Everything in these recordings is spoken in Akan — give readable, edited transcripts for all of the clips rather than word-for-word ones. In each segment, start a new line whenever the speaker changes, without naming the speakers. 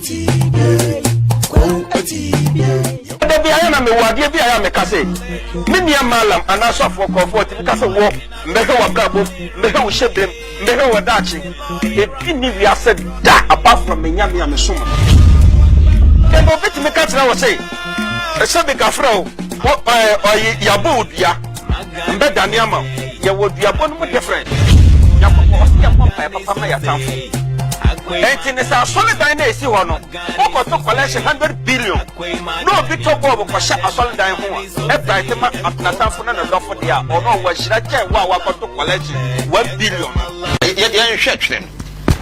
Atibie, Kwawu Atibie.
Da bi ayɛ na mewɔ adeɛ bi ayɛ a meka sɛ me nua malam anaa sɔfoɔ kɔɔfoɔ tumi ka sɛ wɔ mbɛhwɛ w'abrabɔ mu, mbɛhwɛ wo hyɛbrɛm, mbɛhwɛ wɔ daakye. Ebi ni wiase da apart from me Nyame a mesom no. Ɛna obi tumi ka kyerɛ wɔ sɛ ɛsɛ bi kafrɛ wo wɔ ɛɛ ɔyi yabɔ wo dua mbɛdane ama wo. Yɛwɔ duabɔ no mu different. Nyankopɔn ɔsɛ yɛmmɔ mpaeɛ papa ma yɛatamfo. Ɛnti ne sɛ asɔredan na esi hɔ no, wokɔto collection 100 billion na obi tɔ bɔɔbo kɔhyɛ asɔredan ho a ɛbright ma n'atamfo ne ne dɔfo deɛ a, ɔno ɔwɔ ahyira kyɛn wo a wakɔto collection 1 billion.
Yɛnhwɛ twerɛ no,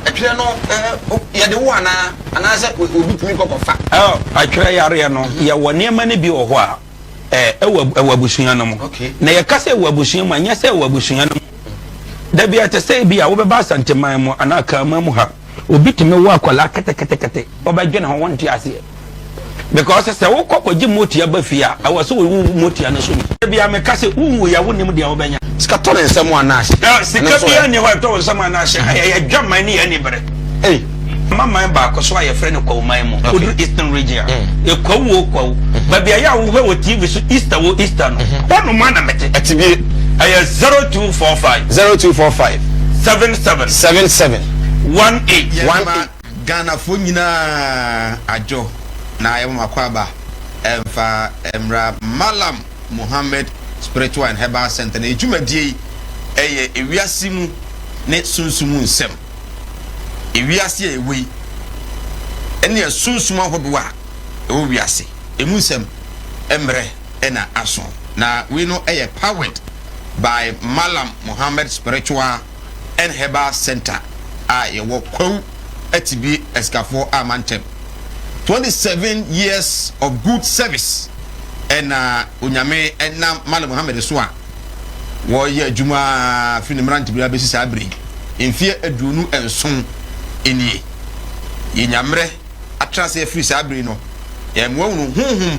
ɛtwerɛ no yɛde wo anaa anaasɛ obi tumi kɔkɔfa?
Atwerɛ yareɛ no, yɛwɔ nneɛma no bi wɔ hɔ a ɛwɔ abusua no mu. Na yɛka sɛ ɛwɔ abusua mu a, nyɛ sɛ ɛwɔ abusua no mu dabi. Ɛte sɛ bi a wobɛba Asanteman mu anaa Kaaman mu ha, obi tumi wɔ akwadaa ketekete, ɔbɛdwene ho, wɔnte aseɛ, because sɛ wokɔ kɔgye motia ba fie a, ɛwɔ sɛ wowu motia no so bi. Dabi a meka sɛ wonwu yɛ, wonim deɛ wobɛnya.
Sika tɔ ne nsɛm anaa ahye?
Sika biara nni hɔ a ɛtɔ wo nsɛm anaa ahye. Ɛyɛ adwaman ne yɛ ani bere. Ma man baako so a yɛfrɛ no Kwawuman mu, woduru Eastern Region a, ɛkwawu o kwawu, baabi a yɛ a wohwɛ wɔ TV so Easter wɔ Easter no, hɔnom a na mete.
Atibie.
Ɛyɛ 0245
0245
77
77
18.
18. Ghanafoɔ nyinaa adwo na yɛma mo akwaaba ɛmfa mmra Malam Muhammad Spiritual and Herbal Center. Na dwumadie yi ɛyɛ ewiase mu ne sunsum mu nsɛm. Ewiase a ɛwɔ yi ɛne sunsum ahodoɔ a ɛwɔ wiase emu nsɛm mmerɛ ɛna aso. Na wei no ɛyɛ powered by Malam Muhammad Spiritual and Herbal Center a yɛwɔ Kwawu Atibie Asikafoɔ a mantam. 27 years of good service ɛna Onyame ɛnam Malam Muhammad so a wɔyɛ adwuma firi ne mmerantebere abɛsi saa bere yi, mfeɛ 27 nie. Yɛnya mmerɛ atena ase afiri saa bere no, yɛmmoa hunu honhom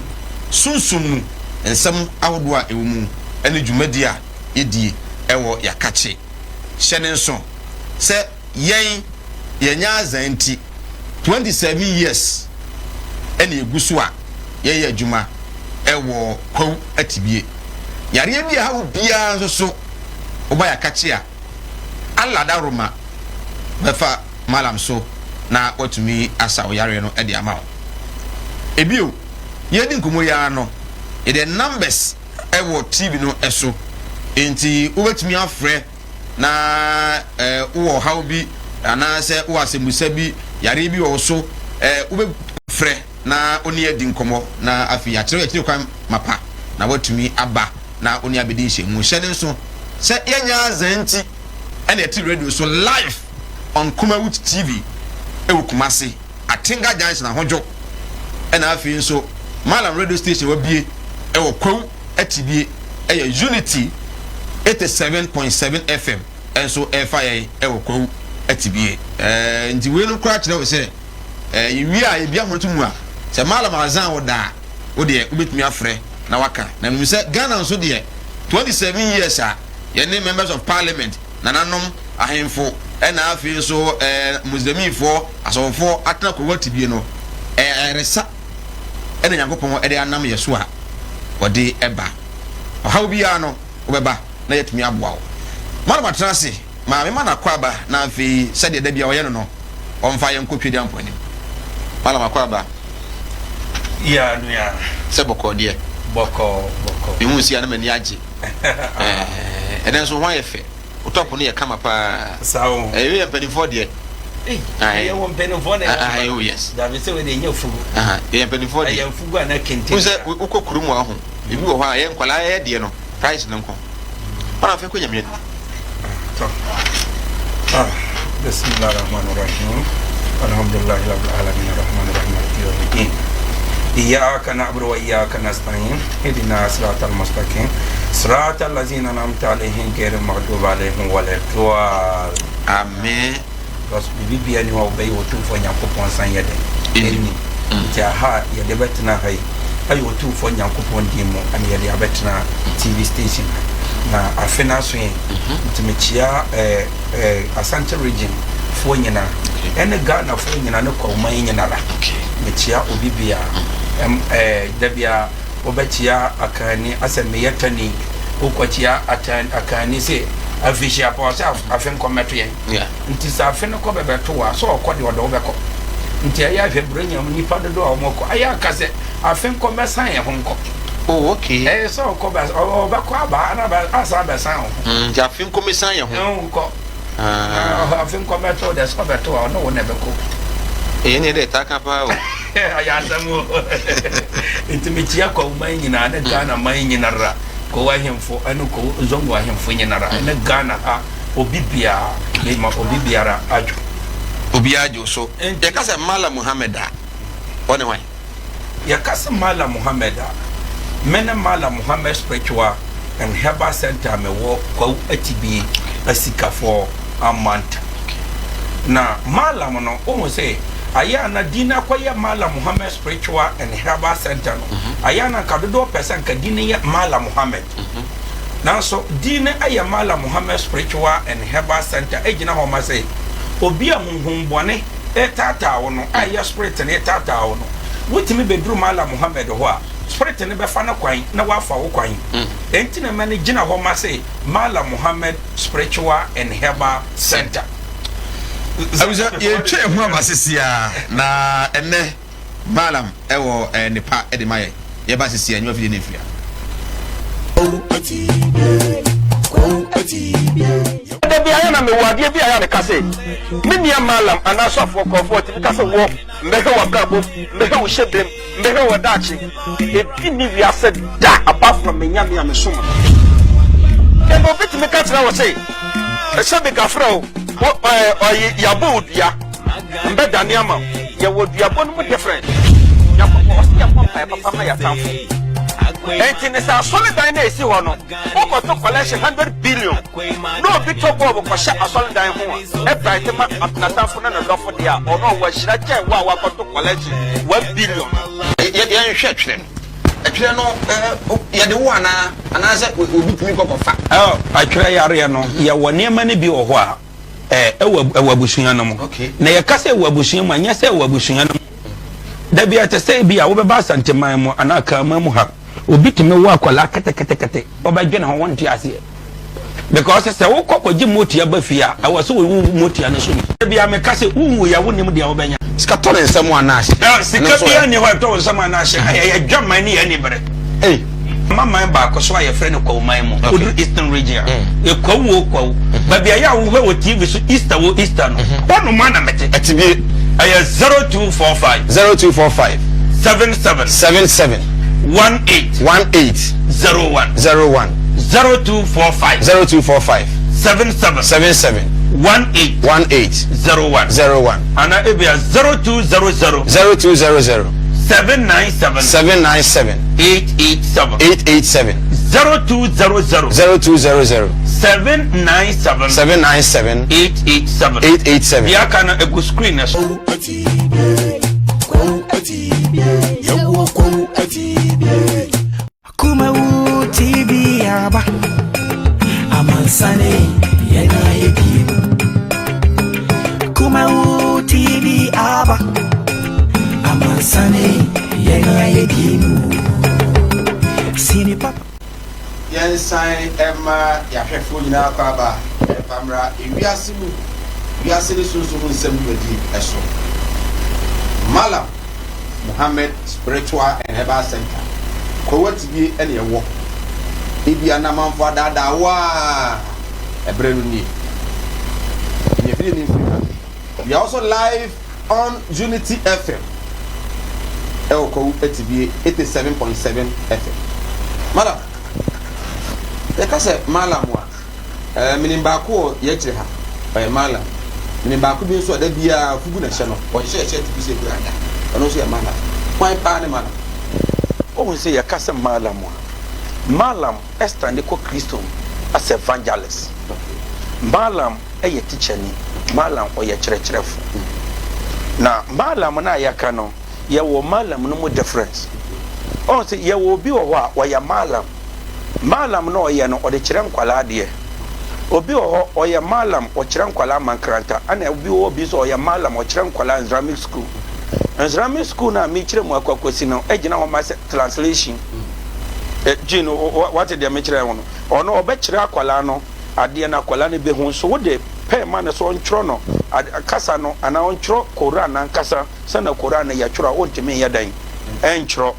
sunsum mu nsɛm ahodoɔ a ɛwɔ mu ɛne dwumadi a yɛdie ɛwɔ yɛakakye. Hyɛ ne nso sɛ yɛn yɛnyɛ azan nti 27 years ɛna egu so a yɛyɛ adwuma ɛwɔ Kwawu Atibie. Yareɛ bi a ha wo biara nso so, woba yɛakakye a, Allah daroma bɛfa malam so na watumi asa wo yareɛ no de ama wo. Ebio, yɛdi nkɔmmɔ yi ara no, yɛde numbers ɛwɔ TV no so, nti wobɛtumi afrɛ na wowɔ ɔhaw bi anaasɛ wowɔ asɛmbusa bi, yareɛ bi wɔ wo so, wobɛfrɛ na wo ne adi nkɔmmɔ na afei akyerɛ akyire kwan mapa na watumi aba na wo ne abɛdi nhyɛmu. Hyɛ ne nso sɛ yɛnyɛ azan nti ɛna ɛte radio so live on Kumawood TV ɛwɔ Kumase, Atenga Junction, Ahodwo. Ɛna afei nso Malam radio station wabie ɛwɔ Kwawu Atibie, ɛyɛ Unity 87.7 FM ɛnso ɛfa yɛn ɛwɔ Kwawu Atibie. Nti wei no koraa kyerɛ wo sɛ yɛwie a yɛbia ho to mu a, sɛ Malam azan wo daa, wo deɛ wobɛtumi afrɛ na waka. Na menim sɛ Ghana nso deɛ, 27 years a yɛne members of parliament, nananom ahemfo, ɛna afei nso muslimifoɔ asɔfofoɔ atena Kwawu Atibie no, ɛyɛ ɛna Nyankopɔn ɛde anam yɛ so a wɔde ɛba. Ɔhaw biara no, wobɛba na yɛatumi aboa wo. Malam atena ase maame ma nakɔ aba na afei sɛdeɛ da bia ɔyɛ no, ɔmfa yɛn nkɔ Twedi Ampo anim. Malam, akɔ aba.
Ya nua.
Sɛ bɔkɔɔ deɛ?
Bɔkɔɔ bɔkɔɔ.
Mehu si a na m'ani agye. Ɛnɛ nso ho ayɛ fɛ, wo top no yɛ kama paa.
Saa o.
Ɛyɛ yɛ mpanimfoɔ deɛ.
Ɛyɛ wɔ mpanimfoɔ na
ɛwɔ. Oh yes.
Dabi, sɛ wɔde ɛnyɛ fugu.
Ɛyɛ mpanimfoɔ deɛ.
Ɛyɛ fugu ana kente?
N sɛ wokɔ kurom wɔ ho, ebi wɔ hɔ a ɛyɛ nkwadaa ɛyɛ deɛ no price no nko ɔna afei kɔ Nyame anim.
Bismillah rahman rahim, alhamdulillahi rabbil alamin, arrahman rahim, maliki yawmiddin, iyyaka na'budu wa iyyaka nasta'in, ihdina siratal mustaqim, siratal ladzina an'amta alaihim ghairil maghdubi alaihim waladdallin.
Amen.
Because biribi bia ni hɔ a wobɛyɛ Otumfoɔ Nyankopɔn nsan yɛ dɛ ɛnni. Nti aha yɛde bɛtena ha yi, ɛyɛ Otumfoɔ Nyankopɔn din mu ɛne yɛde abɛtena TV station ha na afe no aso yɛn. Nti mekyia Asante Region foɔ nyinaa. Ɛne Ghanafoɔ nyina ne Kwawoman nyinara. Mekyea obi biara. Ɛm ɛɛ da biara wobɛkyea Akanni asɛ meyɛ Tani. Wokɔkyea Atan Akanni se afirihyia pa ɔsɛ afe nkɔ mmɛto yɛn. Nti sɛ afe no kɔ bɛbɛto wo a sɛ ɔkɔ deɛ ɔde wo bɛkɔ. Nti ɛyɛ a hwɛ Buronya mu nnipa dodoɔ a wɔkɔ. Ɛyɛ a ka sɛ afe nkɔ mmɛsan yɛn ho nkɔ.
Oh okay.
Ɛyɛ sɛ ɔkɔ bɛ ɔbɛkɔ aba ana bɛ asan abɛsan wo ho.
Nti afe nkɔ mmɛsan yɛn ho.
Nkɔ. Ah. Afe nkɔ bɛto wo deɛ sɛ ɔbɛto a ɔne wo na ɛbɛkɔ.
Ɛyɛ ne deɛ ɛtaa ka paa o.
Ɛyɛ asɛm o. Nti mekyia Kwawu man nyinaa ne Ghana man nyinara. Kwawu ahemfo ɛne Kwawu Zongo ahemfo nyinara ɛne Ghana ha obi biara mema obi biara adwo.
Obiara gye wo so. Yɛka sɛ Mallam Muhammad a, ɔne hwan?
Yɛka sɛ Mallam Muhammad a, me ne Mallam Muhammad Spiritual and Herbal Centre a mewɔ Kwawu Atibie Asikafɔɔ Amantam. Na Mallam no, wohu sɛ ayɛ a na din no akɔyɛ Mallam Muhammad Spiritual and Herbal Centre no, ayɛ a na nka dodoɔ pɛ sɛ nka din no yɛ Mallam Muhammad. Nanso din no yɛ Mallam Muhammad Spiritual and Herbal Centre gyina hɔ ma sɛ obi a honhommɔne retaataa wo no, a ɛyɛ spirit no retaataa wo no, wotumi bɛduru Mallam Muhammad hɔ a, spirit no bɛfa no kwan na wafa wo kwan. Enti na ɛma no gyina hɔ ma sɛ Mallam Muhammad Spiritual and Herbal Center.
Abusua, yɛretwa yɛn ho aba sisi ara, na ɛnnɛ Mallam wɔ nnepa de ma yɛn. Yɛba sisi ara, nnwuma afidie no mfiri ha.
Da bi ayɛ na mewɔ adeɛ bi ayɛ a meka sɛ me nua Mallam anaa sɔfoɔ kɔɔfoɔ tumi ka sɛ wɔ mbɛhwɛ w'abrabɔ mu, mbɛhwɛ wo hyɛbrɛ mu, mbɛhwɛ wɔ daakye. Ebi nni wiase da apart from me Nyame a mesom no. Ɛna obi tumi ka kyerɛ wo se sɛ megafrɛ wo, wo ɛɛ ɔye yɛabɔ wo dua. Mbɛdane ama wo. Yɛwɔ duabɔ no mu different. Nyankopɔn ɔse yɛmmɔ mpaeɛ papa ma yɛatamfo. Enti ne sɛ asɔredan no a ɛsi hɔ no wokɔto collection 100 billion na obi tɔ bɔɔbo kɔhyɛ asɔredan ho a ɛbright ma n'atamfo ne ne dɔfo deɛ a ɔno ɔwɔ ahyira kyɛn wo a wakɔto collection 1 billion no.
Yɛnhwɛ twerɛ no. Ɛtwerɛ no yɛde wo anaa anaasɛ obi tumi kɔ kɔfa?
Atwerɛ yareɛ no yɛwɔ nneɛma no bi wɔ hɔ a ɛwɔ ɛwɔ abusua no mu. Na yɛka sɛ ɛwɔ abusua mu a, nyɛ sɛ ɛwɔ abusua no mu. Da bi ɛte sɛ ebi a wobɛba Asanteman mu anaa Akanman mu ha, obi tumi wo akwadaa ketekete, wobɛdwene ho wonte aseɛ. Because sɛ wokɔ kɔgye motia ba fie a, ɛwɔ sɛ wowu motia no so bi. Da bi a meka sɛ wonwu yɛ wonim deɛ wobɛnya.
Sika tɔ ne nsam anaa ahye?
Sika biara nni hɔ a ɛtɔ wo nsam anaa ahye. Ɛyɛ adwaman ne yɛn anibere.
Ei.
Ma man baako so a yɛfrɛ no Kwawu man mu. Wodu Eastern Region a, Kwawu o Kwawu. Baabi a yɛ a wohwɛ wɔ TV so Easter o Easter no, hɔnom ara na mete.
Atibie.
Ɛyɛ 0245.
0245.
77.
77.
18.
18.
01.
01.
0245.
0245.
77.
77.
18.
18.
01.
01.
Ana ebia 0200.
0200.
797.
797.
887.
887.
0200.
0200.
797.
797.
887.
887.
Deɛ aka no egu screen no so.
Kumawu TV aba amansane yɛn ayɛ bie Kumawu TV aba amansane yɛn ayɛ bie Sini papa.
Yɛnsan mma yɛn ahwɛfoɔ nyinaa akwaaba mfa mmra ewiase mu wiase ne sunsum mu nsɛm dwumadie so. Mallam Muhammad Spiritual and Herbal Center, Kwawu Atibie na ɛwɔ. Ebia na amanfoɔ adaadaa wo a, ɛberɛ no nie. Yɛn afidie no mfiri ha. We are also live on Unity FM ɛwɔ Kwawu Atibie 87.7 FM. Mallam, yɛka sɛ Mallam a, ɛɛ menim baako wɔ yɛn akyire ha, ɔyɛ Mallam. Menim baako bi nso a da biara fugu na ɛhyɛ no, ɔnhyɛ shirt bi sɛ kura da, ɔno nso yɛ Mallam. Hwan paa ne Mallam?
Wohu sɛ yɛka sɛ Mallam a, Mallam stande kɔ Kristo mu as evangelist. Mallam yɛ tikyani, Mallam ɔyɛ kyerɛkyerɛfo. Na Mallam no a yɛka no, yɛwɔ Mallam no mu difference. Wohu sɛ yɛwɔ obi wɔ hɔ a ɔyɛ Mallam. Mallam no a ɔyɛ no, ɔde kyerɛ nkwadaa adeɛ. Obi wɔ hɔ ɔyɛ Mallam ɔkyerɛ nkwadaa Mankranta ɛna obi wɔ hɔ bi nso ɔyɛ Mallam ɔkyerɛ nkwadaa Islamic school. Islamic school no a mekyerɛ mu akɔ akɔsi no gyina hɔ ma sɛ translation. Gye no wate deɛ mekyerɛ wo no. Ɔno ɔbɛkyerɛ akwadaa no adeɛ no akwadaa no bɛhu nso wode pɛn ma no sɛ ɔntwerɛ no kasa no anaa ɔntwerɛ Koran ankasa sɛnea Koran no yɛtwerɛ a ɔntumi nyɛ dɛn ɛntwerɛ.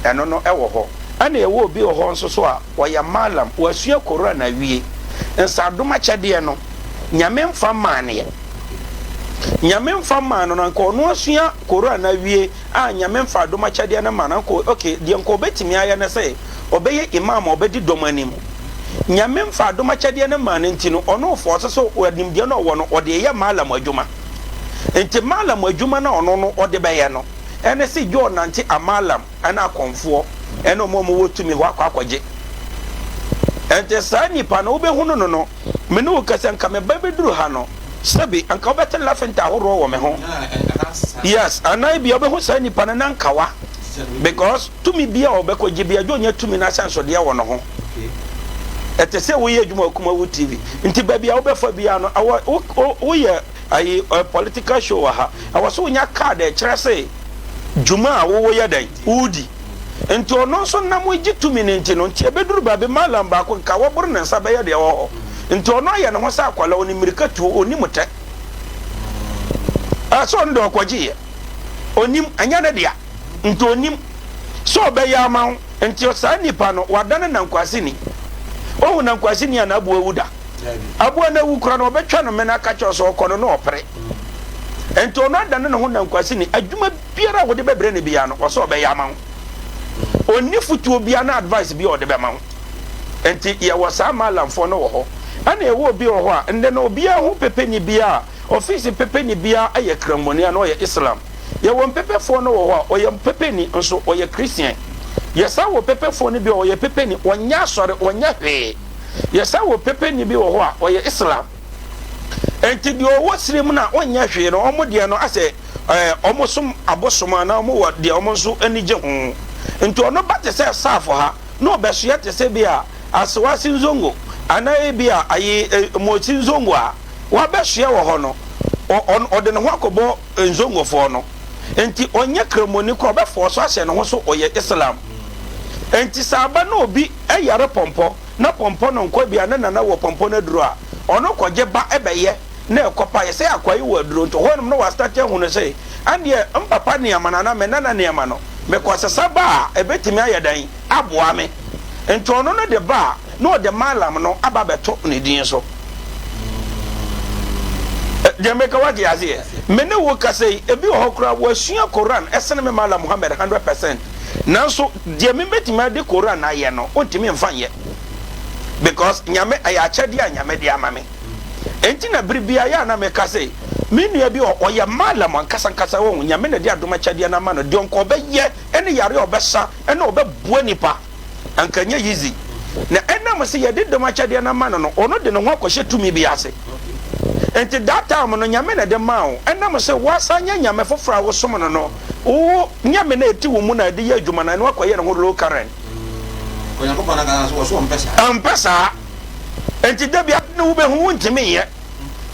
Ɛno no wɔ hɔ. Ɛna yɛwɔ obi wɔ hɔ nso so a ɔyɛ Mallam, wasua Koran awie. Nsadom akyɛdeɛ no, Nyame mfa mmaa no yɛ. Nyame mfa mmaa no no, anka ɔno asua Koran awie a Nyame mfa adom akyɛdeɛ no mmaa no, anka ok, deɛ nka ɔbɛtumi ayɛ ne sɛ, ɔbɛyɛ Imam a ɔbɛdi dɔm anim. Nyame mfa adom akyɛdeɛ no mmaa no nti no, ɔno ɔfɔɔse sɛ nimdeɛ no a ɔwɔ no, ɔde reyɛ Mallam adwuma. Nti Mallam adwuma no a ɔno no ɔde bɛyɛ no, Ɛne se Joe nante Amalam ne akɔmfoɔ ne wɔn a wɔwɔ tumi hɔ akɔ akɔgye. Ɛnti saa nipa no wobɛhunu no no, me ne wo kasa nka me ba bɛduru ha no, sɛbi anka wobɛte lafinta ahoroɔ wɔ me ho. Yes, anaa ebia wobɛhu saa nipa no na nkawa because tumi bia a ɔbɛkɔgye bia Joe nya tumi no ahyɛnsodeɛ wɔ ne ho. Ɛte sɛ woyɛ adwuma wɔ Kumawu TV nti baabi a wobɛfa biara no awɔ woyɛ Ayi ɔyɛ political show wɔ ha. Ɛwɔ sɛ wonya card a ɛkyerɛ se dwuma a wowɔ yɛ dɛn? Wodi. Nti ɔno nso nam gye tumi no nti no, nti ɛbɛduru baabi Mallam baako nka wɔboro ne nsa bɛyɛ deɛ ɛwɔ hɔ. Nti ɔno ayɛ ne ho sɛ akwadaa, ɔnim mmirika tuo, ɔnim tɛ. Ɛɛ sɛ ɔno deɛ ɔkɔgyeeɛ. Ɔnim, ɛnyɛ ne dea. Nti ɔnim sɛ ɔbɛyɛ ama wo. Nti saa nipa no, wadane nankwaseni. Woahu nankwaseni a n'aboa awu da? Aboa no awu koraa no, ɔbɛtwa no mene aka kyerɛ sɛ ɔkɔ no na ɔpere. Nti ɔno adane ne ho nankwaseni. Adwuma biara a wode bɛbrɛ no biara no, ɔsɛ ɔbɛyɛ ama wo. Ɔnni fotuo biara na advice biara ɔde bɛma wo. Nti yɛwɔ saa Malamfoɔ no wɔ hɔ. Ɛna yɛwɔ obi wɔ hɔ a, ndɛ no obiara ho pepeni biara, ɔfiisi pepeni biara yɛ Kramoni anaa ɔyɛ Islam. Yɛwɔ mpepefoɔ no wɔ hɔ a, ɔyɛ pepeni nso ɔyɛ Christian. Yɛsan wɔ pepefoɔ no bi a ɔyɛ pepeni, ɔnyɛ asɔre, ɔnyɛ hwee. Yɛsan wɔ pepeni bi wɔ hɔ a ɔyɛ Islam. Enti deɛ ɔwɔ srem no a ɔnyɛ hwee no, wɔn deɛ no asɛ ɛɛ wɔn som abosom anaa wɔn wɔ deɛ wɔn nso ani gye ho. Nti ɔno ba te sɛ saafo ha na ɔbɛsoɛ te sɛ bi a Asewase Nzongo anaa ebi a ayi e, Mosi Nzongo a wabɛsoɛ wɔ hɔ no, ɔ, ɔde ne ho akɔbɔ Nzongofoɔ no. Enti ɔnyɛ Kramoni koraa, ɔbɛfɔɔso ahyɛ ne ho so ɔyɛ Islam. Enti sɛ aba na obi yare pɔmpɔ na pɔmpɔ no nkɔ ebia ne nana wɔ pɔmpɔ no aduro a, ɔno kɔgye ba bɛyɛ na ɛkɔ pa yɛ sɛ akoa yi wɔ aduro nti hɔnom na wastate ahu no sɛ ɛndeɛ mpapa nneɛma no anaa me nana nneɛma no mekɔsesa ba a ɛbɛtumi ayɛ dɛn aboa me. Nti ɔno no de ba a na ɔde Mallam no aba abɛto ne din so. Deɛ meka wate aseɛ? Me ne wo kasa yi, ebi wɔ hɔ koraa wɔasua Koran ɛsene me Mallam Muhammad 100%. Nanso deɛ me bɛtumi ade Koran ayɛ no, wontumi mfa nyɛ. Because Nyame, ɛyɛ akyɛdeɛ a Nyame de ama me. Enti na bere biara yɛ a na meka sɛ, me nua bi wɔ hɔ, ɔyɛ Mallam ankasa ankasa, wahu, Nyame na ɛde adom akyɛdeɛ no ama no, deɛ ɔnka ɔbɛyɛ ɛne yare a ɔbɛsa ɛne ɔbɛboa nipa. Anka ɛnyɛ easy. Na ɛnam sɛ yɛde dom akyɛdeɛ no ama no no, ɔno de ne ho akɔhyɛ tumi bi ase. Nti that time no, Nyame na ɛde maa wo. Ɛnam sɛ woasan anya Nyame foforɔ a wosom no no, wo Nyame no a ɛte wo mu no a ɛde yɛ adwuma no, ɛno akɔyɛ ne ho low current.
Onyankopɔn ankasa nso, ɔso ɔmpɛ saa.
Ɔmpɛ saa. Nti da bi ade no wobɛhu, wontumi nyɛ.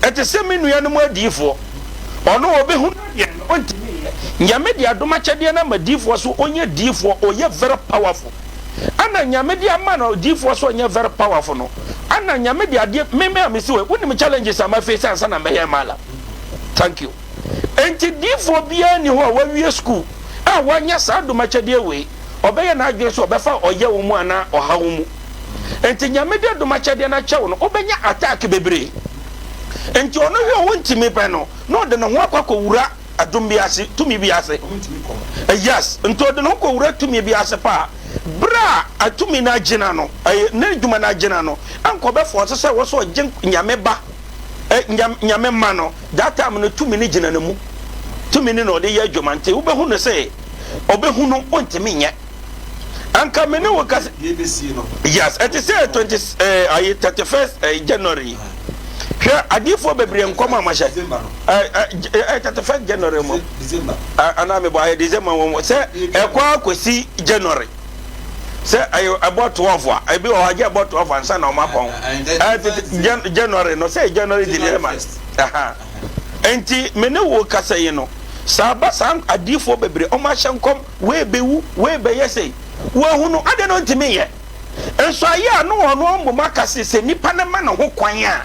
Ɛte sɛ me nuanom adiyifoɔ. Ɔno ɔbɛhunu adeɛ no, ɔntumi nyɛ. Nyame de adom akyɛdeɛ no ama diyifoɔ so ɔnyɛ diyifoɔ, ɔyɛ very powerful. Ɛna Nyame de ama no diyifoɔ so ɔnyɛ very powerful no, ɛna Nyame de adeɛ, me me a mesi hɔ yi, wonim challenges a ma face ansa na mɛyɛ Mallam. Thank you. Enti diyifoɔ biara nni hɔ a wawie school a wanya saa adom akyɛdeɛ wei, ɔbɛyɛ n'adwene sɛ ɔbɛfa ɔyaw mu anaa ɔhaw mu. Nti Nyame de adom akyɛdeɛ no akyɛ wo no, wobɛnya attack bebree. Nti ɔno hwɛ a ɔntumi pɛ no, na ɔde ne ho akɔ akɔwura adom bi ase, tumi bi ase. Yes, nti ɔde ne ho kɔwura tumi bi ase paa. Berɛ a tumi no agyina no, n'adwuma no agyina no, anka ɔbɛfɔɔse sɛ ɛwɔ sɛ ɔgye Nyame ba, Nyame mma no, that time no tumi no gyina ne mu. Tumi no na ɔde yɛ adwuma, nti wobɛhu no sɛ ɔbɛhu no, ɔntumi nyɛ. Anka me ne wo kasa. Yes, ɛte sɛ 20 eh, ayi 31st eh, January. Hwɛ adiifoɔ bebree nkɔm a mahyɛ. Eh, eh, 31st January mu. Anaa mebɔ ayɛ December wɔn sɛ ɛkɔ akɔsi January.
Sɛ ɛyɛ ɛbɔ 12 a, ebi wɔ hɔ agye ɛbɔ 12 ansa na wɔn apɔn. Ɛɛ January no sɛ January December. Nti me ne wo kasa yi no, saa aba saa adiifoɔ bebree wɔn ahyɛ nkɔm wei bɛwu, wei bɛyɛ sei. Wɔahunu adeɛ no ntumi nyɛ. Nso ayɛ a na ɔno mmom aka se sɛ nipa no ma ne ho kwan a,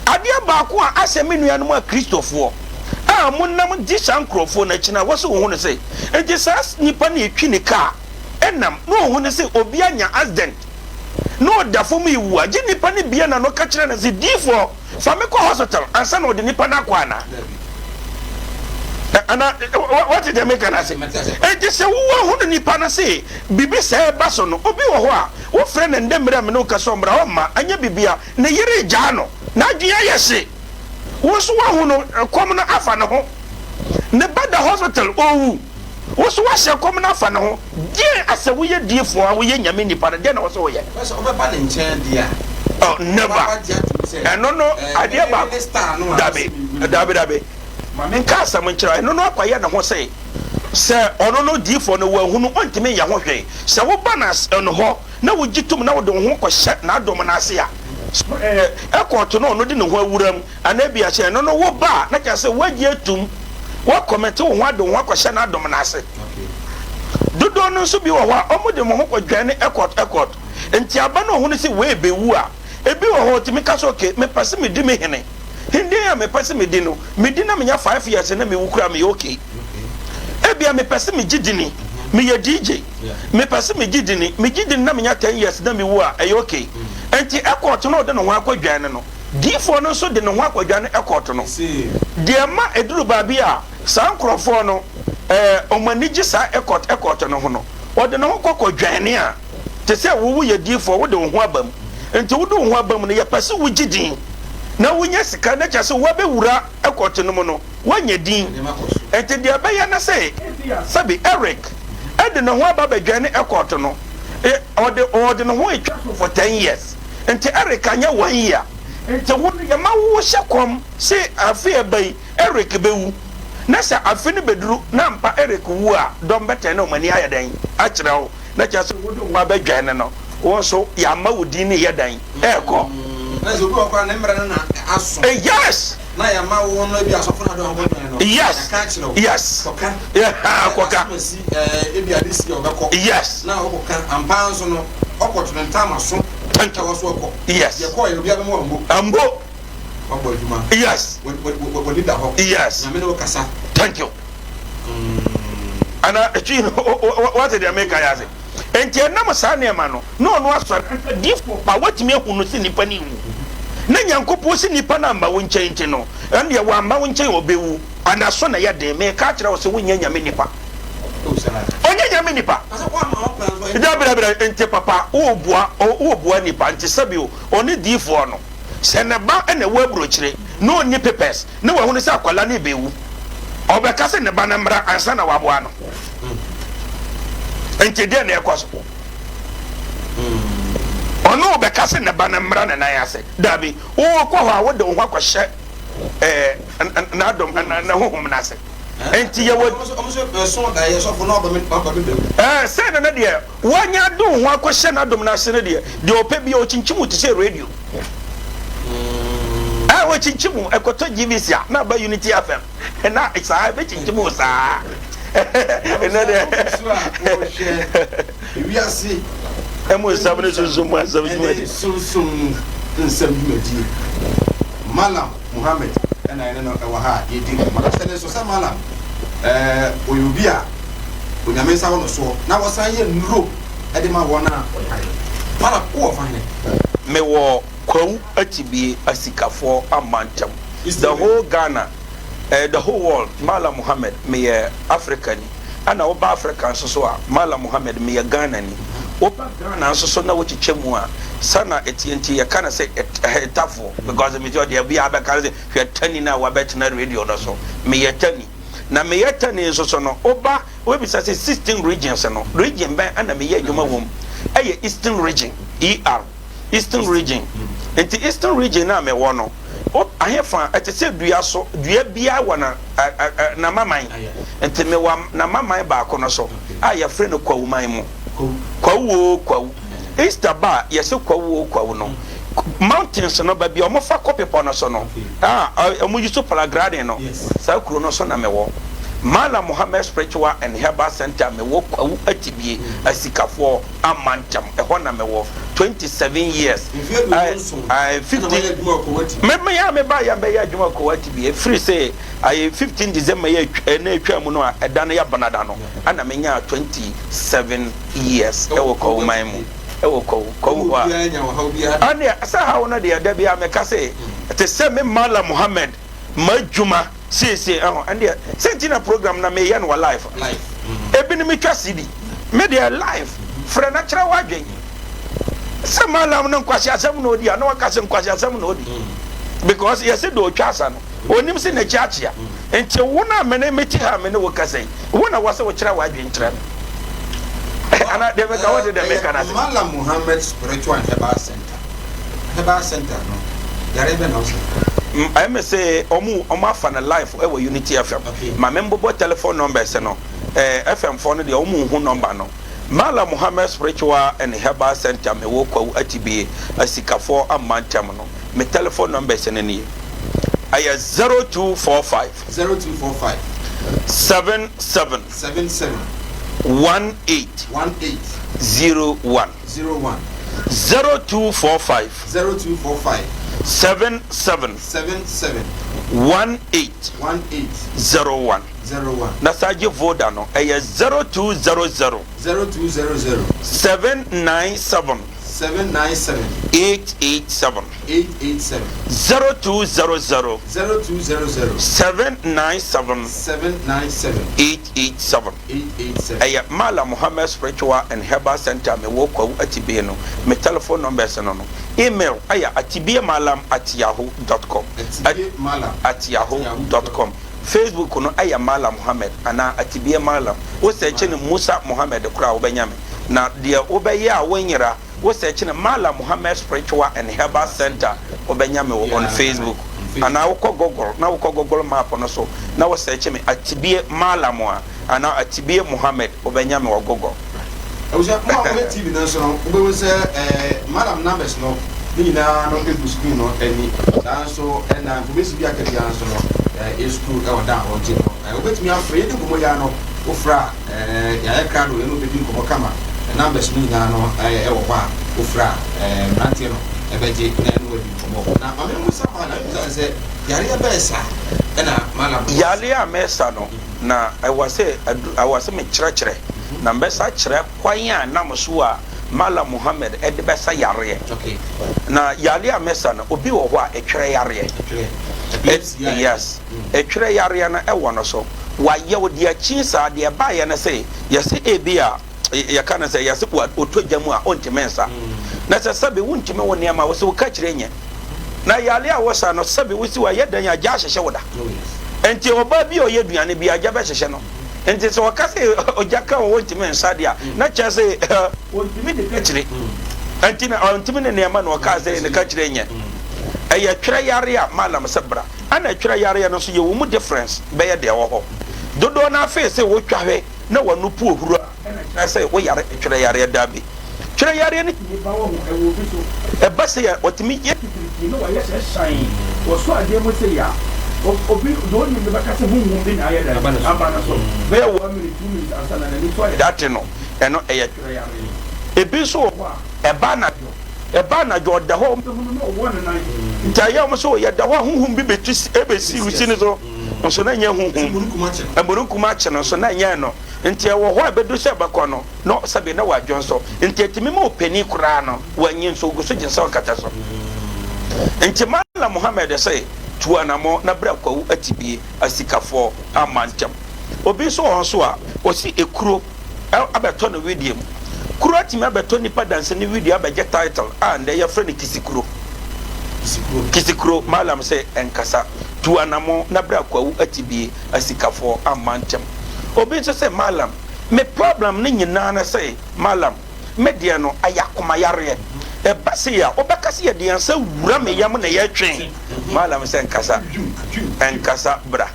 adeɛ baako a asɛ me nuanom akristofoɔ a monam di saa nkurɔfoɔ no akyi no a wɔse wɔhu no se, nti saa nipa no retwi ne kaa nam na ɔhu no se obi anya accident na ɔda fam rewu a, gye nipa no bue n'ano ka kyerɛ no se, diifoɔ, Fa me kɔ hospital ansa na ɔde nipa no akɔ anaa? Ana wate deɛ meka no ase? Enti sɛ wowɔ hunu nipa no se biribi sɛɛ ba so no, obi wɔ hɔ a wofrɛ no ndɛ mmerɛ a me ne wo kasa ɔmmra ɔmma, anyɛ biribi a ne yere regyaa no, n'adwene ayɛ hye. Wo nso woahu no kɔm no afa ne ho. Ne ba da hospital ɔrewu. Wo nso woahyɛ kɔm no afa ne ho. Deɛn asɛ woyɛ diefoɔ a woyɛ Nyame nipa no deɛn na ɛwɔ sɛ woyɛ?
Sɛ wobɛba ne nkyɛn deɛ a.
Oh never. Ɛno no adeɛ baako. Dabi dabi dabi. Ma menka asɛm nkyerɛ wo. Ɛno no akɔyɛ ne ho sɛ sɛ ɔno no diefoɔ no wahunu ɔntumi nyɛ ho hwee. Sɛ woba no hɔ na wogye tom na wode wo ho kɔhyɛ n'adom no ase a, ɛkɔɔto no ɔno de ne ho awura mu. Anaa ebia sɛ ɛno no wo ba a, na kyerɛ sɛ woagye atum, woakɔmɛte wo ho ade wo ho akɔhyɛ n'adom no ase. Dodoɔ no nso bi wɔ hɔ a, wɔde wɔn ho kɔdwane ɛkɔt ɛkɔt. Nti aba no ɔhunu sɛ wei bɛwu a, ebi wɔ hɔ ɔtumi ka sɛ okay, mepɛ sɛ medi me hene. Hene a mepɛ sɛ medi no, medi na menya 5 years na mewu koraa meyɛ okay. Ebia mepɛ sɛ megye dini, meyɛ DJ, mepɛ sɛ megye dini, megye dini na menya 10 years na mewu a, ɛyɛ okay. Nti ɛkɔt no ɔde ne ho akɔdwane no, diifoɔ no nso de ne ho akɔdwane ɛkɔɔto no. Deɛ ɛma ɛduru baabi a saa nkurɔfoɔ no wɔn ani gye saa ɛkɔt ɛkɔɔto no ho no, ɔde ne ho kɔ kɔdwane a, te sɛ wo woyɛ diifoɔ, wode wo ho aba mu. Nti wode wo ho aba mu no, yɛpɛ sɛ wogye din na wonya sika na kyerɛ sɛ woabɛwura ɛkɔɔto no mu no, woanya din. Nti deɛ ɛbɛyɛ ne sɛ, sɛbi Eric de ne ho aba abɛdwane ɛkɔɔto no, ɔde ne ho retwa so for 10 years. Nti Eric anyɛ one year nti wo no yɛma wo hyɛ kɔm se afe a ɛba yi Eric bɛwu na sɛ afe no bɛduru na ampa Eric wu a dɔm bɛtɛn na wɔn ani ayɛ dɛn akyerɛ wo na kyerɛ sɛ wode wo ho abɛdwɛn no no wo nso yɛama wo din no yɛ dɛn ɛrekɔ.
Na sɛ obi wɔ hɔ koraa ne mmerɛ no na aso. Na yɛama wo no ebi asɔfo no adɔn abɔdwɛn no. Yɛka akyerɛ wo. Kɔka.
Kɔka.
Asomasi ebi ade si a ɔbɛkɔ. Na ɔkɔka ampa nso no ɔkɔto ne ntam aso.
Thank you.
Ɛwɔ so ɔkɔ. Yɛkɔɔ yɛ obi abɛma wambo.
Ambo.
Wabɔ adwuma. W'ani da hɔ. Nyame ne wo kasa.
Thank you. Ana etwi no wate deɛ meka yɛ ase. Enti ɛnam saa nneɛma no na ɔno asɔre anka diifoɔ pa watumi ahu no sɛ nipa no rewu. Na Nyankopɔn sɛ nipa no amma wo nkyɛn nti no, ɛndeɛ wamma wo nkyɛn ɔbɛwu. Ana so na ɛyɛ den? Meka akyerɛ wo sɛ wonyɛ Nyame nipa. Ɔnyɛ Nyame nipa. Dabi dabi dabi, nti papa wobua wobua nipa nti sɛbi ɔne diifoɔ no sɛ ne ba na ɛwɔ aburokyire na ɔnni papers na wahunu sɛ akwadaa no rebɛwu, ɔbɛka sɛ ne ba no mmra ansa na waboa no. Nti deɛ na ɛkɔ so. Ɔno ɔbɛka sɛ ne ba no mmra ne nan ase. Dabi, wokɔ hɔ a wode wo ho akɔhyɛ ɛɛ n'adom ne honhom no ase. Nti yɛwɔ. Ɛɛ sɛ no no deɛ wanya de wo ho akɔhyɛ n'adom no ase no deɛ, deɛ ɔpɛ bi ɔkyinkyim wo te sɛ radio. Ɛɛ ɔkyinkyim wo, ɛkɔtɔ GBC a na aba Unity FM na saa ɛbɛkyinkyim wo saa. Ɛnɛ deɛ.
Wiase
ɛmu nsɛm ne sunsum mu asɛm dwumadie.
Ɛne sunsum mu nsɛm dwumadie. Mallam Muhammad ɛna yɛne no ɛwɔ ha a yɛredi nkɔmmɔ. Na hyɛ ne nso sɛ Mallam ɛɛ ɔyɛ obi a Onyame nsa wɔ no soɔ na ɔsan yɛ nnuro ɛde ma wɔn a wɔyare. Mallam wowɔ fa hene?
Mewɔ Kwawu Atibie Asikafoɔ amantam. The whole Ghana, eh, the whole world, Mallam Muhammad, meyɛ Africa ni. Ɛna woba Africa nso so a, Mallam Muhammad, meyɛ Ghana ni. Woba Ghana nso so na wokyekyɛ mu a, sa na ɛteɛ nti yɛka no sɛ Ɛtafoɔ because mete hɔ deɛ obiara bɛka no sɛ hwɛ Tani no a wabɛtena radio no so. Meyɛ Tani. Na meyɛ Tani nso so no, woba wobɛbisa sɛ 16 regions no, region bɛn ɛna meyɛ adwuma wɔ mu? Ɛyɛ Eastern Region, ER, Eastern Region. Nti Eastern Region no a mewɔ no, ahefa ɛte sɛ dua so, dua biara wɔ na n'amaman. Nti mewɔ n'amaman baako no so a yɛfrɛ no Kwawuman mu.
Kwawu oo Kwawu. Easter ba a yɛse Kwawu oo Kwawu no, mountains no baabi a wɔfa kɔ bepɔ no so no a wɔyi so paragliding no, saa kuro no so na mewɔ. Mallam Mohammed Spiritual and Herbal Center mewɔ Kwawu Atibie, Asikafoɔ amantam, ɛhɔ na mewɔ 27 years.
Mfeɛ 27 ɛna wayɛ adwuma wɔ Kwawu Atibie.
Me me a mebaeɛ a mebɛyɛ adwuma wɔ Kwawu Atibie ɛfiri sɛ ayɛ 15 December yi a na ɛtwaa mu no a ɛda no yɛ Benada no ɛna menyaa 27 years ɛwɔ Kwawu man mu ɛwɔ Kwawu Kwawu hɔ a ɛneɛ sɛ haw no deɛ da biara meka sɛ te sɛ me Mallam Mohammed m'adwuma seesei ɛho ɛndeɛ sɛ nti na program na meyɛ no wɔ live ebinom twa CD me deɛ live frɛ na kyerɛ w'adwen sɛ Mallam no nkwaseasɛm na ɔdi a na waka sɛ nkwaseasɛm na ɔdi because yɛsɛ deɛ ɔtwa asa no Onim se n'akyi akyea. Nti wo no a mene mete ha a me ne wo kasa yi, wo na wɔse wo kyerɛ w'adwene kyerɛ me. Ana deɛ meka wote deɛ meka no ase?
Mallam Muhammad Spiritual and Herbal Center, Herbal Center no, yareɛ bɛn na wo sa?
Ɛyɛ me se ɔmo ɔmo afa no live ɛwɔ Unity FM. Ma me mbobɔ telephone numbers no. Ɛɛ FM foɔ no deɛ ɔmo nhu number no. Mallam Muhammad Spiritual and Herbal Center mewɔ Kwawu Atibie, Asikafoɔ Amantam no. Me telephone numbers no nie. Ɛyɛ 0245.
0245.
77.
77.
18.
18.
01.
01.
0245.
0245.
77.
77.
18.
18.
01.
01.
Na saa gye Voda no ɛyɛ 0200.
0200.
797.
797.
887.
887.
0200.
0200.
797.
797.
887.
887.
Ɛyɛ Mallam Muhammad Spiritual and Herbal Center a mewɔ Kwawu Atibie no. Me telephone numbers no no. Email ɛyɛ atibiemallam at yahoo dot com.
Atibiemallam
at yahoo dot com. Facebook no ɛyɛ Mallam Muhammad anaa Atibie Mallam. Wo search no Musa Muhammad koraa a wobɛnya me. Na deɛ wobɛyɛ a wonyera, wo search no Mallam Muhammad Spiritual and Herbal Center wobɛnya me wɔ on Facebook. Anaa wokɔ Google na wokɔ Google map no so na wo search me Atibie Mallam a anaa Atibie Muhammad wobɛnya me wɔ Google.
Abusua, mo a mohwɛ TV no nso no, mobɛhu sɛ eh, Mallam numbers no ne nyinaa no gu screen no ani. Saa nso na information bi aka biara nso no eh, ɛscrew ɛwɔ down hɔ nti no eh, wobɛtumi afrɛ yɛdi nkɔmmɔ yi ara no wofrɛ a eh, yɛayɛ krado yɛne wobɛdi nkɔmmɔ kama. Numbers no nyinaa no eh, ɛwɔ hɔ a wofrɛ a eh, mmeranteɛ no ɛbɛgye na ɛne wadi nkɔmmɔ. Na ma memmusa Mallam, mebisa no sɛ yareɛ bɛn saa ɛna Mallam no wɔ?
Yareɛ a mesa no, na ɛwɔ sɛ adu, ɛwɔ sɛ mekyerɛkyerɛ, na mɛsa kyerɛ kwan a ɛnam so a Mallam Muhammad de bɛsa yareɛ. Na yareɛ a mɛsa no, obi wɔ hɔ a ɛtwerɛ yareɛ. Yes, ɛtwerɛ yareɛ no ɛwɔ no so. Wayɛ wo deɛ akyi saa, deɛ ɛbaeɛ no sɛ, yɛsɛ ebi a, yɛka no sɛ yɛsɛ ɔtɔ gya mu a ɔntumi nsa. Na sɛ sɛbe wontumi wo nneɛma, wo sɛ wo ka kyerɛ nyɛ. Na yare a wosa no, sɛbe wosi wo a, ɛyɛ dɛn a gya ahyehyɛ wo da? Enti ɔbaa bi a ɔyɛ aduane bi a, gya bɛhyehyɛ no. Enti sɛ ɔka sɛ ogya ka wo ɔntumi nsa deɛ a, na kyerɛ sɛ ɔntumi ne kakyire. Enti na ɔntumi ne nneɛma na ɔkaa sɛ ne kakyire nyɛ. Ɛyɛ twerɛ yareɛ a Mallam sɛ bra. Ɛna twerɛ yareɛ no nso yɛwɔ mu difference bɛyɛ deɛ ɛwɔ hɔ. Dodoɔ no ara fee sɛ wotwa hwɛ na w'ano pu ohuro a, Ɛna kyerɛ sɛ wo yare twerɛ yareɛ dabi twerɛ yareɛ no tumi ba wahu ɛwɔ obi so ɛba sei a ɔtumi yɛ titiritii na wayɛ sɛ hyɛn wɔsɔ adeɛ mu sei a obi deɛ ɔnim no bɛka sɛ honhom bi na ayɛ dɛn aba no so bɛyɛ one minute two minutes ansa na n'ani so ayɛ date no ɛno ɛyɛ twerɛ yareɛ ebi nso wɔ hɔ a ɛba anadwo ɛba anadwo ɔda hɔ ɔmbɛhunu na ɔwɔ ne nan nti ayɛ wɔn sɛ ɔyɛ da hɔ a honhom bi bɛtu ɛbɛsi si ne so nso na ɛnyɛ honhom mmununkum akye no nso na ɛnyɛ no Nti ɛwɔ hɔ a ɛbɛdu sɛ ɛbɛkɔ no, na sɛbe na wadwo nso. Nti ɛtumi ma ɔpanin koraa no, wanyi nso, ɔgu so gye nsa ɔkata so. Nti Mallam Mohammed se, Tu anamɔ na bra Kwawu Atibie, asikafoɔ amma ntɛm. Obi nso wɔ hɔ nso a, ɔsi ekuro abɛtɔ no wedeɛ mu. Kuro atumi abɛtɔ nipa danseni wedeɛ abɛgye title a ndɛ yɛfrɛ no kisikuro. Kisikuro, Mallam se, Ɛnkasa. Tu anamɔ na bra Kwawu Atibie, asikafoɔ amma ntɛm. Obi nso se, Mallam, me problem no nyinaa ne se, Mallam, me deɛ no, ɛyɛ akoma yareɛ. Ɛba sei a, wobɛka se yɛde yɛn nsa wura me yam na yɛtwe. Mallam sɛ, Nkasa, nkasa, bra.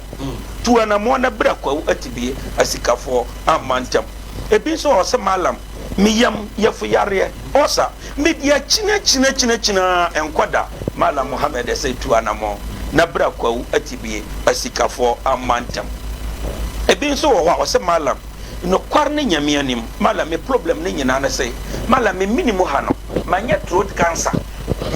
Tu anamoɔ na bra Kwawu Atibie, asikafoɔ amma ntɛm. Ebi nso wɔ hɔ se, Mallam, Me yam, yafo yareɛ, ulcer, mede akyinakyinakyinakyina ara ɛnkɔ da. Mallam Mohammed sɛ tu anamɔn na bra Kwawu Atibie asikafoɔ amma ntɛm. Ebi nso wɔ hɔ a ɔsɛ Mallam, nokwar ne Nyame anim, Mallam me problem no nyinaa ne se, Mallam me mene mu ha no, manyɛ throat cancer,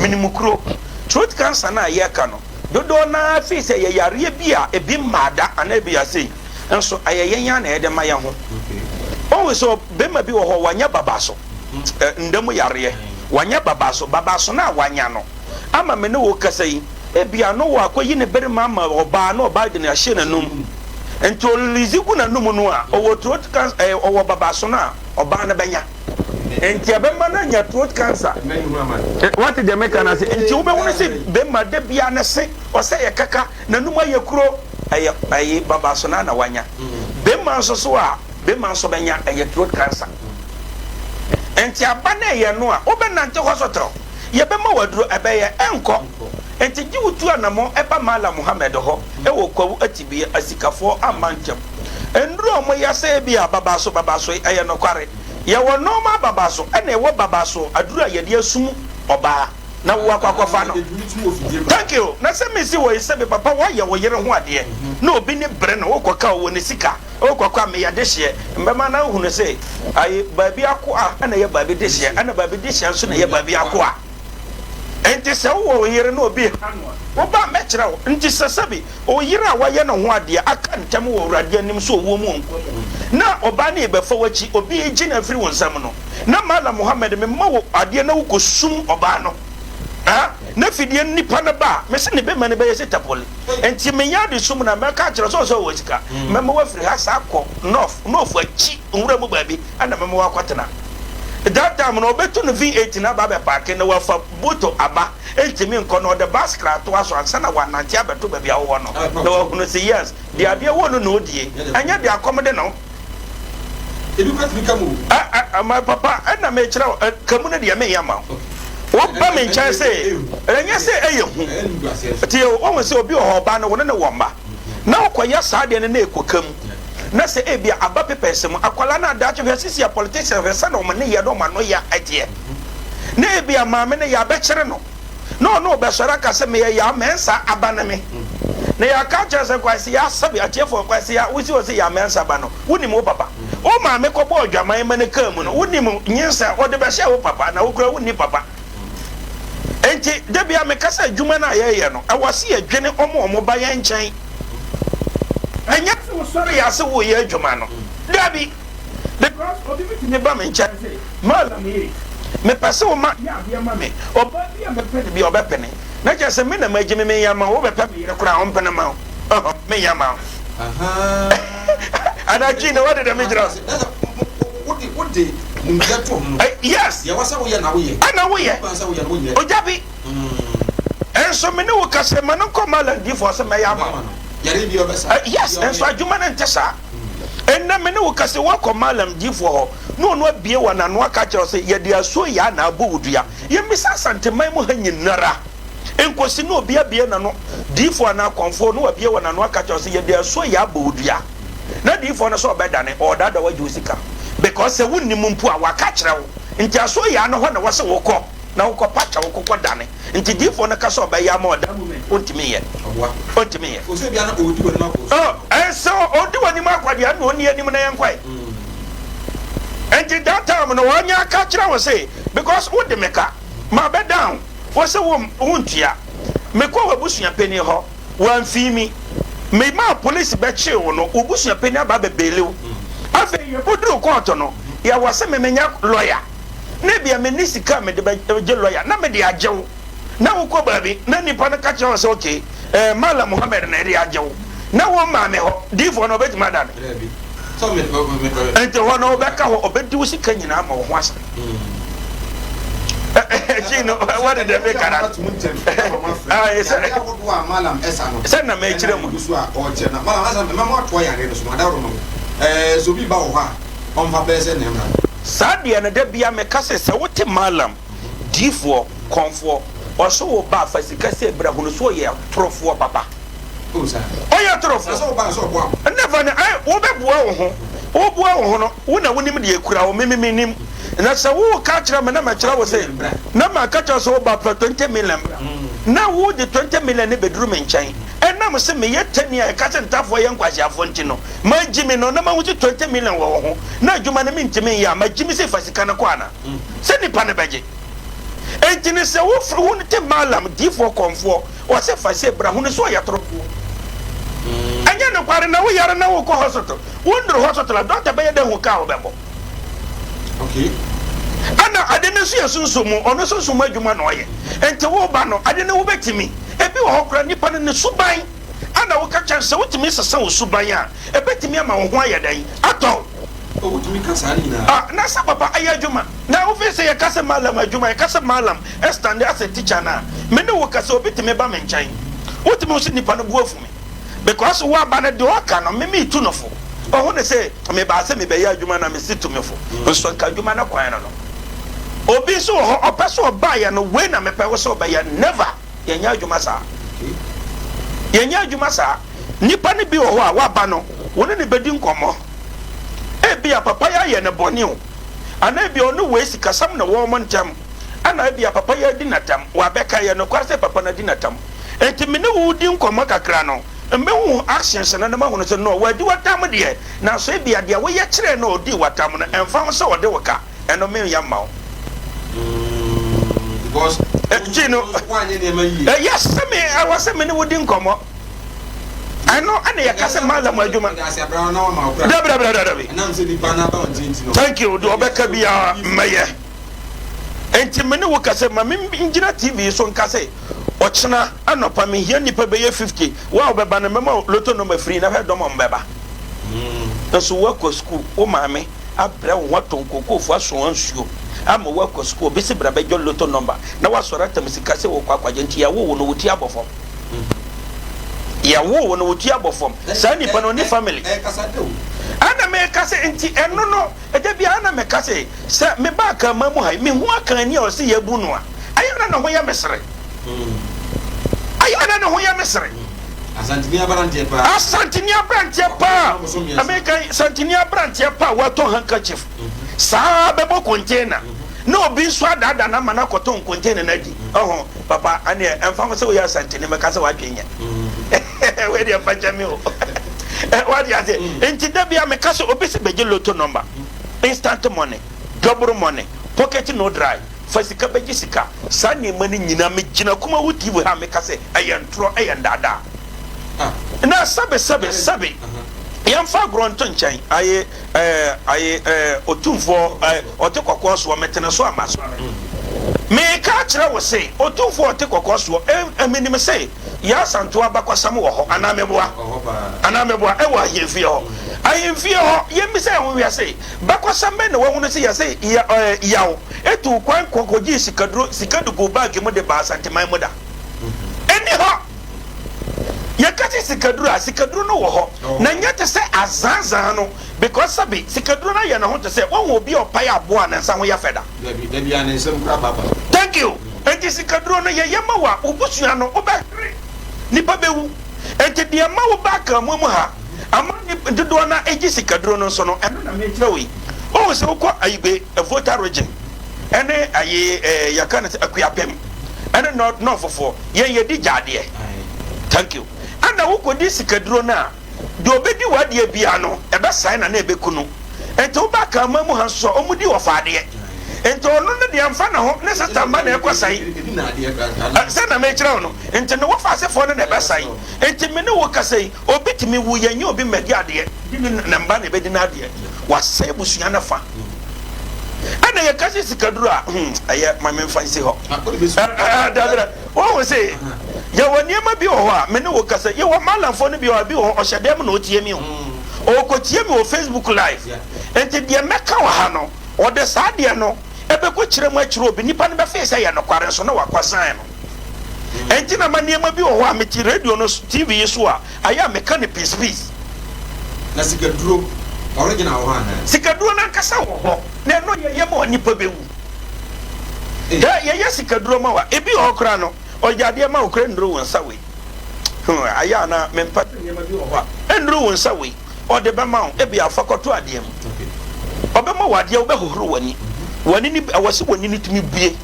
mene mu kuro. Throat cancer no a yɛreka no, dodoɔ no ara feel sɛ ɛyɛ yareɛ bi a ebi mmaa da anaa ebi asei. Nso ɛyɛ yɛn ara na yɛde ma yɛn ho. Wohu sɛ barima bi wɔ hɔ, wanya babaso, nda mu yareɛ, wanya babaso, babaso no a wanya no, ama me ne wo kasa yi, ebia no wɔ akɔyi ne barima ama ɔbaa na ɔbaa de no ahyɛ n'anum. Nti ɔrelease gu n'anum no a, ɔwɔ throat cancer, ɛɛ, ɔwɔ babaso no a, ɔbaa no bɛnya. Nti ɛbɛma no anya throat cancer. Wate deɛ meka no ase? Nti wobɛhunu sɛ barima da biara ne se, ɔsɛ yɛ kaka. N'anum ayɛ kuro, ɛyɛ ɛyi babaso naa na wanya. Bema nso so a, bema nso bɛnya, ɛyɛ throat cancer. Nti aba no ɛyɛ no a, wobɛnante hospital, yɛbɛma wo aduro, ɛbɛyɛ, ɛnkɔ. Nti gye wo tu anamɔn ɛba Mallam Mohammed hɔ ɛwɔ Kwawu Atibie, asikafoɔ amma ntɛm. Nnuro a wɔyɛ sɛ ebia babaso babaso yi, ɛyɛ nokware. Yɛwɔ normal babaso ɛna ɛwɔ babaso aduro a yɛde asum ɔbaa. na wo akɔ akɔfa no thank you na sɛ mesi wɔ yi sɛ me papa woayɛ wo yere ho adeɛ na obi ne bere no wokɔ ka ɔwɔ ne sika wokɔ kɔ a meyɛ dehyeɛ mbɛma na wohunu sɛ ayi baabi akoa ɛna yɛ baabi dehyeɛ ɛna baabi dehyeɛ nso na yɛ baabi akoa nti sɛ wowɔ wo yere na obi ha no a woba mɛkyerɛ wo nti sɛ sɛbi wo yere a wayɛ ne ho adeɛ aka ntam wɔ awurade anim sɛ owuo mu ɔnkwa mu na ɔbaa ne bɛfa w'akyi obi gye no afiri wo nsam no Na Mallam Mohammed me ma wo adeɛ na wo kɔ sum ɔbaa no ah na fidie nipa no ba a me se ne bɛma no bɛyɛ sɛ tapoli nti me nya ade sum na mɛka akyerɛ sɛ ɔsɛ ɔwɔ sika mɛma wafiri ha saa kɔ north north akyi nwura mu baabi ɛna mɛma wakɔ tena that time no ɔbɛtu no V8 no aba abɛ paake na wafa boto aba ntumi nkɔ na ɔde bus kra atoa so ansa na wanante abɛto baabi a wowɔ no na wahunu sɛ yes deɛ adeɛ wɔ no na ɔdie ɛnyɛ deɛ akɔm de no.
Ebi kura tumi ka mu o.
Ɛ ɛ my papa ɛna mekyerɛ wo ka mu no deɛ menyɛ ma wo. Woba me nkyɛn sɛ ɛnyɛ sɛ ɛyɛ hu. Tie o, wohu sɛ obi wɔ hɔ ɔbaa no wo ne no wɔ mma na wokɔyɛ saa adeɛ no na ɛkɔ ka mu na sɛ ebia aba papers mu akwadaa no adaakye hwɛ sisi a politician hwɛ sɛdeɛ wɔn nneyɛɛ ne wɔn ano yɛ ɛteɛ na ebia maame no yɛabɛkyere no. Na ɔne wo bɛsɔre aka sɛ, Meyɛ Yaw Mensah aba ne me. Na yɛaka akyerɛ sɛ, Kwasi Yaw, sɛbe atiefoɔ, Kwasi Yaw, wosi hɔ sɛ Yaw Mensah ba no, wonim wo papa? Wo maame kɔbɔɔ adwaman ma no kaa mu no, wonim nyinsɛn a ɔde bɛhyɛɛ wo papa, na wo koraa wonni papa. Enti, da biara meka sɛ adwuma no a yɛreyɛ no, ɛwɔ sɛ yɛdwene wɔn a wɔba yɛn nkyɛn. Ɛnyɛ sɛ wosɔre yɛ ase woreyɛ adwuma no. Dabi. Because obi betumi ba me nkyɛn se, Mallam ei, mepɛ sɛ woma yɛ adeɛ ma me. Ɔbaa bi a mɛpɛ no bi a ɔbɛpene. Na kyerɛ sɛ me na magye me menyɛ ama wo, wobɛpɛ me yere koraa a ɔmpene mma wo. Ɔhɔ, menyɛ ama wo. Anaa Gene, wode dɛm gyina hɔ.
Wode wode nimdeɛ to ho no.
Yes.
Deɛ ɛwɔ sɛ woyɛ na woyɛ.
Ɛna woyɛ.
Kwan sɛ woyɛ no wonyɛ.
Ogya bi. Nso me ne wo kasa ma no nkɔ Mallam difoɔ sɛ mɛyɛ ama wo.
Yare bi ɔbɛsa.
Yes, nso adwuma no nte saa. Ɛnnɛ me ne wo kasa yi, woakɔ Mallam difoɔ hɔ na ɔno abue wɔn ano aka akyerɛ wo sɛ yɛde asuo yaa na abɔ wo dua. Yɛmmisa Asanteman mu ha nyinara nkosi na obi abue n'ano, difoɔ anaa kɔmfoɔ, na wabue wɔn ano aka akyerɛ wo sɛ yɛde asuo yaa abɔ wo dua. Na difoɔ no sɛ ɔbɛdane, ɔredaadaa wo agye wo sika. Because sɛ wonnim mpo a, waka akyerɛ wo. Nti asuo yaa no hɔ na ɛwɔ sɛ wokɔ na wokɔ pa kyɛw wokɔ dane. Nti diifoɔ no ka sɛ ɔbɛyɛ ama ɔda ɔntumi nyɛ. Ɔntumi nyɛ. Oh, ɛsɛ ɔdi w'anim akɔ deɛ ɛna ɔnni anim na yɛnkɔe. Nti that time no wɔnyɛ aka kyerɛ wo se because wode me ka ma bɛ down wo se wo wontua. Mekɔ w'abusua panin hɔ wamfii mi. Me maa police bɛkyee wo no wo busua panin aba abɛbeeli wo. Afei yɛkɔduru court no yɛwɔ se me menya lawyer. na ebia menni sika a mede bɛgye lɔya na mede agye wo, na wokɔ baabi na nipa no ka kyerɛ wo sɛ okay, eh, Mallam Muhammad na ɛde agye wo, na wo maame hɔ, diifoɔ no ɔbɛtumi adane? Nti hɔ no wobɛka hɔ, ɔbɛdi wo sika nyinaa ma wo ho asa. Akyi no, wɔde dɛ meka na sɛ na mekyerɛ mu.
Sɛ obi ba wɔ hɔ a ɔmfa bɛyɛ sɛ nea mmra.
Saa deɛ no da biara meka sɛ, sɛ wote Mallam, diifoɔ, kɔmfoɔ, ɔse wo ba fa sika sei bra hunu sɛ ɔyɛ torofoɔ papa.
Oh saa.
Ɔyɛ torofoɔ.
Na sɛ ɔba a sɛ ɔboa wo.
Never ne, ai, wobɛboa wo ho.
Woboa wo ho no, wo na wonim deɛ ekura wo, me me mennim. Na sɛ woreka akyerɛ me na makyerɛ wo se, na maka kyerɛ wo sɛ woba fa 20 million bra, na wode 20 million no bɛduru me nkyɛn, ɛnam se meyɛ tani a ɛka sɛ ntafoɔ yɛ nkwaseafoɔ nti no, magye me no na mahu se 20 million wɔ wo ho, na adwuma no mentumi nyɛ a, magye me se fa sika no kɔ anaa? Sɛ nipa no bɛgye. Enti no sɛ wofrɛ wo te Balaam, diifoɔ kɔmfoɔ, ɔse fa sei bra, hunu sɛ ɔyɛ torofoɔ. Ɛnyɛ nokware na woyare na wokɔ hospital, wonduru hospital a, doctor bɛyɛ dɛ hu ka a wobɛbɔ.
Okay.
Ɛna ade no nso yɛ sunsum mu, ɔno sunsum mu adwuma na ɔyɛ. Enti woba no, ade no wobɛtumi. Ebi wɔ hɔ koraa nipa no ne suban ɛna woka kyerɛ no sɛ wotumi sesa wo suban a, ɛbɛtumi ama wo ho ayɛ dɛn? Atɔ wo.
Oh, wotumi ka saa ne nyinaa.
Ah, na sɛ papa ayɛ adwuma. Na wofii sɛ yɛka sɛ Mallam adwuma, yɛka sɛ Mallam stand as a teacher no a, me ne wo ka sɛ obi tumi ba me nkyɛn. Wotumi hu sɛ nipa no bo afu me. Because woaba no deɛ ɔka no, me metu no fo. Ɔhu no sɛ mebaa sɛ mebɛyɛ adwuma na mesi tu me fo. Nso nka adwuma no kwan no no. Obi nso wɔ hɔ, ɔpɛ sɛ ɔbaeɛ no, wei na mepɛ wo sɛ wobɛyɛ. Never! Yɛnyɛ adwuma saa. Yɛnyɛ adwuma saa. Nipa no bi wɔ hɔ a, woaba no, wo ne no bɛdi nkɔmmɔ. Ebia papa yi ayɛ no bɔne o, anaa ebia ɔne wei sikasɛm na ɛwɔ wɔn ntam, ɛna ebia papa yi adi no atɛm. Wabɛka, ɛyɛ nokware sɛ papa no adi no atɛm. Enti me ne wo redi nkɔmmɔ kakra no, mehu wo actions no na mahunu sɛ no, wadi w'atam deɛ, nanso ebia deɛ woyɛ kyerɛɛ no a ɔdii w'atam no, ɛmfa ho sɛ ɔde wo ka, ɛno menyɛ mma wo.
Because
Enti no,
woanyɛ nneɛma yie.
Ɛyɛ sɛ me, ɛwɔ sɛ me ne wo di nkɔmmɔ. Ɛno ɛna yɛka sɛ malam adwuma. Dabi dabi dabi dabi. Thank you. Deɛ ɔbɛka biara mɛyɛ. Enti me ne wo ka sɛ ma me ngyina TV so nka sɛ ɔkyena anɔpa mehia nnipa bɛyɛ 50 wo a wobɛba no mɛma wo lotto number free na hwɛ dɔm a wɔbɛba. Nso woakɔ sukuu, wo maame abrɛ wo ho atɔn kookoofoɔ asoa nsuo ama woakɔ sukuu, obi se bra bɛgye lotto number na woasɔre atam sika sɛ wokɔ akɔgye nti yɛwoo wo no wo ti abɔ fam. Yɛwoo wo no wo ti abɔ fam. Saa nipa no ɔni family. Ɛna meka sɛ nti ɛno no ɛda biara na meka sɛ sɛ meba akanman mu ha yi mehu akanni a ɔse yɛabu no a ɛyɛ na ne ho yɛ me sere. Ɛyɛ na ne ho yɛ me sere.
Asanteni aberanteɛ paa.
Asanteni aberanteɛ paa. Meka Asanteni aberanteɛ paa watɔ handkerchief saa bɛbɔ container. Na obi nso adaadaa no ama no akɔtɔn container no adi. Ɔho, papa, ɛneɛ ɛmfa ho sɛ woyɛ Asanteni, mɛka sɛ w'adwene nyɛ. Wei deɛ fa kyɛ me o. Wate aseɛ? Nti da biara meka sɛ obi se bɛgye lotto number, instant money, double money, pocket no dry, fa sika bɛgye sika, saa nneɛma no nyinaa megyina Kumawu TV ha a meka sɛ ɛyɛ ntorɔ, ɛyɛ ndaadaa. Na sɛbe sɛbe sɛbe, yɛmfa agorɔ nto nkyɛn, aye. Ɛɛ aye ɛɛ Otumfoɔ ɛɛ ɔte kɔkɔɔ soɔ, metene so a masɔre. Mereka akyerɛ wo se, Otumfoɔ a ɔte kɔkɔɔ soɔ, ɛ menim se Yaa Asantewaa abakɔsɛm wɔ hɔ, anaa meboa? Anaa meboa? Ɛwɔ ahemfie hɔ. Ahemfie hɔ, yɛmmisa yɛn ho nhwɛ se, bakɔsɛm bɛn na wɔahunu se yɛse ya ɛɛ Yaw tuu kwan kɔ kɔgyee sikaduro, sika de guu baage mu de baa Asanteman mu da? Ɛnni hɔ! Yɛka sɛ sikaduro a, sikaduro no wɔ hɔ. Na nyɛ te sɛ azaazaa no because sɛbe sikaduro no ayɛ ne ho te sɛ woahu obi a ɔpae aboa a ne nsa ho yɛ fɛ da?
Dabi, dabi a ne nsam kura papa.
Thank you. Enti sikaduro no yɛyɛ ma wo a, wo busua no wobɛhwere, nipa bɛwu. Enti deɛ ɛma wo ba Akanmu mu ha ama dodoɔ no ara gye sikaduro no nso no, ɛno na merekyerɛ wo yi. Wohu sɛ wokɔ Ayigbe, Volta region, ɛne ayi eh, yɛka no sɛ Akuapem ɛne Northfoɔ, Yɛn yɛdi gyadeɛ. Thank you. Ɛna wokɔdi sikaduro no a, deɛ ɔbɛdi w'adeɛ biara no, ɛbɛsae na na ɛbɛku no. Nti woba Akanman mu ha nso a, wɔdi wɔfa adeɛ. Nti ɔno no deɛ mfa ne ho, ne sista mma na ɛkɔsae. Sɛ na mekyerɛ wo no. Nti ne wɔfa asefoɔ no na ɛbɛsae. Nti me ne wo kasa yi, obi tumi wu, yɛnyɛ obi mmɛdi adeɛ, di ne ne mma na ɛbɛdi n'adeɛ. Wasɛe abusua no fa. Ɛna yɛka sɛ sikaduro a, hmm, ɛyɛ ma memfa nsi hɔ. Dabra, wohu se yɛwɔ nneɛma bi wɔ hɔ a me ne wo kasa, yɛwɔ malamfoɔ no bi wɔ hɔ a, bi wɔ hɔ ɔhyɛ dɛm na ɔtie me o. Ɔrekɔtie me wɔ Facebook live. Nti deɛ mɛka wɔ ha no, ɔde saa deɛ no ɛbɛkɔ kyerɛ mu akyerɛ obi, nipa no bɛfee sɛ ɛyɛ nokware nso na wakɔsan no. Ɛnti na ma nneɛma bi wɔ hɔ a mete radio no TV yi so a, ayɛ a meka no peace peace.
Na sikaduro original wɔ hɔ anaa?
Sikaduro no ankasa wɔ hɔ, na ɛno yɛyɛ ma onipa bɛwu. Hwɛ, yɛyɛ sikaduro ma wo a, ebi wɔ hɔ koraa no, ɔyɛ adeɛ ma wo koraa nnuru wo nsa wei. Hmm, ayɛ a na mempɛ sɛ nneɛma bi wɔ hɔ a ɛnnuru wo nsa wei. Ɔde bɛma wo, ebia fa kɔto adeɛ mu. Ɔbɛma wo adeɛ, wobɛhohoro w'ani. W'ani no, ɛwɔ sɛ w'ani no tumi bue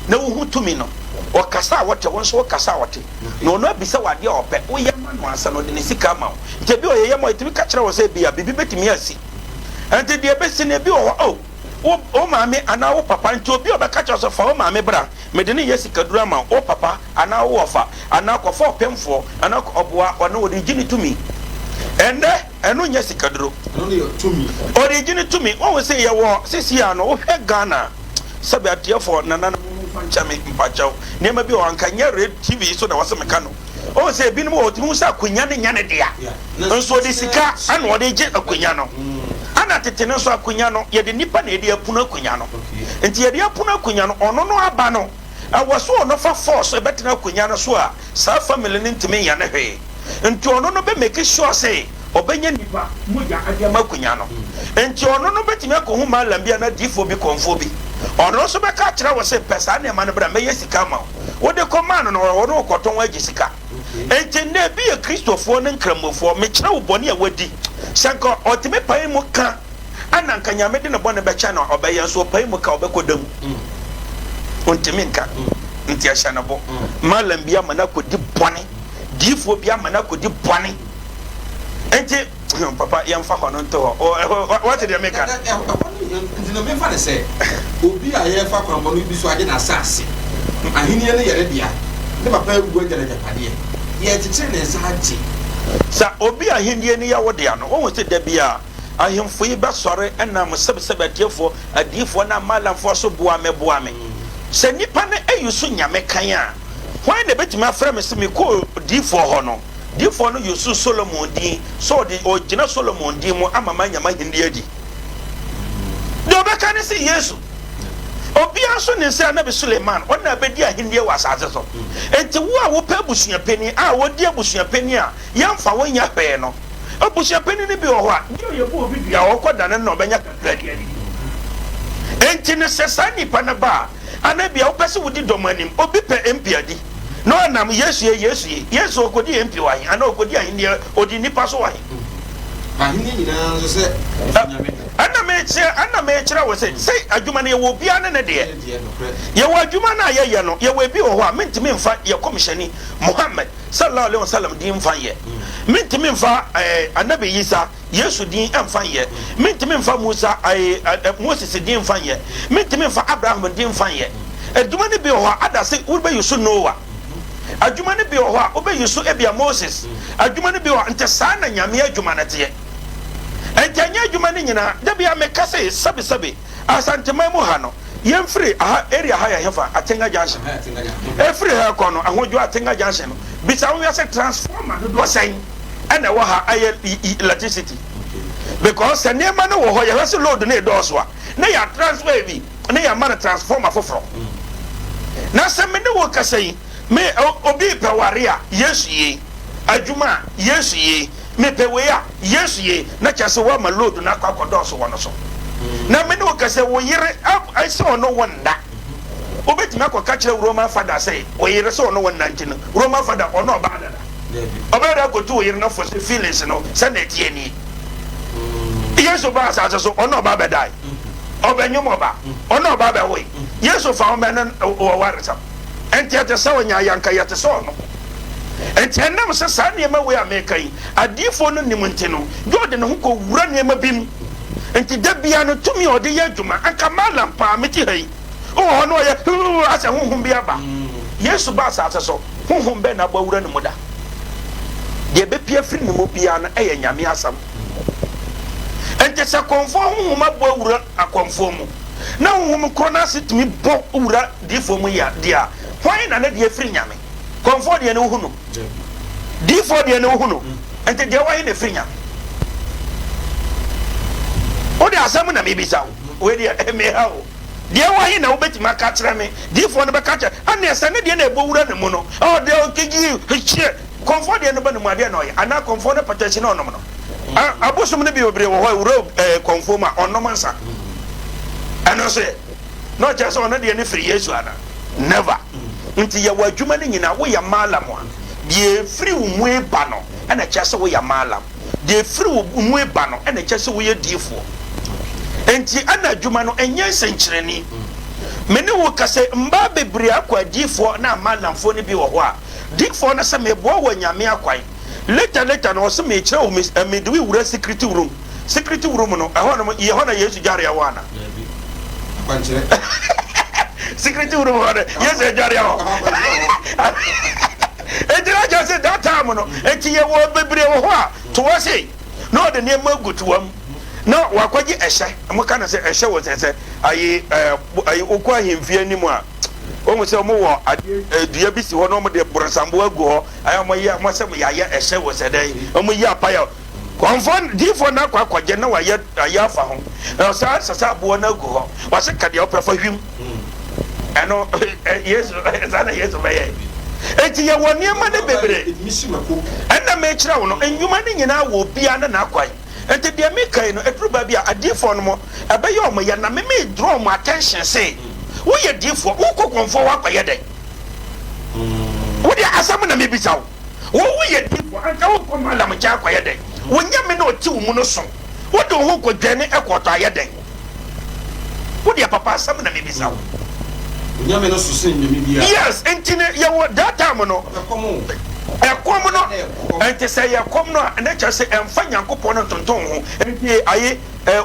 na wohu tumi no. Ɔkasa a wote, wo nso wokasa a ɔte. Na ɔno abisa wo adeɛ a ɔpɛ, woyɛ ma no ansa na ɔde ne sika ama wo. Nti ebi wɔ hɔ yɛyɛ ma wo, yɛtumi ka kyerɛ wo sɛ ebia biribi bɛtumi asi. Nti deɛ ɛbɛsi no, ebi wɔ hɔ, oh, wo, wo maame anaa wo papa, nti obi a ɔbɛka kyerɛ wo sɛ fa wo maame bra, mede no reyɛ sikaduro ama wo, wo papa anaa wo wɔfa, anaa kɔfa ɔpemfoɔ, anaa ɔboa, ɔno ɔde regye ne tumi. Ɛnnɛ, ɛno nyɛ sikaduro.
Ɛno deɛ tumi.
Ɔde regye ne tumi. Wohu sɛ yɛwɔ, seesei ara no, wohwɛ Ghana a, sɛbe atiefoɔ, nananom, momfa nkyɛ me, mpakyɛw, nneɛma bi wɔ hɔ a, anka nyɛ radio, TV so na ɛwɔ sɛ meka no. Wohu sɛ ebinom wɔ hɔ, wotumi hu sɛ akonnwa no nyɛ ne dea, nso ɔde sika na ɔde regye akonnwa no. Ɛna tete no nso, akonnwa no, yɛde nnipa na yɛde apunu akonnwa no. Nti yɛde apunu akonnwa no, ɔno no aba no, Ɛwɔ sɛ ɔno fa force bɛtena akonya no so a saa family no ntumi nyɛ no hwee. Nti ɔno no bɛ make sure se ɔbɛnya nipa mogya de ama akonya no. Nti ɔno no bɛtumi akɔhu mallam bi anaa diifoɔ bi, kɔmfoɔ bi. Ɔno nso bɛka akyerɛ wo se pɛ saa nneɛma no bra mɛyɛ sika ama wo. Wode kɔmaa no no ɔne wo kɔtɔn agye sika. Nti nnɛ ebi yɛ Kristofoɔ ne Nkramofoɔ, mekyerɛ wo bɔne a wadi. Sɛ nka ɔtumi pae mu ka. Ana nka Nyame de ne bɔne bɛkyɛ no a ɔbɛyɛ nso ɔpae mu ka ɔbɛkɔ da mu ɔntumi nka nti ɛhyɛ ne bo. Malam bi ama no akɔdi bɔne, diifoɔ bi ama no akɔdi bɔne nti papa yɛmfa hɔ no nto hɔ wate deɛ meka.
Nti no memfa no sɛ obi a yɛrefa kwammɔne bi so agye n'asase, ahenni no yɛ ne dea, ne papa awu agya no agyapadeɛ, yɛrekyekyere ne nsa agye.
Sɛ obi ahenni no yɛ wo dea no, wohu sɛ da biara Ahemfo yi bɛsɔre nam sɛbsɛbe atiefoɔ, adiyifoɔ ne amalamfoɔ so boa me, boa me. Sɛ nnipa no ayi so nyame kan a, hwan na ɛbɛtumi afrɛ me sɛ mekɔɔ odiyifoɔ hɔ no? Diyifoɔ no usuu Solomon din sɛ ɔde ɔregyina Solomon din mu ama manya m'ahennie adi. Deɛ ɔbɛka ne sɛ Yesu. Obiara nso nim sɛ Anabi Suleiman, ɔno na abɛdi ahennie wɔ asase so. Enti wo a wopɛ abusuapanin a ɔdi abusuapanin a yɛmfa wo nyɛ hwee no, Abusua panyin bi wɔ hɔ a, nea ɔyɛ bu obi dua a, ɔkɔ dane no na ɔbɛnya kakra de adidi. Enti no, sɛ saa nipa no ba a, anaa ebia wopɛ sɛ wodi dɔm anim, obi pɛ MP adi, na ɔnam Yesu ye, Yesu ye, Yesu ɔkɔdi MP wɔ he, anaa ɔkɔdi ahenni, ɔdi nnipa so wɔ he?
Ahenni nyinaa nso sɛ ɛfiri Nyame.
Ɛna mekyerɛ, ɛna mekyerɛ wo sɛ, sɛ adwuma no yɛwɔ obiara ne ne deɛ. Yɛwɔ adwuma no a yɛyɛ no, yɛwɔ ebi wɔ hɔ a, mentumi mfa yɛ kɔmhyɛni Muhammad. Sallallahu alaihi wasallam din mfa nyɛ. Mentumi mfa eh, Anabi Isa, Yesu din mfa nyɛ. Mentumi mfa Musa, eh, eh, Moses din mfa nyɛ. Mentumi mfa Abraham din mfa nyɛ. Adwuma no bi wɔ hɔ a, ada se wobɛyi so Noah. Adwuma no bi wɔ hɔ a, wobɛyi so ebia Moses. Adwuma no bi wɔ hɔ, nti saa na Nyame adwuma no teɛ. Nti ɛnyɛ adwuma no nyinaa. Da biara meka se, sɛbe sɛbe, Asanteman mu ha no, yɛmfiri aha, area ha yɛ hefa? Atenga Junction. Ɛfiri ha rekɔ no, Ahodwo Atenga Junction no, bisa wo hwɛ sɛ transformer dodoɔ sɛn ɛna ɛwɔ ha ɛyɛ electricity. Because sɛ nneɛma no wɔ hɔ, yɛhwɛ sɛ load no redɔɔso a, na yɛ transfer bi, na yɛama no transformer foforɔ. Na sɛ me ne wo kasa yi, me obi repɛ ware a, Yesu yie. Adwuma a, Yesu yie. Mepɛ wei a, Yesu ye, na kyerɛ sɛ woama load no akɔ akɔdɔɔso wɔ no so. Na me ne wo ka sɛ wo yere sɛ ɔne wo nna. Wobɛtumi akɔka kyerɛ Roman fada sɛ wo yere sɛ ɔne wo nna nti no, Roman fada ɔne ɔbaa dada. Ɔbɛyɛ dɛ akɔtu wo yere no fo sɛ feelings no sɛnea ɛteɛ nie. Yesu baa asase so, ɔne ɔbaa bɛdae. Ɔbɛnyem ɔba, ɔne ɔbaa bɛwoe. Yesu fa wo mɛ no wɔwaresɛm. Enti ɛte sɛ ɔnya ayanka, yɛte sɛ ɔno. Enti ɛnam sɛ saa nneɛma wei a mereka yi, adiyifoɔ no nim nti no, Joe de ne ho kɔwura nneɛma bi mu. Enti da biara no, tumi a ɔde yɛ adwuma, anka Malam paa, mete ha yi, wowɔ hɔ na ɔyɛ huu asɛ honhom bi aba. Yesu baa asase so, honhom bɛn na abɔ awura ne mu da? Deɛ ɛbɛpue afiri ne mu biara no yɛ Nyame asɛm. Enti sɛ kɔmfoɔ honhom abɔ awura akɔmfoɔ mu, na honhom korɔ no ase tumi bɔ wura Diifoɔ mu yɛ deɛ a, hwan na ne deɛ firi Nyame? Kɔmfoɔ deɛ ne wohu no? Diifoɔ deɛ ne wohu no? Nti deɛ wɔ he na ɛfiri Nyame? Wode asɛm na mebisa wo, wei deɛ meha wo. Deɛ wɔ he na wobɛtumi aka akyerɛ me? Diifoɔ no bɛka kyerɛ, ɛneɛ sɛ ne deɛ na ɛbɔ wura ne mu no, ɔ deɛ ɔkegyi hyeɛ, kɔmfoɔ deɛ no ba ne mu adeɛ na ɔyɛ, anaa kɔmfoɔ no pɛtɛkyi na ɔnom no. Abosom no bi bebree wɔ hɔ a ɛwura kɔmfoɔ mu a ɔnom nsa. Ɛno nso yɛ. Na ɔkyerɛ sɛ ɔno deɛ no firi Yesu ana? Never. Nti yɛwɔ adwuma no nyinaa, woyɛ Mallam a, deɛ ɛfiri wo mu reba no ɛna ɛkyerɛ sɛ woyɛ Mallam. Deɛ ɛfiri wo mu reba no na ɛkyerɛ sɛ woyɛ diifoɔ. Enti ɛna adwuma no ɛnyɛ nsɛnkyerɛnni. Me ne wo kasa yi, mmaa bebree akɔ adiifoɔ na amalamfoɔ no bi wɔ hɔ a, diifoɔ no sɛ meboa wo anyame akwan. Later later no ɔse mekyerɛ wo me mede wo wura secret room. Secret room no ɛhɔ nom yɛ hɔ na Yesu dwareɛ wɔ ana?
Daabi. Akwankyerɛ.
Secret room hɔ no Yesu adwareɛ hɔ. Enti na kyerɛ sɛ that time no, enti yɛwɔ bebree wɔ hɔ a toa sei na ɔde nneɛma agu toa mu na wakɔgye ɛhyɛ. Wɔka no sɛ ɛhyɛ wɔ sɛ sɛ ayi ɛɛ ayi wokɔ ahemfie anim a wɔn sɛ wɔn wɔ adeɛ ɛɛ dua bi si hɔ na wɔn de borɔsambo agu hɔ ayɛ wɔn yɛ wɔn sɛ yɛayɛ ɛhyɛ wɔ sɛ dɛn wɔn yi apayɛ kɔnfɔ diifoɔ no akɔ akɔgye na wayɛ ayɛ afa ho na ɔsan sasa aboɔ no agu hɔ wɔsɛ ka deɛ ɔpɛ fa hwim. Ɛno Yesu saa na Yesu bɛyɛ. Enti yɛwɔ nneɛma no bebree. Ɛna mekyerɛ wo no, nnwuma no nyinaa wɔ obiara ne n'akwan. Enti deɛ meka yi no, ɛduru baabi a adiyifoɔ no mo, ɛbɛyɛ wɔn ya na me me draw wɔn attention se, woyɛ diyifoɔ, wokɔ kɔmfoɔ hɔ akɔyɛ dɛn? Wo deɛ asɛm na mebisa wo. Wo woyɛ diyifoɔ, anka wokɔ Malam nkyɛn akɔyɛ dɛn? Wo Nyame no a ɔte wo mu no so, wode wo ho kɔdwane kɔɔtɔ ayɛ dɛn? Wo deɛ papa asɛm na mebisa wo.
Onyame no so sen nyame biara.
Yes, nti no yɛwɔ that time no.
Ɛkɔm o.
Ɛkɔm no, nti sɛ yɛ kɔm no a, na kyerɛ sɛ ɛmfa Nyankopɔn no ntonton ho. Nti ayi,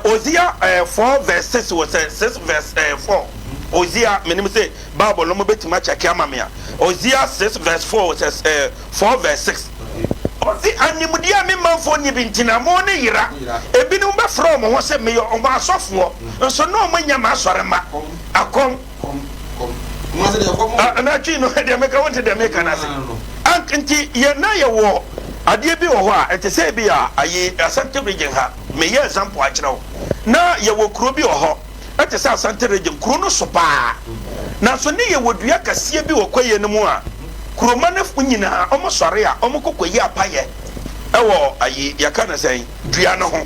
Hosea 4 verse 6 wɔ sɛ 6 verse 4. Hosea, menim sɛ Bible no mobɛtumi akyɛke ama me a. Hosea 6 verse 4 wɔ sɛ 4 verse 6. Ɔse, Animdeɛ a me manfoɔ nni bi nti na mo ne yera. Ebinom bɛfrɛ wɔn ho sɛ meyɛ wɔn asɔfoɔ, nso na wɔn nyɛ m'asɔremma. Akɔm. Anaa twi no deɛ meka wonte deɛ meka no ase. Ank nti yɛ na yɛwɔ adeɛ bi wɔ hɔ a ɛte sɛ ebi a ayi Asante region ha meyɛ example akyerɛ wo. Na yɛwɔ kuro bi wɔ hɔ. Ɛte sɛ Asante Region, kuro no so paa. Nanso ne yɛwɔ dua kɛseɛ bi wɔ kwaeɛ no mu a kuroma no nyinaa wɔn sɔre a wɔn kɔ kɔyi apayɛ wɔ ayi yɛka no sɛn dua no ho,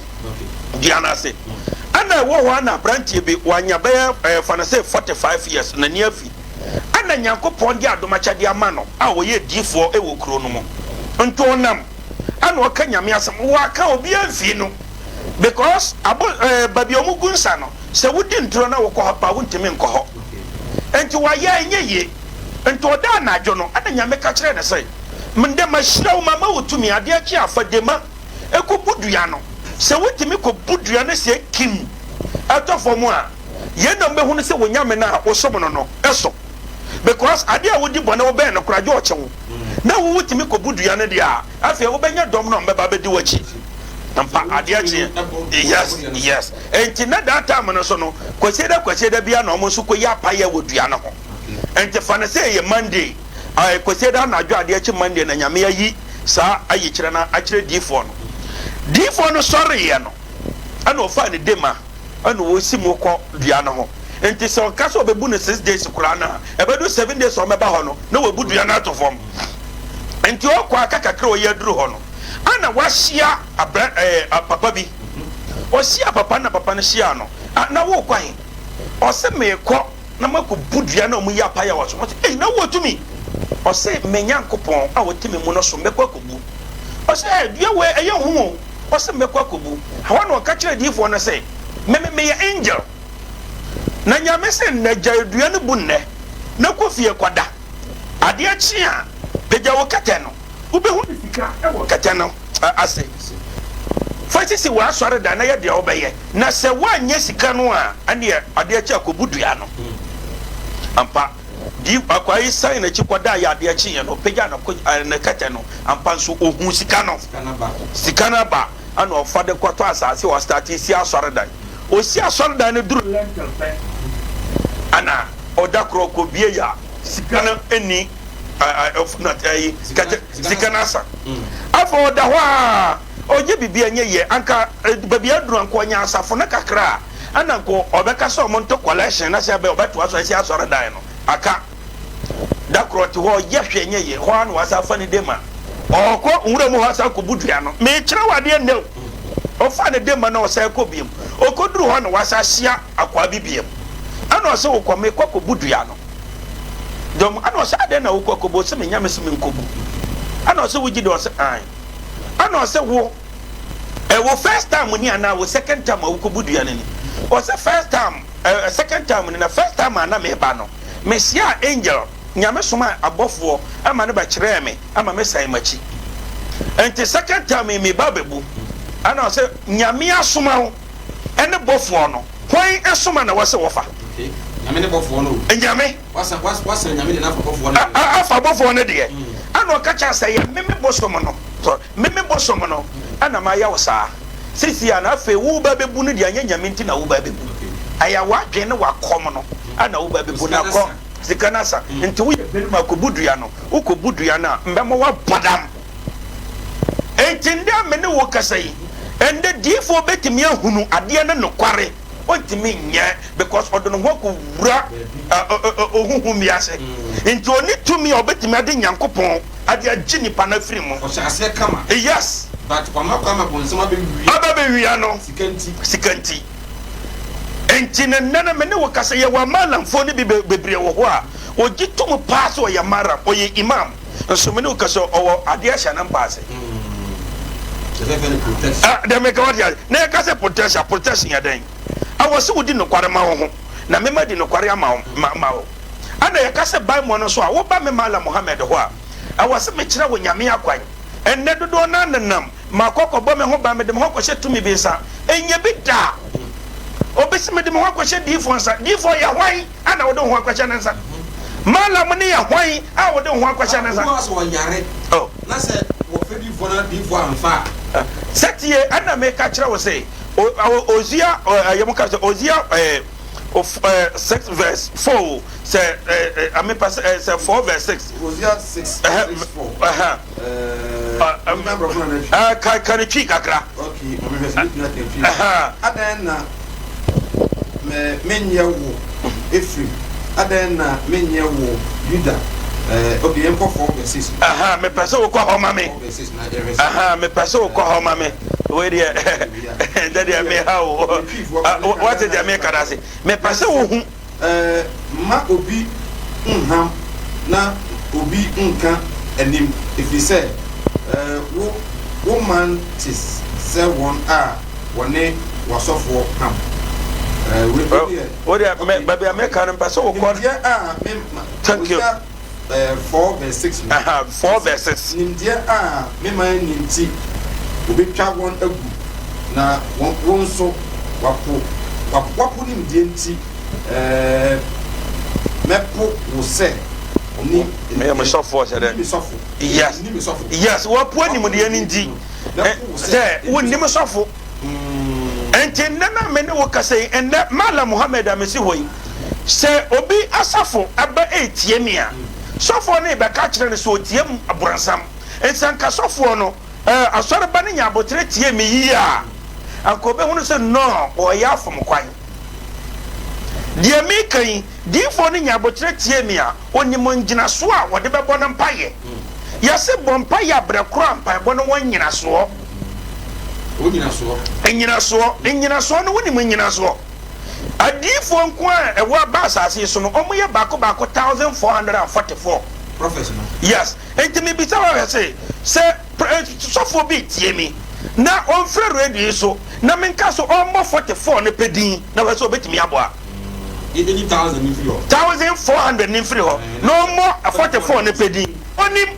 dua no ase. Ɛna ɛwɔ hɔ a na aberanteɛ bi wanya bɛyɛ ɛɛ fa no sɛ 45 years n'ani afi. Ɛna Nyankopɔn de adom akyɛdeɛ ama no a ɔyɛ diifoɔ wɔ kuro no mu. Nti ɔnam ɛna ɔka Nyame asɛm, waka obiara mfii no. Because abo ɛɛ baabi a wɔn gu nsa no, sɛ wodi ntoro na wokɔ hɔ paa wontumi nkɔ hɔ. Nti wayɛ a ɛnyɛ yie. Nti ɔda anadwo no ɛna Nyame ka kyerɛɛ no sɛ, Ndɛ mahyira wo mama wo tumi, adeɛ kye a fa dema kɔ bu dua no. Sɛ wotumi kɔ bu dua no sɛ kim ɛtɔ fam a, yei na wɔbɛhunu sɛ wo Nyame no a wosom no no so. Because adeɛ a wodi bɔne wobɛn no koraa gye ɔkye wo. Na wo wotumi kɔ bu dua no deɛ a, Afei wobɛnya dɔm no a wɔbɛba abɛdi w'akyi. Ampa, adeɛ kyeɛ. Yes, yes. Enti na that time no so no, Kwasiada Kwasiada biara na wɔn nso kɔyi apayɛ wɔ dua no ho. Enti fa no sɛ ɛyɛ Monday, ɛɛ Kwasiada anadwo adeɛ kye Monday na Nyame ayi saa ayikyerɛ no akyerɛ diifoɔ no. Diifoɔ no sɔreeɛ no, ɛna ɔfaa ne dema ɛna ɔsi mu kɔ dua no ho. Enti sɛ ɔka sɛ ɔbɛbu no six days koraa no a, ɛbɛdu 7 days a ɔbɛba hɔ no, na wabu dua no ato fam. Nti ɔkɔ aka kakra a ɔyɛ aduru hɔ no, ana wahyia abra ɛɛ papa bi. Ɔhyia papa na papa no hyia no, ah na wokɔ he? Ɔse meekɔ na makɔ bu dua na ɔmo yi apaya wɔ so. Ɔse ei na wowɔ tumi? Ɔse me Nyankopɔn a ɔte me mu no so mɛkɔ akɔbu. Ɔse ɛɛ dua wei ɛyɛ hu o. Ɔse mɛkɔ akɔbu. Ɛhɔ na ɔka kyerɛɛ diyifoɔ no se, me me meyɛ angel. Na Nyame se nnɛ gyae dua no bu nnɛ na kɔ fie kɔda. Adeɛ kye a, pagya wo kɛtɛ no, wobɛhunu sika wɔ kɛtɛ no ase. Fa sisi w'asɔredan na yɛ deɛ wobɛyɛ, na sɛ woanyɛ sika no a, ɛnneɛ adeɛ kye a kɔbu dua no. Ampa, di akwaa yi san n'akyi kɔdaeɛ adeɛ kyeeɛ no, ɔpagyaa ne kɛtɛ no, ampa nso ɔhuu sika no. Sika no aba. Ɛna ɔfa de kɔtɔ asase a ɔstate si asɔredan. Ɔsi asɔredan no duru lintel pɛ, ɛna ɔda koro ɔkɔ bie a sika no nni ɛyi kɛtɛ sika no asa. Afei ɔda hɔ a ɔyɛ biribi a ɛnyɛ yie anka baabi aduru anka ɔnya asafo no kakra a ɛna nka ɔbɛka sɛ ɔmo nto collection na sɛ ɛbɛ ɔbɛtoa so asi asɔredan no aka. Da koro ɔte hɔ ɔyɛ hwee nyɛ yie, hɔ ara na wasan afa ne dema. Ɔrekɔ nwura mu hɔ asan akɔbu dua no. Merekyerɛ wo adeɛ nnɛ o. Ɔfaa ne dema na ɔsan kɔ biom. Ɔkɔduru hɔ na wasan ahyia akwaa bi biom. Ɛna ɔse wokɔ, mekɔ akɔbu dua no. Dɔm, ɛna ɔse adɛn na wokɔ akɔbu? Ɔse me Nyame se menkɔbu. Ɛna ɔse wogye di? Ɔse aane. Ɛna ɔse wo. Wo first time ni anaa wo second time a wokɔbu dua no ni? Ɔse first time, second time ni, na first time a na meba no, mehyiaa angel, Nyame somaa abɔfoɔ ma no bɛkyerɛɛ me ma me san makyi. Nti second time yi meba abɛbu, ɛna ɔse Nyame asoma wo ɛne bɔfoɔ no, hwan soma na wɔse wɔfa?
Okay. Nyame ne bɔfoɔ no o.
Nyame.
Wasan, wasan Nyame deɛ no afa bɔfoɔ no deɛ.
Afa bɔfoɔ no deɛ. Ɛna ɔka kyerɛ sɛ yɛ me me bosom no. Sorry, me me bosom no na mayɛ wo saa. Seesei a na afei woreba abɛbu no deɛ, ɛnyɛ Nyame nti na woreba abɛbu. Ɛyɛ w'adwene ne w'akɔm no na woreba abɛbu. Na kɔ, sika no asa. Nti woyɛ barima kɔbu dua no. Wokɔbu dua no a, mbɛma woabɔ dam. Enti ndɛ a me ne wo rekasa yi, ndɛ diyifoɔ bɛtumi ahunu adeɛ no nokware, ɔntumi nyɛ because ɔde ne ho akɔwura ohuhum wiase. Nti ɔnni tumi a ɔbɛtumi ade Nyankopɔn ade agye nipa no afiri mu.
Ɔhyɛ aseɛ kama.
Yes.
But wama kwan ma bonsam abɛwia.
Aba bɛwia no.
Sika nti.
Sika nti. Nti no nnɛ no me ne wo kasa yɛwɔ Amalamfoɔ no bi bebree wɔ hɔ a ɔgye tom paa sɛ ɔyɛ Malam, ɔyɛ Imam. Nso me ne wo kasa ɔwɔ adeɛ ahyɛ ne mpa ase.
Protection.
Deɛ meka wate ase. Na yɛka sɛ protection, protection yɛ dɛn? Ɛwɔ sɛ wodi nokware ma wo ho, na me madi nokware ama wo, ma, ma wo. Ɛna yɛka sɛ bammɔ no nso a, woba me Mallam Mohammed hɔ a, ɛwɔ sɛ mekyerɛ wo Nyame akwan. Ɛnnɛ dodoɔ no ara nenam, makɔ akɔbɔ me ho ban, mede me ho akɔhyɛ tumi bi nsa. Ɛnyɛ bi da! Obi se mede me ho akɔhyɛ diyifoɔ nsa. Diyifoɔ yɛ hwan a na wode wo ho akɔhyɛ ne nsa? Mallam no yɛ hwan a wode wo ho akɔhyɛ ne nsa?
Obi wɔ hɔ a sɛ ɔyare
Oh.
na sɛ wɔfrɛ diyifoɔ na diyifoɔ amfa a.
Sɛ tie, ɛna meka kyerɛ wo se, Hosea, ɛyɛ mo ka sɛ Hosea, ɛɛ. Of 6 verse 4 sɛ amepa sɛ sɛ 4 verse 6.
Hosea 6 verse 4.
Ka ka ne twi kakra.
Okay, mame hwɛ sɛ metumi aka twi. Adɛn na menyɛ wo Efraim? Adɛn na menyɛ wo Yuda? Okay, yɛnkɔ 4 verse 6.
Mepɛ sɛ wokɔ hɔ ma me.
4 verse 6 na yɛhwɛ sɛ.
Mepɛ sɛ wokɔ hɔ ma me. Wei deɛ ɛdɛ deɛ meha o. Wate deɛ meka no ase. Mepɛ sɛ wohu.
Mma obi nnham na obi nnka anim, ɛfiri sɛ wo wo man te sɛ wɔn a wɔne w'asɔfoɔ ham.
Wo deɛ baabi a meka no mepɛ sɛ wokɔ.
Nimdeɛ a me ma.
Thank you.
4 verse 6 no.
Aha, 4 verse 6.
Nimdeɛ a me man nni nti, wɔbɛtwa wɔn agu, na wɔn, wo nso, wɔapo, wɔapo nimdeɛ nti, ɛɛ, mɛpo wo sɛ ni,
Meyɛ me sɔfoɔ sɛ dɛ.
Nni me sɔfo.
Yes.
Nni me sɔfo.
Yes, wɔapo nimdeɛ no nti, sɛ wonni me sɔfo. Enti nnɛ no a me ne wo kasa yi, nnɛ Mallam Muhammad a mesi hɔ yi, sɛ obi asafo ba retie me a, sɔfoɔ no rebɛka akyerɛ no sɛ ɔtie aborɔnsam. Enti sɛ anka sɔfoɔ no, eh, asɔreba no nya aboterɛ tie me yie a, anka ɔbɛhunu sɛ no, ɔreyɛ afom kwan. Deɛ mereka yi, diyifoɔ no nya aboterɛ tie me a, ɔnim ngyinasoɔ a wɔde bɛbɔ no mpaeɛ. Yɛse bɔ mpaeɛ a berɛ korɔ a mpaebɔ no wɔ nnyinasoɔ.
Nnyinasoɔ.
Nnyinasoɔ. Nnyinasoɔ no, wonim nnyinasoɔ? Adiyifoɔ nko ara a ɛwɔ aba asase yi so no, wɔyɛ baako baako 1,444.
Prophets no.
Yes. Nti mebisa wo ahwɛ se, sɛ sɔfoɔ bi retie me na ɔmfrɛ radio yi so na menka sɛ ɔmmɔ 44 no pɛ din na hwɛ sɛ ɔbɛtumi abɔ a.
Yɛbɛyi thousand no mfiri hɔ.
1,400 no mfiri hɔ na ɔmmɔ 44 no pɛ din. Ɔnim.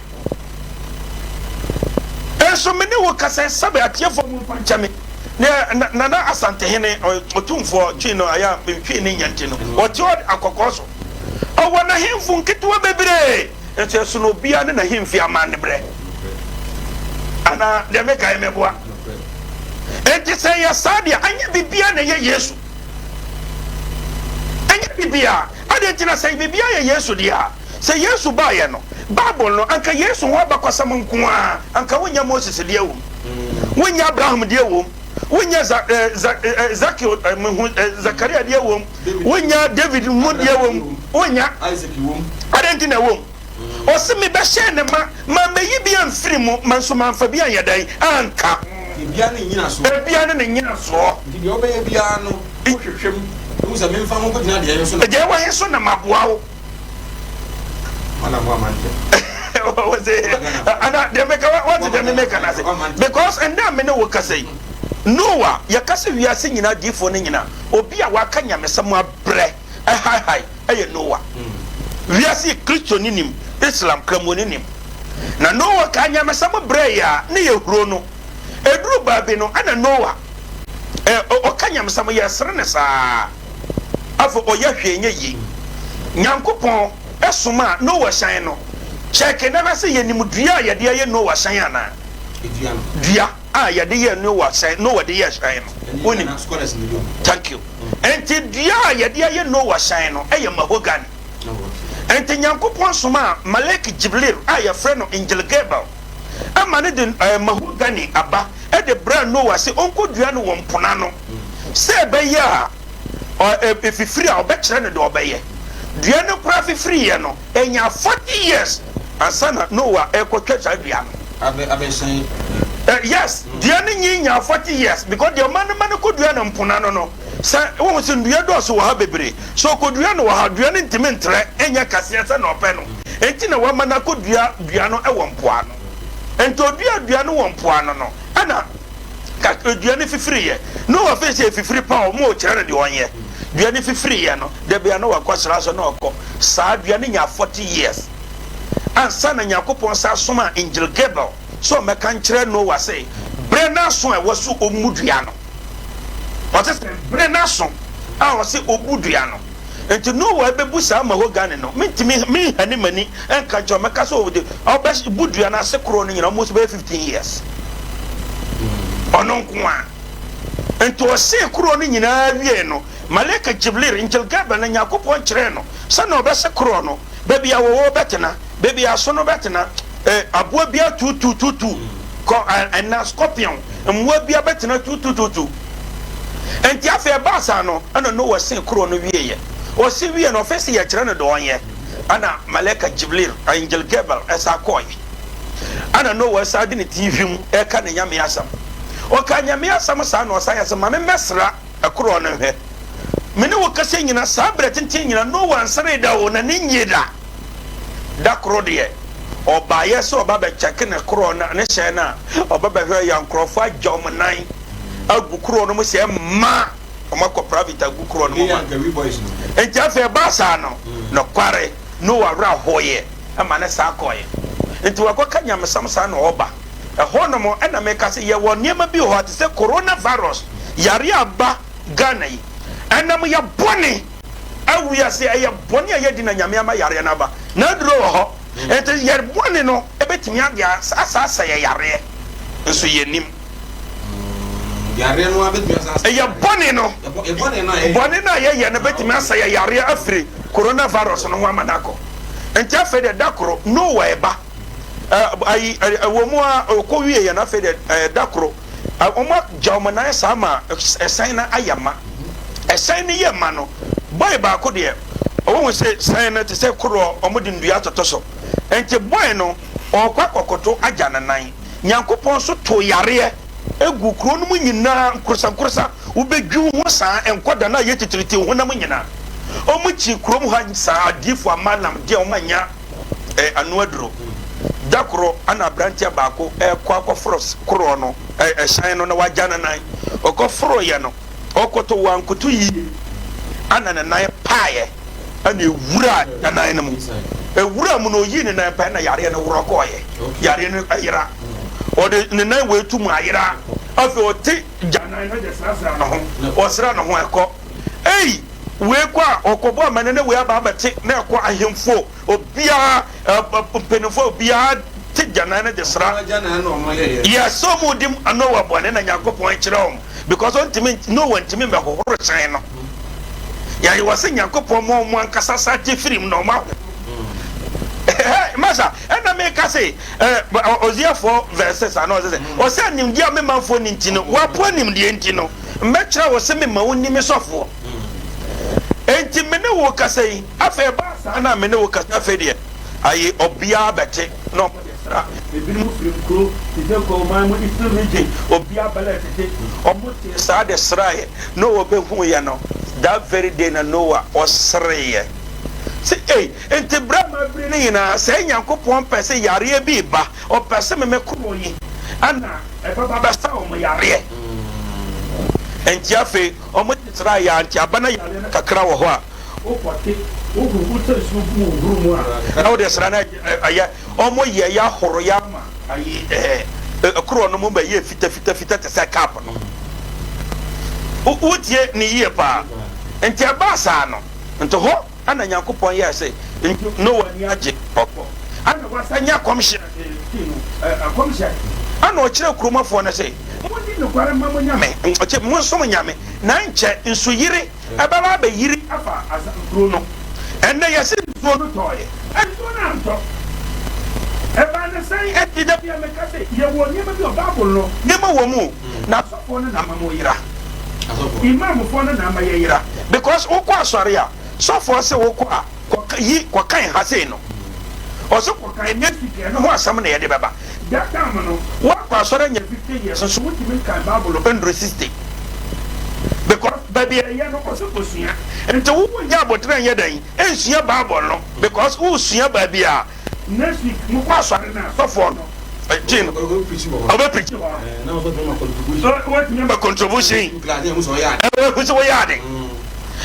Nso me ne wo kasa yi, sɛbe atiefoɔ momfa nkyɛ me. Ne Nana Asantehene, Otumfoɔ, twi no ayɛ a mentwi ne nya nti no, ɔte hɔ akɔkɔɔ so. Ɔwɔ n'ahemfo nketewa bebree, nso ɛsono obiara ne n'ahemfie amanneberɛ. Anaa deɛ meka yi meboa? Enti sɛ ɛyɛ saa deɛ, anyɛ biribiara na ɛyɛ Yesu. Ɛnyɛ biribiara. Adɛn nti na sɛ biribiara yɛ Yesu deɛ a, sɛ Yesu baeɛ no, Bible no, anka Yesu ho abakɔsɛm nko ara, anka wonnya Moses deɛ wom, wonnya Abraham deɛ wom, wonnya Za, eh, Za, eh, eh, Zakeo, eh, mehu, eh, Zakaria deɛ wom, wonnya David mu deɛ wom, wonnya. Adɛn nti na ɛwom? Ɔse mebɛhyɛɛ ne ma, mammeyi bi amfiri mu, manso mamfa bi anyɛ dɛn? Anka.
Ebia ne nnyinasoɔ.
Ebia ne ne nnyinasoɔ.
Nti deɛ wobɛyɛ biara no, wohwehwɛ mu, wohu sɛ memfa ho nkɔgyina deɛ ɛhe so na.
Deɛ ɛwɔ he so na maboa wo.
Madam woamma ntɛm.
Wose, ana deɛ meka, woate deɛ memeka no ase? Because ɛnnɛ a me ne wo kasa yi, Noa, yɛka sɛ wiase nyinaa diifoɔ no nyinaa, obi a waka nyamesɛm abrɛ ɛhaehae ɛyɛ Noa. Wiase yi Kristoni nim, Islam Kramoni nim. Na Noa kaa nyamesɛm brɛɛ yɛ a ne yɛ huro no. Ɛduru baabi no ɛna Noa ɛ ɔka nyamesɛm yɛsere no saa. Afei ɔyɛ hwee nyɛ yie. Nyankopɔn somaa Noa hyɛn no. Kyɛke na hwɛ sɛ yɛnim dua a yɛde ayɛ Noa hyɛn anaa. Dua a yɛde yɛɛ Noa hyɛn, Noa de yɛɛ hyɛn no. Wonim? Thank you. Enti dua a yɛde ayɛ Noa hyɛn no yɛ mahogany. Enti Nyankopɔn somaa Malek Jibril a yɛfrɛ no Angel Gabriel ma no de mahogany aba de brɛɛ Noa sɛ ɔnkɔdua no wɔ mpono ano sɛ ɛbɛyɛ a ɛfifiri a ɔbɛkyerɛ no deɛ ɔbɛyɛ. Dua no koraa fifiriiɛ no, ɛnyaa 40 years ansa na Noa rekɔtwa saa dua no.
Abɛhyɛn.
Yes, dua no nyin nyaa 40 years because deɛ ɔma no ma no kɔdua no mpono ano no, Sɛ wohu sɛ nnua dɔɔso wɔ ha bebree, sɛ ɔkɔdua no wɔ ha a, dua no ntumi ntrɛ nyɛ kɛseɛ sɛ nea ɔpɛ no. Enti na wama no akɔdua dua no wɔ mpoano. Enti ɔduaa dua no wɔ mpoano no, ɛnna dua no fifiriiɛ. Noa fii sɛ ɛfifiri pa a, wɔrekyerɛ no deɛ ɔnyɛ. Dua no fifiriiɛ no, da biara na wakɔ sra so na ɔkɔ. Saa dua no nyaa 40 years ansa na Nyankopɔn san somaa Angel Gabriel sɛ ɔmmɛka nkyerɛ Noa sɛ berɛ no aso a ɛwɔ sɛ ɔmmu dua no. Ɔse sɛ bere no aso a ɔse obu dua no. Nti Noah bɛbu saa mahogany no, mentumi menhane m'ani nka nkyerɛ wo, mɛka sɛ ɔde ɔbɛ bu dua no ase korɔ no nyina almost bɛyɛ 15 years. Ɔno nko a. Nti ɔsee korɔ no nyinaa wiee no, Malaika Jibril, Angel Gabriel, na Nyankopɔn kyerɛɛ no sɛnea ɔbɛse korɔ no, baabi a wɔwɔ bɛtena, baabi a asono bɛtena, eh, aboa biara tuutuutuutu, kɔ, eh, ɛna scorpion, mmoa biara bɛtena tuutuutuutu. Enti afei ɛbaa saa no, ɛna Noa see koroɔ no wieeɛ. Ɔse wieɛ no, ɔfɛ se yɛkyerɛ no deɛ ɔnyɛ. Ɛna Malaika Jibril, Angel Gabriel, ɛsan kɔɔeɛ. Ɛna Noa san de ne ti hwim ɛka ne Nyame asɛm. Ɔkaa Nyame asɛm saa na ɔsan yɛ sɛ, ma me mmɛsra ɛkoroɔ no nhwɛ. Me ne wo kasa nyina, saa berɛ tenten nyina, Noa nseree da o, n'ani nnyee da. Da koro deɛ, ɔbaeɛ sɛ ɔba bɛkyɛke ne korɔ no, ne hyɛn no a, ɔba bɛhwɛ yɛ nkurɔfoɔ agya wɔn nan agu korɔ no mu sɛ mma wɔn akɔ private agu korɔ no mu ma. Nti afei ɛbaa saa no, nokware, Noa werɛ hoeɛ ma ne saa kɔeɛ. Nti wakɔka nyamesɛm saa na ɔreba. Ɛhɔ nom ɛna meka sɛ yɛwɔ nneɛma bi wɔ hɔ a te sɛ corona virus, yareɛ a aba Ghana yi, ɛnam yɛ bɔne. Awu wiase ɛyɛ bɔne a yɛadi na Nyame ama yareɛ no aba. N'aduro wɔ hɔ. Nti yɛ bɔne no bɛtumi ade asaasa yɛ yareɛ nso yɛnnim.
Yareɛ no ara bɛtumi asa
Ɛyɛ bɔne no. Bɔne no a yɛyɛ no bɛtumi asa yɛ yareɛ afiri corona virus no ho ama no akɔ. Nti afei deɛ da koro Noah ɛba ayi ɛwɔ mu a ɔkɔ wie yɛ no afei deɛ da koro Wɔagya wɔn nan saa ma ɛsɛn no ayɛ ma. Ɛsɛn no yɛ ma no, bɔe baako deɛ, wɔhu sɛ sɛn no te sɛ koroɔ, wɔde nnua atoto so. Enti bɔe no, ɔrekɔ akɔkoto agya ne nan. Nyankopɔn nso too yareɛ guu kuro no mu nyinaa, nkorsankorosa, wobɛdwi wo ho saa, nkɔda no ayɛ titiritii wo honam nyinaa. Wɔkyii kurom ha saa, adiyifoɔ amanam deɛ wɔannya. eh, ano aduro. Da koro ana aberanteɛ baako ɛrekɔ akɔforo koroɔ no, ɛhyɛn no na wagya ne nan. Ɔkɔforoeɛ no, ɔkoto wankoto yie, ana ne nan paeɛ, ɛna ewura ne nan no mu. Ewura mu no, oyii ne nan paeɛ na yareɛ no worɔ kɔɔeɛ. Yareɛ no ayera. Ɔde ne nan wei to mu ayera. Afei ɔte gya nan no de srasra ne ho. Ɔsra ne ho ɛkɔ. Ei! Wei kɔ a, ɔkɔbɔ amane na wei aba abɛte na ɛkɔ ahemfo obiara mpanyinfoɔ obiara te gyanan no de sra. Yɛ sɛ ɔmo di Noah bɔne na Nyankopɔn kyerɛ ɔmo because ɔntumi Noah ntumi mbɛhohoro hyɛn no. Yɛayɛ wɔ sɛ Nyankopɔn ma ɔmo ankasa sa te firi mu na ɔmo ahohoro. Masa ɛna meka se Hosea 4 verse 6 ana ɔsɛ sɛ ɔsɛ animdeɛ a me manfoɔ ni nti no wapo animdeɛ nti no Mɛkyerɛ wo se mema wo nni me sɔfoɔ. Enti me ne wo rekasa yi, afei ɛbaa saa na me ne wo kasa afei deɛ, aye, obiara bɛte na wɔn de sra. Ebinom firi nkuro te sɛ Kwahuman mu, Eastern Region, obiara bɛlɛ tete, wɔn tee saa de sraeɛ. Noah bɛhuuiɛ no, that very day na Noah ɔsereeɛ se, Ei, enti berɛ a mabiri no nyinaa, sɛɛ Nyankopɔn pɛ se yareɛ bi reba, ɔpɛ se me me kuro yi, ɛna ɛbɛba bɛsa wɔn yareɛ. Nti afei wɔn de sra yɛ a nti aba na yareɛ no kakra wɔ hɔ a wokɔte wohuhu sɛ nsuo gu wo huru mu a na wode sra no ayɛ wɔn yɛ yɛ ahoro yɛ ama ayi ɛɛ korɔ no mu bɛyɛ fita fita fita te sɛ cup no. Wotie ne yie paa. Nti ɛbaa saa no nti hɔ Ɛnna Nyankopɔn yɛɛ se, Nti Noa ani agye, ɔkɔ. Ɛnna wasan nya kɔmhyɛ tii no, kɔmhyɛ. Ɛnna ɔkyerɛɛ kuromafoɔ no se, Monni nokware mma mo nyame, ɔkyɛ, monsom Nyame, na ɛnkyɛ nsuyiri bɛba abɛyiri afa asa, kuro no. Ɛnnɛ yɛse nsuo no tɔɔeɛ. Nsuo no antɔ. Ɛbaa no sɛn? Enti da biara meka se, yɛwɔ nneɛma bi wɔ Bible no, nneɛma wɔ mu, na asɔfoɔ no na ama moyera. Imamfoɔ no na ama yɛyera. Because wokɔ asɔre a, Sɔfoɔ se wokɔ a kɔ yi kɔkan ha sei no ɔse kɔkan next week ɛno ho asɛm na yɛde bɛba that time no woakɔ asɔre anya 50 years nso wontumi nkan bible nduru 60 because baabi a ɛyɛ no ɔse kɔsua nti wo wonyɛ aboterɛ nyɛ dɛn nsua bible no because wosua baabi a Next week mo kɔ asɔre na sɔfoɔ no gye no ɔbɛ preach hɔ watumi ama contribution ɛhu sɛ woyɛ ade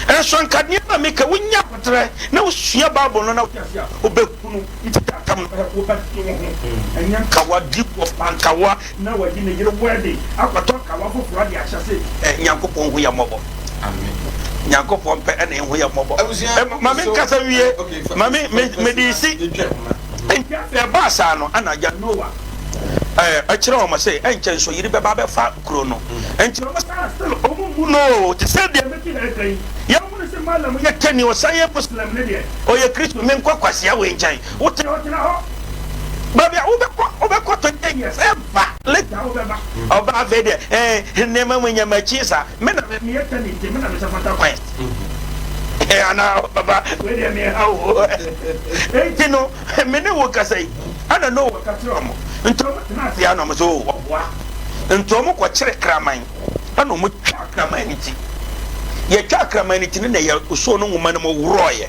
nso nka nneɛma meka wonya aboterɛ na wosua bible no na wote ase a wobɛhunu nti tatam no wobɛte wo ho ɛnyɛ nkawa di wɔfa nkawa na wadi ne yere wedding akɔtɔ nkawa foforɔ de ahyɛ se Nyankopɔn hu yɛ mmɔbɔ. Nyankopɔn pɛ ɛna ehu yɛ mmɔbɔ. Ma me nkasa wie. Ma me me me de si. Nti afei ɛbaa saa no ɛna agya Noa ɛkyerɛ wɔn sɛ ɛnkyɛ nso yiri bɛba abɛfa kuro no. Nti wɔn san still wɔn mu no te sɛ deɛ mete ha ɛka yi. Yɛn hunu sɛ malam yɛ kani ɔsan yɛ Muslim ne deɛ ɔyɛ Kristo menkɔ kwasia wei nkyɛn. Wote hɔ tena hɔ. Baabi a wobɛkɔ wobɛkɔ 20 years ɛmfa later wobɛba. Ɔba afei deɛ ɛɛ nneɛma mu nyɛ m'akyi saa. Me na me meyɛ tani nti me na mesɛ fata kwan. Ɛɛ anaa papa wei deɛ meha wo. Enti no me ne wo kasa yi ɛna Noah ka kyerɛ wɔn. Nti wɔn tena ase a na wɔn sɛ oh ɔboa. Nti wɔn kɔkyere kraman ɛna wɔn twa kraman no ti. Yɛtwa kraman no ti no na yɛ osuo no nwoma no mu worɔeɛ.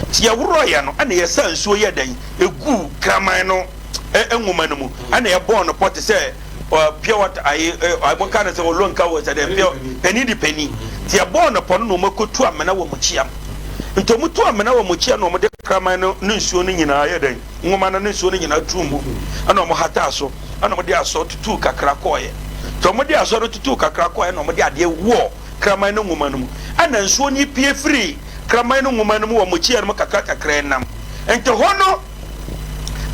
Nti yɛworɔeɛ no ɛna yɛsaa nsuo yɛ dɛn eguu kraman no nwoma no mu ɛna yɛbɔɔ no pɔ te sɛ pure water ayi ɔmo ka no sɛ olonka wɔ sɛ dɛ pure panin de panin nti yɛbɔɔ no pɔ no na ɔmo akɔtu amena wɔ mukyia mu nti ɔmo tu amena wɔ mukyia na ɔmo de kraman no ne nsuo no nyinaa yɛ dɛn nwoma no ne nsuo no nyinaa tuu mu ɛna ɔmo hataa so ɛna ɔmo de asɔ tutuu kakra kɔɔeɛ nti ɔmo de asɔ no tutuu kakra kɔɔeɛ na ɔmo de adeɛ wɔɔ kraman no nwoma no mu ɛna nsuo no pie firii kraman no nwoma no mu wɔ mukyia no mu kakra kakra nam nti hɔ no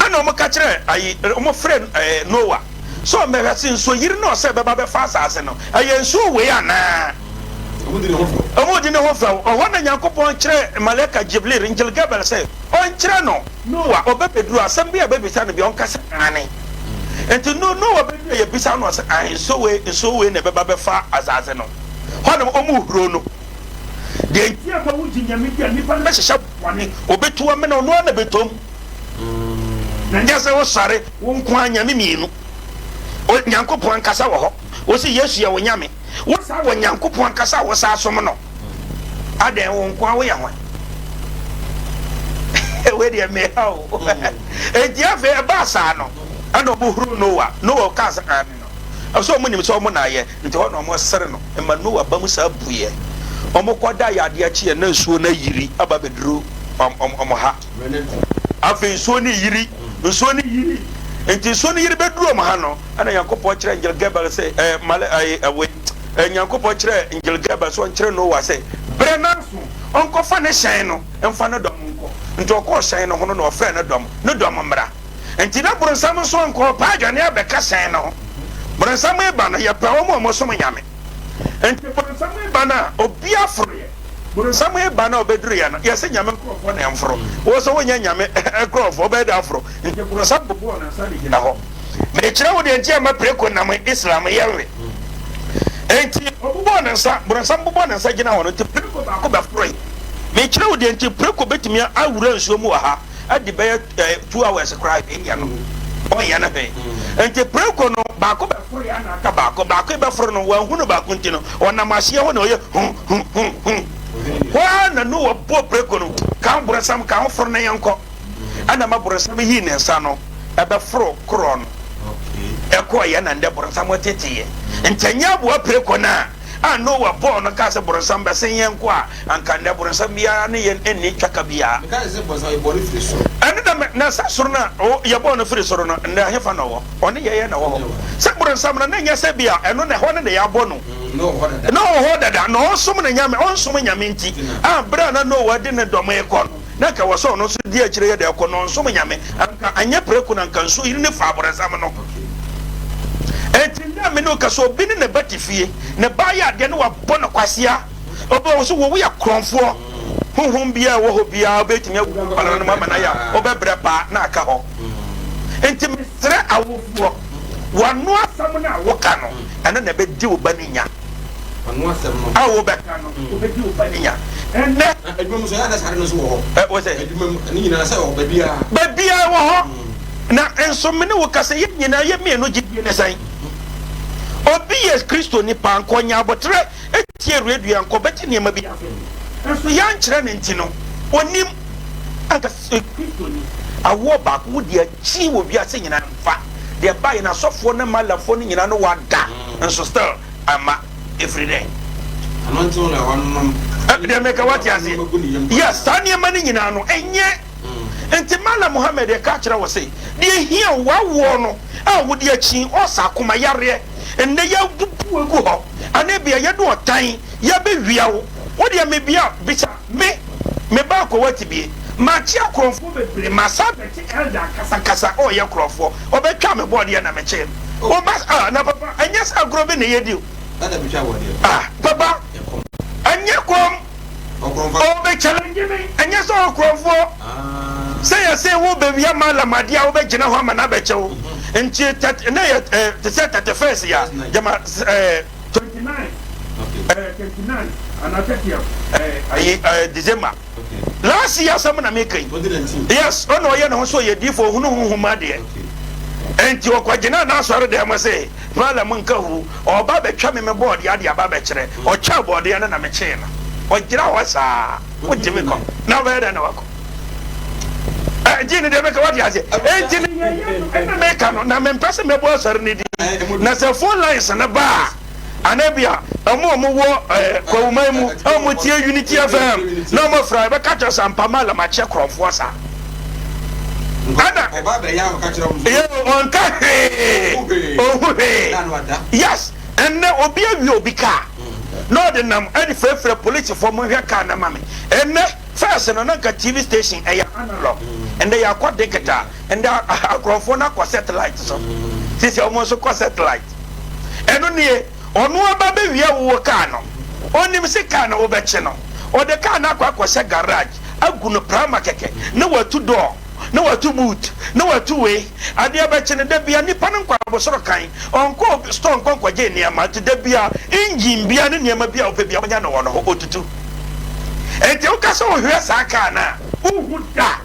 Ɛna wɔn ka kyerɛ ayi wɔn frɛ ɛɛ Noa sɛ ɔmmɛhwɛ se nsuo yiri na ɔsɛ bɛba bɛfa asaase no ɛyɛ nsuo wei anaa? Wɔn di ne ho fɛw. Ɔhɔ na Nyankopɔn kyerɛ Malaika Jibril, Angel Gabriel, sɛ ɔnkyerɛ no Noa ɔbɛbɛduru asɛm bi a bɛbisa no bi ɔnka sɛ aane. Nti no Noa bɛduru a yɛbisa no ɔsɛ ae nsuo wei nsuo wei na ɛbɛba bɛfa asaase no. Hɔ nom wɔn huro no. Deɛ nti a ma wogye Nyame di a nnipa no bɛhyehyɛ bɔne, ɔbɛtu amena, ɔno ara na bɛtɔ mu. Na nyɛ sɛ wosɔre wo nko ara Nyame mienu. O Nyankopɔn ankasa wɔ hɔ. Wose Yesu yɛ wo Nyame. Wo saa wɔ Nyankopɔn ankasa a wosaa som no. Adɛn wo nko ara woyɛ hwan? Wei deɛ meha o. Enti afei ɛbaa saa no, ɛna ɔmo huroo Noa. Noa kaa sɛ, Aane. Ɛfisɛ wɔn nim sɛ wɔn na ayɛ, nti hɔ na wɔn sere no ma Noa ba mu saa buiɛ. Wɔn kɔ da yɛ adeɛ kyeɛ na nsuo no ayiri aba abɛduru wɔn ha. Afei nsuo no yiri, nsuo no yiri, nti nsuo no yiri bɛduru wɔn ha no, ɛna Nyankopɔn kyerɛ Angel Gabriel sɛ, ɛɛ male, ɛɛ ɛwei, ɛɛ Nyankopɔn kyerɛ Angel Gabriel sɛ ɔnkyerɛ Noa sɛ, berɛ no aso, ɔnkɔfa ne hyɛn no mfa ne dɔm nkɔ. Nti ɔkɔɔ hyɛn no ho no na ɔfrɛɛ ne dɔm, ne dɔm mmra. Enti na boronsam nso ankɔ ɔpɛ adwane abɛka hyɛn no ho. Boronsam reba no, yɛpɛ wɔn a wɔsom Nyame. Enti boronsam reba no a, obiara foroeɛ. Boronsam reba no a ɔbɛduruiɛ no, yɛse Nyame nkorɔfoɔ na ɛmforo. Wo nso wonyɛ Nyame nkorɔfoɔ, wobɛyɛ dɛn aforo? Enti boronsam bobɔɔ ne nsa de gyina hɔ. Merekyerɛ wo deɛ nti a ɛma preko nam Islam yɛ we. Enti ɔbobɔɔ ne nsa, boronsam bobɔɔ ne nsa gyina hɔ no, nti preko baako bɛforoe. Merekyerɛ wo deɛ nti preko bɛtumi awura nsuo mu wɔ ha. adi bɛyɛ eh, 2 hours koraa hwee nyɛ no, ɔnyɛ no hwee. Nti preko no baako bɛforo yɛ na aka baako, baako yi bɛforo no wanhu no baako nti no ɔnam aseɛ hɔ na ɔyɛ hu hu hu hu. Hɔ ara na Noa bɔɔ preko no, ka ho borɔsam, ka ho foro na yɛnkɔ. Ɛna ma borɔsam yii ne nsa no ɛbɛforo korɔ no ɛkɔɔ yɛ na ndɛ borɔsam teteeɛ. Nti ɛnyɛ aboa preko no a. a Noah bɔɔ no kaa sɛ boronsam bɛsen yɛn kɔ a, anka nnɛ boronsam biara ne yɛn nni twaka biara.
Meka sɛ boronsam yɛbɔɔ no firi soro.
Ɛno na me, na sɛ soro no a yɛbɔɔ no firi soro no, nnɛ ɛhefa na ɔwɔ? Ɔne yɛn na ɛwɔ hɔ. Sɛ boronsam no, na ɛnyɛ sɛ bi a ɛno na ɛhɔ no na yɛabɔ no.
Na ɔwɔ hɔ dada.
Na ɔwɔ hɔ dada, na ɔnsom ne nyame, ɔnsom nyame nti, a berɛ a na Noah de ne dɔm rekɔ no, na anka ɛwɔ sɛ ɔno nso di akyire yɛ dɛ kɔ, na ɔnsom nyame. Anka anyɛ prɛko na anka nsuo yiri no faa boronsam no. Enti nnɛ a me ne wo kasa, obi ne ne ba te fie, ne ba ayɛ adeɛ na wabɔ no kwasea. Obi wɔ hɔ sɛ wɔwo yɛ korɔmfoɔ. Honhom biara ɛwɔ hɔ biara wobɛtumi awura nkwadaa no mu ama no ayɛ a, wobɛbrɛ paa na aka hɔ. Enti mesrɛ awofoɔ, w'ano asɛm no a woka no, ɛno na ɛbɛdi wo ba no nya. A wobɛka no, wobɛdi wo ba no nya. Ɛnnɛ.
Adwuma mu nso, ɛyɛ a na saa ade no nso wɔ hɔ.
Ɛ, wɔ sɛ?
Adwuma mu, ne nyinaa sɛ wɔ baabiara.
Baabiara wɔ hɔ. Na nso me ne wo kasa, yɛn nyinaa, yɛn mmienu gyedie ne sɛn? Obi yɛ Kristoni paa, nka ɔnya aboterɛ tie radio a, nka ɔbɛte nneɛma bi ase. Nso yɛankyerɛ no nti no, ɔnnim. Anka sɛ Kristoni, awoɔ baako, wodi akyi wɔ wiase nyinaa mfa. Deɛ ɛbaeɛ no, asɔfoɔ ne malafoɔ no nyinaa no wɔada, nso still amma. Ɛfiri dɛn?
Anointing oil a wɔanom.
Deɛ meka woate aseɛ? Yes, saa nneɛma no nyinaa no, ɛnyɛ. Nti Mallam Muhammad ɛka akyerɛ wo se, deɛ ɛhia wo, w'awoɔ no a wode akyi, ɔsa akoma yareɛ, nnɛ yɛabubu wo agu hɔ, anaa ebia yɛde ɔtan yɛabɛwia wo, wo deɛ mebia, bisa me, me ba akɔwa tibie, makye akorɔmfoɔ bebree, masan abɛkye Elder ankasa ankasa a ɔyɛ korɔmfoɔ, ɔbɛtwaa me bɔɔdeɛ na mekyee no, wo ba, ah, na papa, ɛnyɛ sɛ agorɔ bi na yɛdi o, ah, papa, ɛnyɛ kɔm. Ɔbɛ challenge me, ɛnyɛ sɛ ɔyɛ korɔmfoɔ. Sɛ yɛse wo bɛwia mallam adeɛ a wobɛgyina hɔ ama no abɛkyɛ wo. Nti tɛt na yɛ eh, te sɛ 31st ya gyama eh, 29 eh, 29 anaa 30th eh, ayi eh, December. Last year asɛm na meka yi. Yes, ɔna ɔyɛ ne ho sɛ ɔyɛ diifo, ɔhunu honhom adeɛ. Nti ɔkɔgyina n'asɔre dɛm se mallam nka hu. Ɔreba abɛtwa me me bɔɔdeɛ ade aba abɛkyerɛ. Ɔtwaa bɔɔdeɛ no na mekyee no. Ɔgyina hɔ saa. Wontumi kɔ. Na wobɛyɛ dɛn na wakɔ? Ɛgye ne deɛ meka wate aseɛ. Enti ne yɛyɛ no ɛna meka no na mempɛ sɛ mɛbɔ asɔre no din. Na sɛ phone lines no ba a anaa bi a ɔmo a ɔmo wɔ ɛɛ Kwawuman mu a ɔmo tie Unity FM na ɔmo afra ɛbɛka kyerɛ sɛ ampa Mallam akyɛ korɔmfoɔ saa. Ɛna yɛ ɔnka hwee ɔnhu hwee yes ɛnɛ obi awie obi kaa na ɔde nam ɛde frɛfrɛ polisifoɔ mo nhwɛ kaa na ma me ɛnɛ first no na nka tv station ɛyɛ analog ɛnɛ yɛakɔ digital ɛnɛ akorɔmfoɔ no akɔ satellite so sisi ɔmo nso kɔ satellite ɛno nie ɔno aba bɛwia wo wɔ kaa no ɔnim se kaa no wobɛkye no ɔde kaa no akɔ akɔhyɛ garage agu no prama kɛkɛ na watu door na watu boot na watu wei adeɛ bɛkye no da bia nipa no nkɔ abosoro kan ɔnkɔ obi store nkɔ nkɔgye nneɛma nti da bia engine bia ne nneɛma bia wopɛ bia wonya no wɔ no hɔ otutu nti woka sɛ wohwɛ saa kaa no a wohu da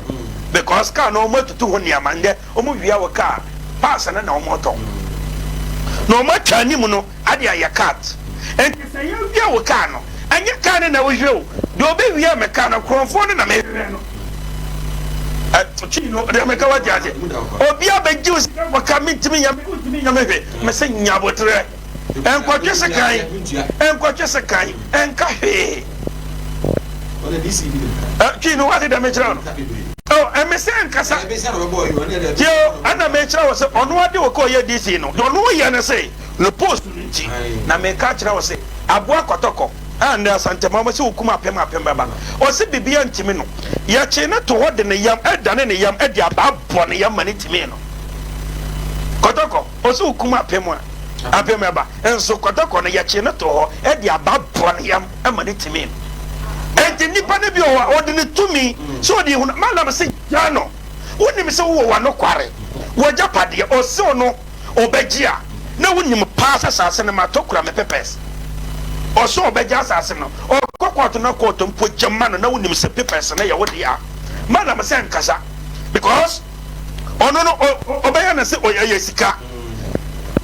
because kaa no wɔn atutu ho nneɛma ndɛ wɔn wia wɔ kaa pass no na wɔn tɔn na wɔn atwa anim no ade ayɛ cut nti sɛ yɛwia wo kaa no ɛnyɛ kaa no na wohwɛ o deɛ ɔbɛwia me kaa no korɔmfoɔ no na mehwehwɛ no twi no deɛ meka wate ase obi abɛgye wo sika kɔka mentumi nya me wontumi nya me hwɛ mɛsɛ nya aboterɛ ɛnkɔtwe sekan ɛnkɔtwe sekan ɛnka hwee twi no wate deɛ mekyerɛ no ɛme sɛ nkasa tio ɛna mekyerɛ wo sɛ ɔno ade wɔ kɔ ɔyɛ dc no deɛ ɔno yɛ no sɛ Ne post no nti na meka akyerɛ wo se aboa kɔtɔkɔ a nnɛ Asantema wɔse wokum apem apem bɛba no, ɔse biribiara ntimi no. Yɛkyee no to hɔ de ne yam dane ne yam de abaa bɔ ne yam ma no timii no. Kɔtɔkɔ, ɔse wokum apem a apem bɛba, nso kɔtɔkɔ no yɛkyee no to hɔ de abaa bɔ ne yam ma no timii no. Enti nnipa no bi wɔ hɔ a ɔde ne tumi sɛ ɔde hunu, Mallam se gyaa no, wonim sɛ wowɔ w'anokware, w'agyapadeɛ, ɔse ɔno. Ɔbɛgye a, na wonim paa sɛ asase no matɔ kura me papers. Ɔsɛ ɔbɛgye asase no, ɔkɔ kɔɔto na kɔɔto mpo gye ma no na wonim sɛ papers no yɛ wo dea. Madam sɛ nkasa because ɔno no ɔbɛyɛ no sɛ ɔyɛ sika.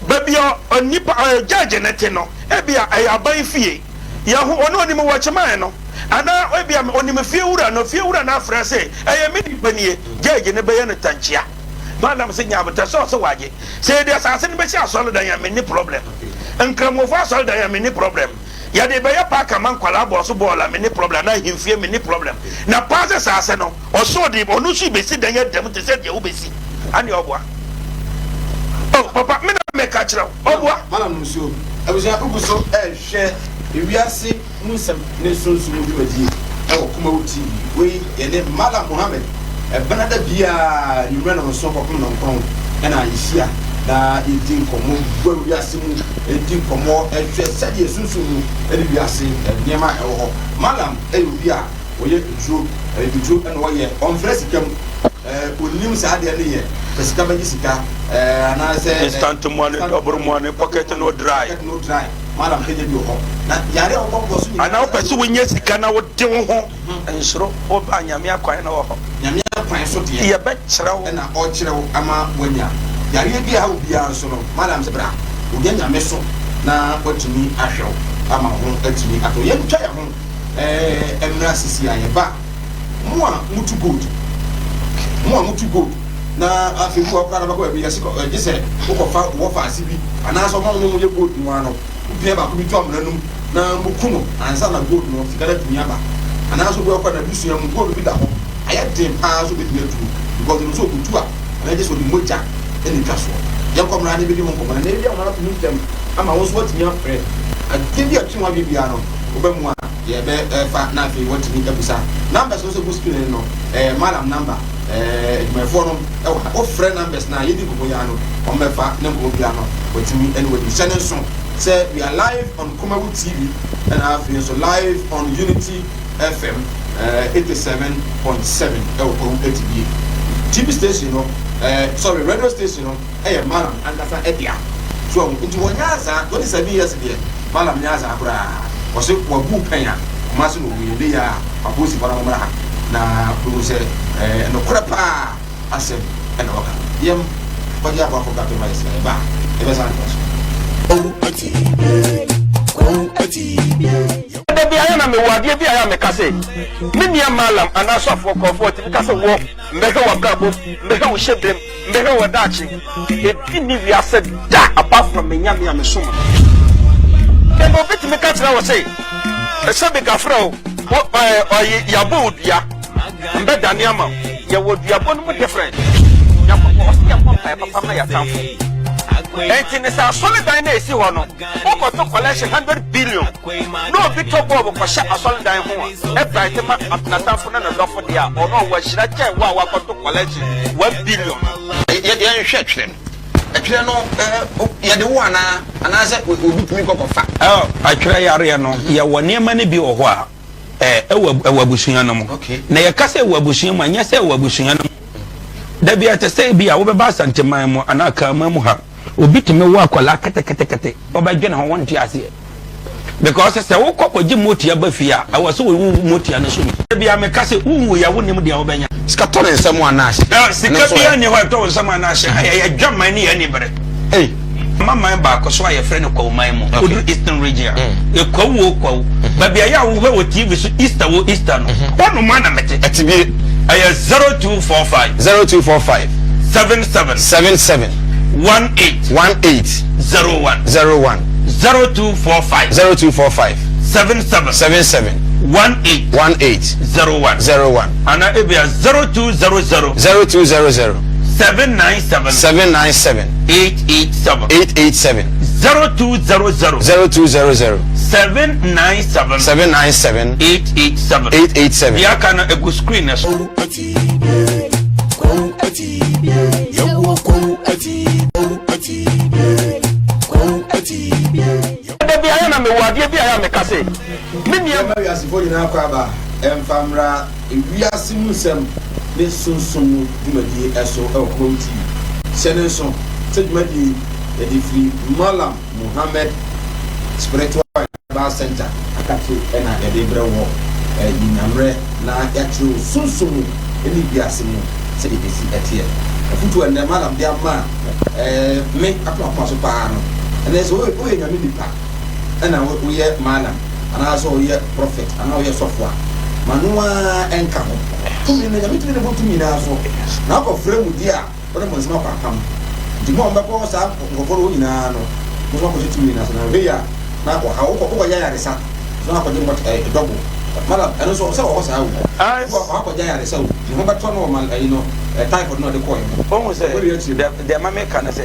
Baabi a nipa judge no te no, ebia ɛyɛ aban fie. Yɛho ɔno onim wɔkyeman no anaa ebia onim fie wura no, fie wura no afrɛ sɛ ɛyɛ me nipa nie, judge no bɛyɛ no tankyia. Balaam se nya abotɛ sɛ ɔse wagye. Sɛ yɛde asase no bɛsi asɔredan a menni problem. Nkramofo asɔredan a menni problem.
Yɛde bɛyɛ park ama nkwadaa abɔ so bɔɔl a, menni problem, anaa ahemfie, menni problem. Na paa sɛ saase no, ɔsoro de, ɔno nso rebɛsi dan ada mu te sɛ deɛ wobɛsi. Aneɛ ɔboa. Oh, papa, me na meka kyerɛ wo, ɔboa.
Malam Nsuo, abusua wogu so rehwɛ ewiase mu nsɛm ne sunsum mu dwumadie wɔ Kumawu TV. Wei yɛne Mallam Mohammed Ɛbenada biara anwummerɛ nnɔnson kɔpem nnɔnkron na yɛhyia na yɛdi nkɔmmɔ wura wiase mu, di nkɔmmɔ hwɛ sɛdeɛ sunsum mu ne wiase nneɛma a ɛwɔ hɔ. Mallam yɛ obi a ɔyɛ aduro, abibiduro na ɔyɛ, ɔmfrɛ sika mu, ɔnnim saa adeɛ no yɛ, pɛ sika bɛgye sika anaasɛ
Instant money, double money, pocket no dry.
Pocket no dry. Mallam nyɛ bi wɔ hɔ. Na yare a wɔbɔ so nyinaa.
Anaa wopɛ sɛ wonya sika na wode wo ho. Nsuro, wo ba, Nyame akwan no wɔ hɔ.
Nyame akwan so deɛ.
Yɛbɛkyerɛ wo.
Ɛna ɔkyerɛ wo ama woanya. Yareɛ bi a ɛha wo biara nso no, Madam sɛ bra, wonya Nyame so na watumi ahwɛ wo ama wo ho atumi atɔ wo. Yɛntwa yɛn ho mmra sisi a yɛba a, mo a motu gold, mo a motu gold na afei bi wɔ hɔ koraa na bɛkɔ baabi yɛse kɔ, gye sɛ wokɔfa wɔfaase bi anaasɛ ɔma wo ne wɔn yɛ gold no ara no, Wopia baako bi to amena no mu na muku no ansa na gold no, sika no atumi aba. Anaasɛ obi wɔ hɔ koraa n'abusua mu gold bi da hɔ, ayɛ den paa sɛ obetumi atu because onim sɛ okotu a, ɛbɛyɛ gye sɛ ɔde mogya na etwa soɔ. Yɛnkɔ mmra na yɛbɛdi ho nkɔmmɔ na nnɛ yɛde ahoma no ato mu ntɛm ama wo nso woatumi afrɛ. Adeɛ bi a ɛtwe w'adwene biara no, woba mu a yɛbɛfa na afei woatumi abusa. Numbers no nso egu screen no no, ɛyɛ Mallam number, ɛɛ adwumayɛfoɔ no wɔ ha. Wofrɛ numbers no a yɛdi nkɔmmɔ yi ara no, wɔbɛfa na nkɔmmɔ biara no watumi ne wo adi. Hyɛ no nso sɛ we are live on Kumawu TV ɛna afei nso live on Unity FM 87.7 ɛwɔ Kwawu Atibie. TV station no, sorry, radio station no ɛyɛ Mallam ankasa dea. So wahu? Nti wɔnyɛ azaa, 27 years deɛ Mallam nyɛ azaa koraa. Ɔse wabu pɛn a, Kumasi na ɔwuiɛ, ndɛ yi ara apolisifoɔ no mommra ha na bɛhu sɛ nokorɛ paa asɛm na wɔka no. Yɛm kɔgye aboafo nkrato ma yɛsrɛ yɛba a yɛbɛsan atoa so.
Da biara na mewɔ adeɛ bi a ɛyɛ a meka sɛ, me nua Mallam anaa sɔfoɔ korɔfoɔ tumi ka sɛ wɔ mbɛhwɛ w'abrabɔ mu, mbɛhwɛ wo hyɛbrɛ mu, mbɛhwɛ wɔ daakye. Ebi nni wiase da apart from me Nyame a mesom no. Ɛna obi tumi ka kyerɛ wo se, sɛ megafrɛ wo, ɔye yɛabɔ wo dua. Mbɛdane ama wo. Yɛwɔ duabɔ no mu difference. Nyankopɔn ɔse yɛmmɔ mpaeɛ papa ma yɛatamfo. Enti ne sɛ asɔredan no a ɛsi hɔ no, wokɔto collection 100 billion na obi tɔ bɔɔbo kɔhyɛ asɔredan ho a, ɛbright ma n'atamfo ne ne dɔfo deɛ a, ɔno ɔwɔ ahyira kyɛn wo a wakɔto collection 1 billion no.
Yɛnhwɛ twerɛ no. Ɛtwerɛ no, yɛde wo anaa? Anaasɛ obi tumi kɔ kɔfa?
Atwerɛ yareɛ no, yɛwɔ nneɛma no bi wɔ hɔ a, ɛwɔ ɛwɔ abusua no mu. Na yɛka sɛ ɛwɔ abusua mu a, nyɛ sɛ ɛwɔ abusua no mu. Da bi ɛte sɛ bi a wobɛba Asanteman mu anaa Kraman mu ha, obi tumi wɔ akwadaa ketekete, ɔbɛdwene ho wonte aseɛ. Because sɛ wokɔ kɔgye motia ba fie a, ɛwɔ sɛ wowu motia no so. Da bi a meka sɛ wowu yɛ wonim deɛ wobɛnya.
Sika tɔ ne nsam anaa ahye?
Sika biara nni hɔ a ɛtɔ wo nsam anaa ahye. Ɛyɛ adwaman ne yɛn anibere.
Ei.
Mma man baako so a yɛfrɛ no Kwawu man mu. Woduru Eastern Region a, Kwawu o Kwawu. Baabi a yɛ a wohwɛ wɔ TV so Easter o Easter no, hɔnom ara na mete.
Ɛte bie.
Ɛyɛ 0245.
0245.
77.
77.
18.
18.
01.
01.
0245.
0245.
77.
77.
18.
18.
01.
01.
Ana ebia 0200.
0200.
797.
797.
887.
887.
0200.
0200.
797.
797.
887.
887.
Deɛ aka no egu screen no so.
Da biara na mewɔ adeɛ bi a ɛyɛ a meka sɛ, me nua.
Yɛmma wiasefoɔ nyinaa kɔ aba mfa mmra Wiase mu nsɛm ne sunsum mu dwumadie so wɔ Kumawu TV. Hyɛ no nso sɛ dwumadie yi yɛde firi Mallam Muhammad Spiritual Herbal Centre Akatse na yɛde rebrɛ woɔ. Yɛnya mmerɛ na yɛakyerɛ wo sunsum mu ne wiase mu sɛdeɛ ɛsi teɛ. Afotuo a nnɛ Mallam de ama me akomakoma so paa no, ɛnɛ sɛ woyɛ Nyame nipa na woyɛ Mallam anaasɛ woyɛ Prophet anaa woyɛ sɔfo a, ma no ara nka ho. Tumi no, Nyame tumi na ɛbɔ tumi nyinaa so, na akɔfrɛ mu deɛ a, wode mo nsɛm akɔ apam. Nti mo a mobɛkɔ saa nkurɔfoɔ no hɔ nyinaa no, mo nso moakɔhyɛ tumi no ase, na hwɛ yie a. Na ɔha wokɔ wokɔgye ayaresa so na akɔgye mɔt ɛɛ dɔbo madam ɛno nso sɛ wɔ hɔ saa o wokɔ akɔgye ayaresa o ne ho bɛtɔ no wɔ mal ɛyi no ɛɛ typhoid no ɔde kɔɛ no.
Wɔn sɛ dɛ deɛ ma meka no sɛ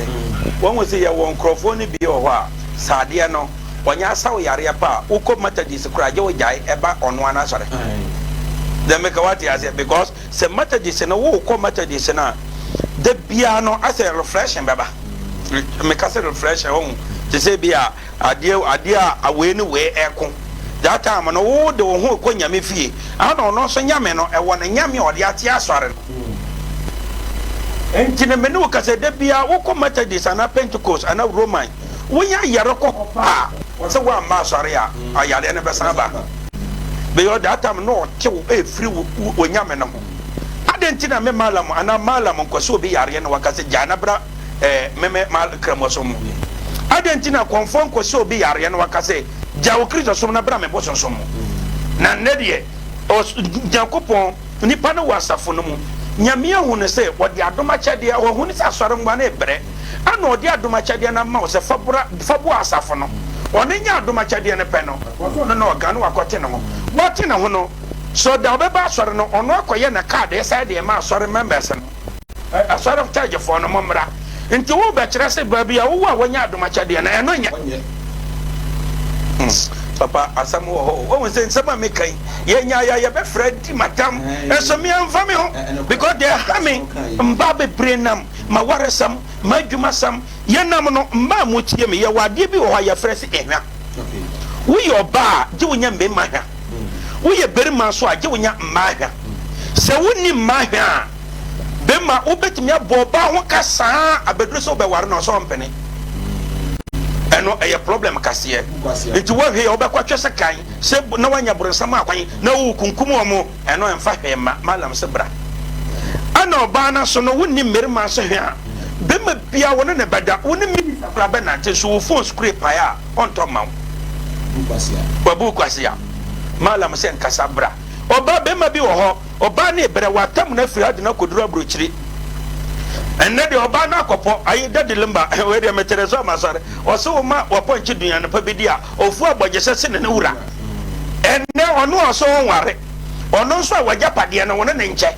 wɔn sɛ yɛwɔ nkurɔfoɔ no bi wɔ hɔ a sɛ adeɛ no wɔnyɛ asaw yareɛ pa a wokɔ Methodist koraa gye wo gyae ɛba ɔno ara n'asɔre deɛ meka wate aseɛ because sɛ Methodist no wokɔ Methodist no a da biara no asɛ reflection bɛba. Meka sɛ refresh wahu te sɛ bi a adeɛ adeɛ a wei ne wei ɛko that time no wo de wo ho rekɔ nyame fie ana ɔno nso nyame no ɛwɔ ne nyame a ɔde ate asɔre no nti no me ne wo kasa da bia wokɔ Methodist anaa Pentecost anaa Roman wonya yare kɔ hɔ paa wɔsɛ woamma asɔre a ayareɛ no bɛsan ba because that time no ɔte wo ɛfiri wo nyame no ho. Adɛn nti na me Malam anaa Malam nkɔsɛ obi yareɛ na waka sɛ gyaa na bra eh, me me ma Kramosom mu? Adɛn nti na kɔmfoɔ nkɔsɛ obi yareɛ na waka sɛ gyaa wo Kristosom na bra me bosonsom mu? Na nnɛ deɛ, ɔs, Nyankopɔn, nipa no wɔ asafo no mu. Nyame ahu no sɛ ɔde adom akyɛdeɛ, wahu no sɛ asɔre mmoa no rebrɛ, ɛna ɔde adom akyɛdeɛ no ama wo sɛ fa bra, fa boa asafo no. Ɔno nya adom akyɛdeɛ no pɛ no, ɔno na ɔga na wakɔte ne ho. Wate ne ho no, So da ɔbɛba asɔre no ɔno akɔyɛ na card ɛsan de ɛma asɔre members no asɔre church foɔ no mo mmra nti wo bɛkyerɛ se baabi a wowɔ a wanya adom akyɛdeɛ no ɛno nyɛ hmm. Papa asɛm wɔ hɔ o wɔn sɛ nsɛm a meka yi yɛnya yɛ yɛbɛfrɛ di matam ɛso me ɛmfa me ho because deɛ ɛha me mba bebree nam ma waresɛm ma adwumasɛm yɛnam no mmaa mu tie me yɛwɔ adeɛ bi wɔ hɔ a yɛfrɛ se ehwa woyɛ ɔbaa gye wonya mmarima hwa Woyɛ barima nso a, gye wonya mmaa hwa. Sɛ wonni mmaa hwa a, barima wobɛtumi abɔ ɔbaa ho ka saa abɛduru sɛ wobɛware no ɔsɛ ɔmpene. Ɛno ɛyɛ problem kaseɛ. Nti woahwɛ yɛ wobɛkɔ atwa sɛ kan sɛ na woanya boronsam akwan na wokunkum wɔn ɛno ɛmfa hwee mma. Malam sɛ bra. Ɛna ɔbaa no so no wonni mmarima nso hwɛ a, barima biara wo ne ne bɛda, wo ne minister koraa bɛnante nso wo phone screen pae a, ɔntɔ mma wo. Wabu kwasea. Malam sɛ nkasa bra. Ɔbaa bɛrima bi wɔ hɔ, ɔbaa no rebrɛ, watam no afiri ha de no akɔduru aburokyire. Ɛnnɛ deɛ ɔbaa no akɔpɔ, ayi Daddy Lumba, wei deɛ mekyerɛ sɛ ɔmasɔre. Ɔse wo ma wapɔnkye duane pa bi di a, ɔfu abɔgyesɛ sene ne wura. Ɛnnɛ ɔno a ɔsɛ ɔnware, ɔno nso a wagyapadeɛ no, wo ne ne nkyɛ.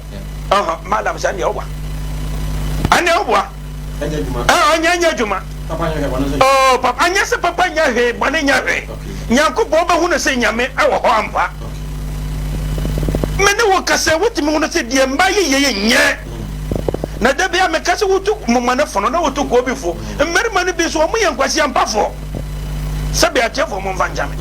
Ɔhɔ, Malam sɛ ɛnneɛ woboa. Ɛnneɛ woboa. Ɔnyɛ nyɛ adwuma. Oh, papa, anyɛ sɛ papa nyɛ hwee, bɔne nyɛ hwee. Nyankopɔn bɛhu no sɛ Nyame wɔ hɔ ampa. Me ne wo kasa, wotumi hu no sɛ deɛ mma yɛ yɛ nyɛ. Na da bi a meka sɛ wotu moma no fono na wotu kɔɔ bi fo. Mmarima no bi nso wɔn yɛ nkwasi ampafoɔ. Sɛbi atiefoɔ mo mfa nkyɛ me.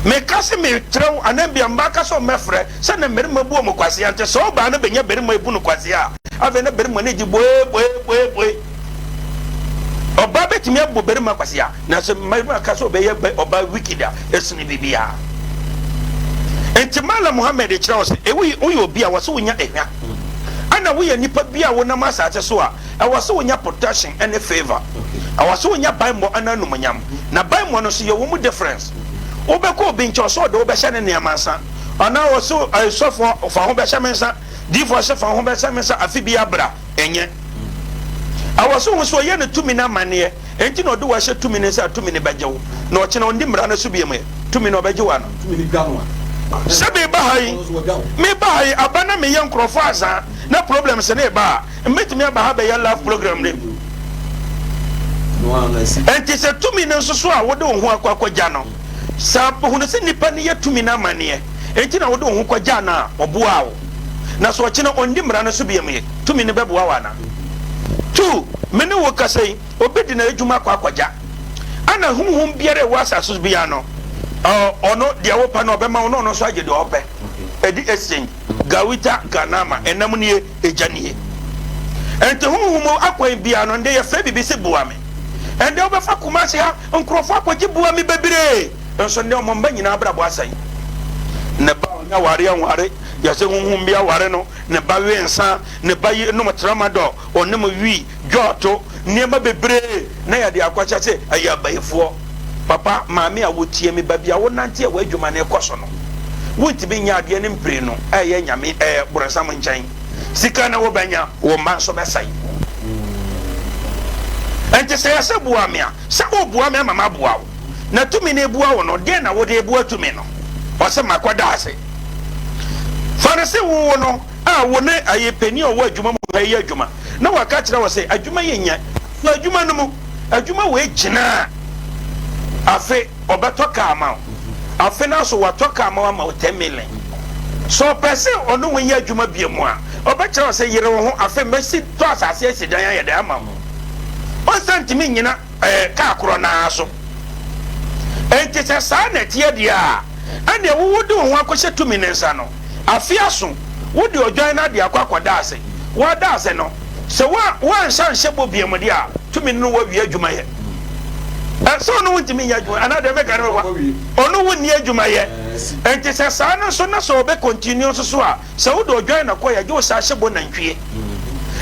Meka sɛ mekyerɛ wo anaa bia mmaa ka sɛ wɔmmɛfrɛ sɛ na mmarima bu wɔn kwasea nti sɛ ɔbaa no bɛnya barima ebu no kwasea a afei na barima no gye boe boe boe boe. Ɔbaa bɛtumi abɔ barima kwasea, nanso mmarima ka sɛ ɔbɛyɛ ɔbaa wicked a, ɛsene biribiara. Nti Malam Muhammad kyerɛ wo sɛ, ewu woyɛ obi a wɔsɛ wonya ehwa. Ɛna woyɛ nipa bi a wonam asase so a, ɛwɔ sɛ wonya protection ɛne favor. Ɛwɔ sɛ wonya banbɔ ɛne anumonyam. Na banbɔ no nso yɛwɔ mu difference. Wobɛkɔ obi nkyɛn ɔsɛ ɔde wo bɛhyɛ ne nneɛma nsa, anaa ɔsɛ sɔfoɔ fa ho bɛhyɛ me nsa, diifoɔ sɛ fa ho bɛhyɛ me nsa afe biara bra. Ɛnyɛ. Ɛwɔ sɛ ohu sɛ ɔyɛ ne tumi no amanneɛ, enti na ɔde wo ahyɛ tumi no nsa a tumi no bɛgye wo, na ɔkyena ɔndi mmara no so bio ɛ, tumi no ɔbɛgye wo ana? Sɛ meba ha yi, meba ha yi, aba na meyɛ nkurɔfoɔ azaa na problems no reba a, mɛtumi aba ha bɛyɛ love program no bi? Enti sɛ tumi no nso so a wode wo ho akɔ akɔgya no, Sɛ hunu sɛ nipa no yɛ tumi no amanneɛ enti na wode wo ho kɔgyaa no a, ɔboaa wo. Na sɛ ɔkyena ɔnni mmara no so biom ɛ, tumi no bɛboa wo anaa? Tu, me ne wo rekasa yi, obi de n'adwuma akɔ akɔgya. Ɛna honhom biara a ɛwɔ asase so biara no, ɔno, deɛ wopɛ no ɔbɛma wo na ɔno nso agye deɛ ɔpɛ. Ɛdi exchange. Gawita Ganama, ɛnam nie, egya nie. Ɛnti honhom akwan biara no, ndɛ yɛfrɛ biribi se boa me. Ɛndɛ wobɛfa Kumasi ha, Nkurɔfoɔ akɔgye boa me bebree nso nnɛ wɔn mma nyinaa abrabɔ asɛe. Ne ba a ɔnya aware anware, yɛsɛ honhom bi aware no, ne ba we nsa, ne ba yi nom tramadol, ɔnom wii, dwɔɔto, nneɛma bebree na yɛde akɔhyɛ sɛ ɛyɛ abayifoɔ. Papa, maame a wotie me, baabi a wonante a w'adwuma no rekɔ so no, wontumi nyɛ adeɛ no mprenu a ɛyɛ Nyame, ɛɛ, borɔnsam nkyɛn. Sika na wobɛnya, wo mma nso bɛsɛe. Enti sɛ yɛsɛ boa me a, sɛ woboa me ama maboa wo.
Na tumi no eboa wo no, deɛn na wode reboa tumi no? Ɔse makɔda ase. Fa no se wo no a wo ne ayi panin a ɔwɔ adwuma mu ha yi yɛ adwuma na waka kyerɛ wo se adwuma yi nyɛ, sɔ adwuma no mu, adwuma wei gyina a afe ɔbɛtɔ kaa ama wo, afe no aso watɔ kaa ama wo ama wo 10 million. Sɛ ɔpɛ se ɔne wo nyɛ adwuma bio mu a, ɔbɛkyerɛ wo se yere wo ho afe mɛsi tɔ asase asi dan ayɛ dɛn ama wo. Ɔnsa ntumi nnyina. Ɛyɛ kaa korɔ no ara so. Enti sɛ saa na ɛteɛ deɛ a, ɛnneɛ wo wode wo ho akɔhyɛ tumi no nsa no, afe aso, wode odwan no adeɛ akɔ akɔda ase. Woada ase no, sɛ woansan anhyɛ bɔ bio deɛ a, tumi no ne wo awie adwuma yɛ. Ɛ, sɛ ɔne wo ntumi nyɛ adwuma, anaa deɛ meka no bɛfa, ɔne wo nni adwuma yɛ. Enti sɛ saa no nso na sɛ ɔbɛ continue nso so a, Sɛ wode odwan na kɔe a, gye wo saa hyɛ bɔ nantwie.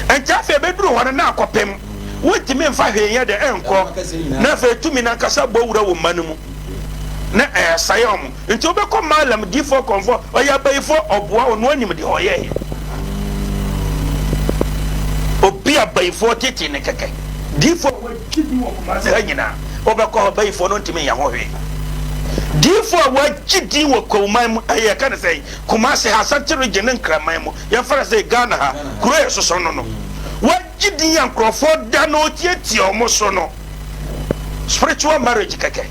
Enti afei ɛbɛduru hɔ no na akɔpem. Wontumi mfa hwee nyɛ dɛ nkɔ. Na afei tumi no ankasa bɔ wura wo mma no mu na ɛresɛe wɔn. Nti wobɛkɔ Mallam, difoɔ, kɔmfoɔ, ɔyɛ abayifoɔ, ɔboa wo na ɔnim deɛ ɔyɛeɛ. Obi a bayifoɔ tete no kɛkɛ. Difoɔ a wagye din wɔ Kumasi ha nyinaa, wobɛkɔ hɔ bayifoɔ no ntumi nyɛ ho hwee. Difoɔ a wagye din wɔ Kwawuman mu, ɛyɛ yɛka no sɛn? Kumasi ha, Asante region ne Nkraman mu, yɛmfa no sɛ Ghana ha, kuro a ɛsoso no no, wagye din a nkurɔfoɔ da na ɔtiatia wɔn so no, spiritual marriage kɛkɛ,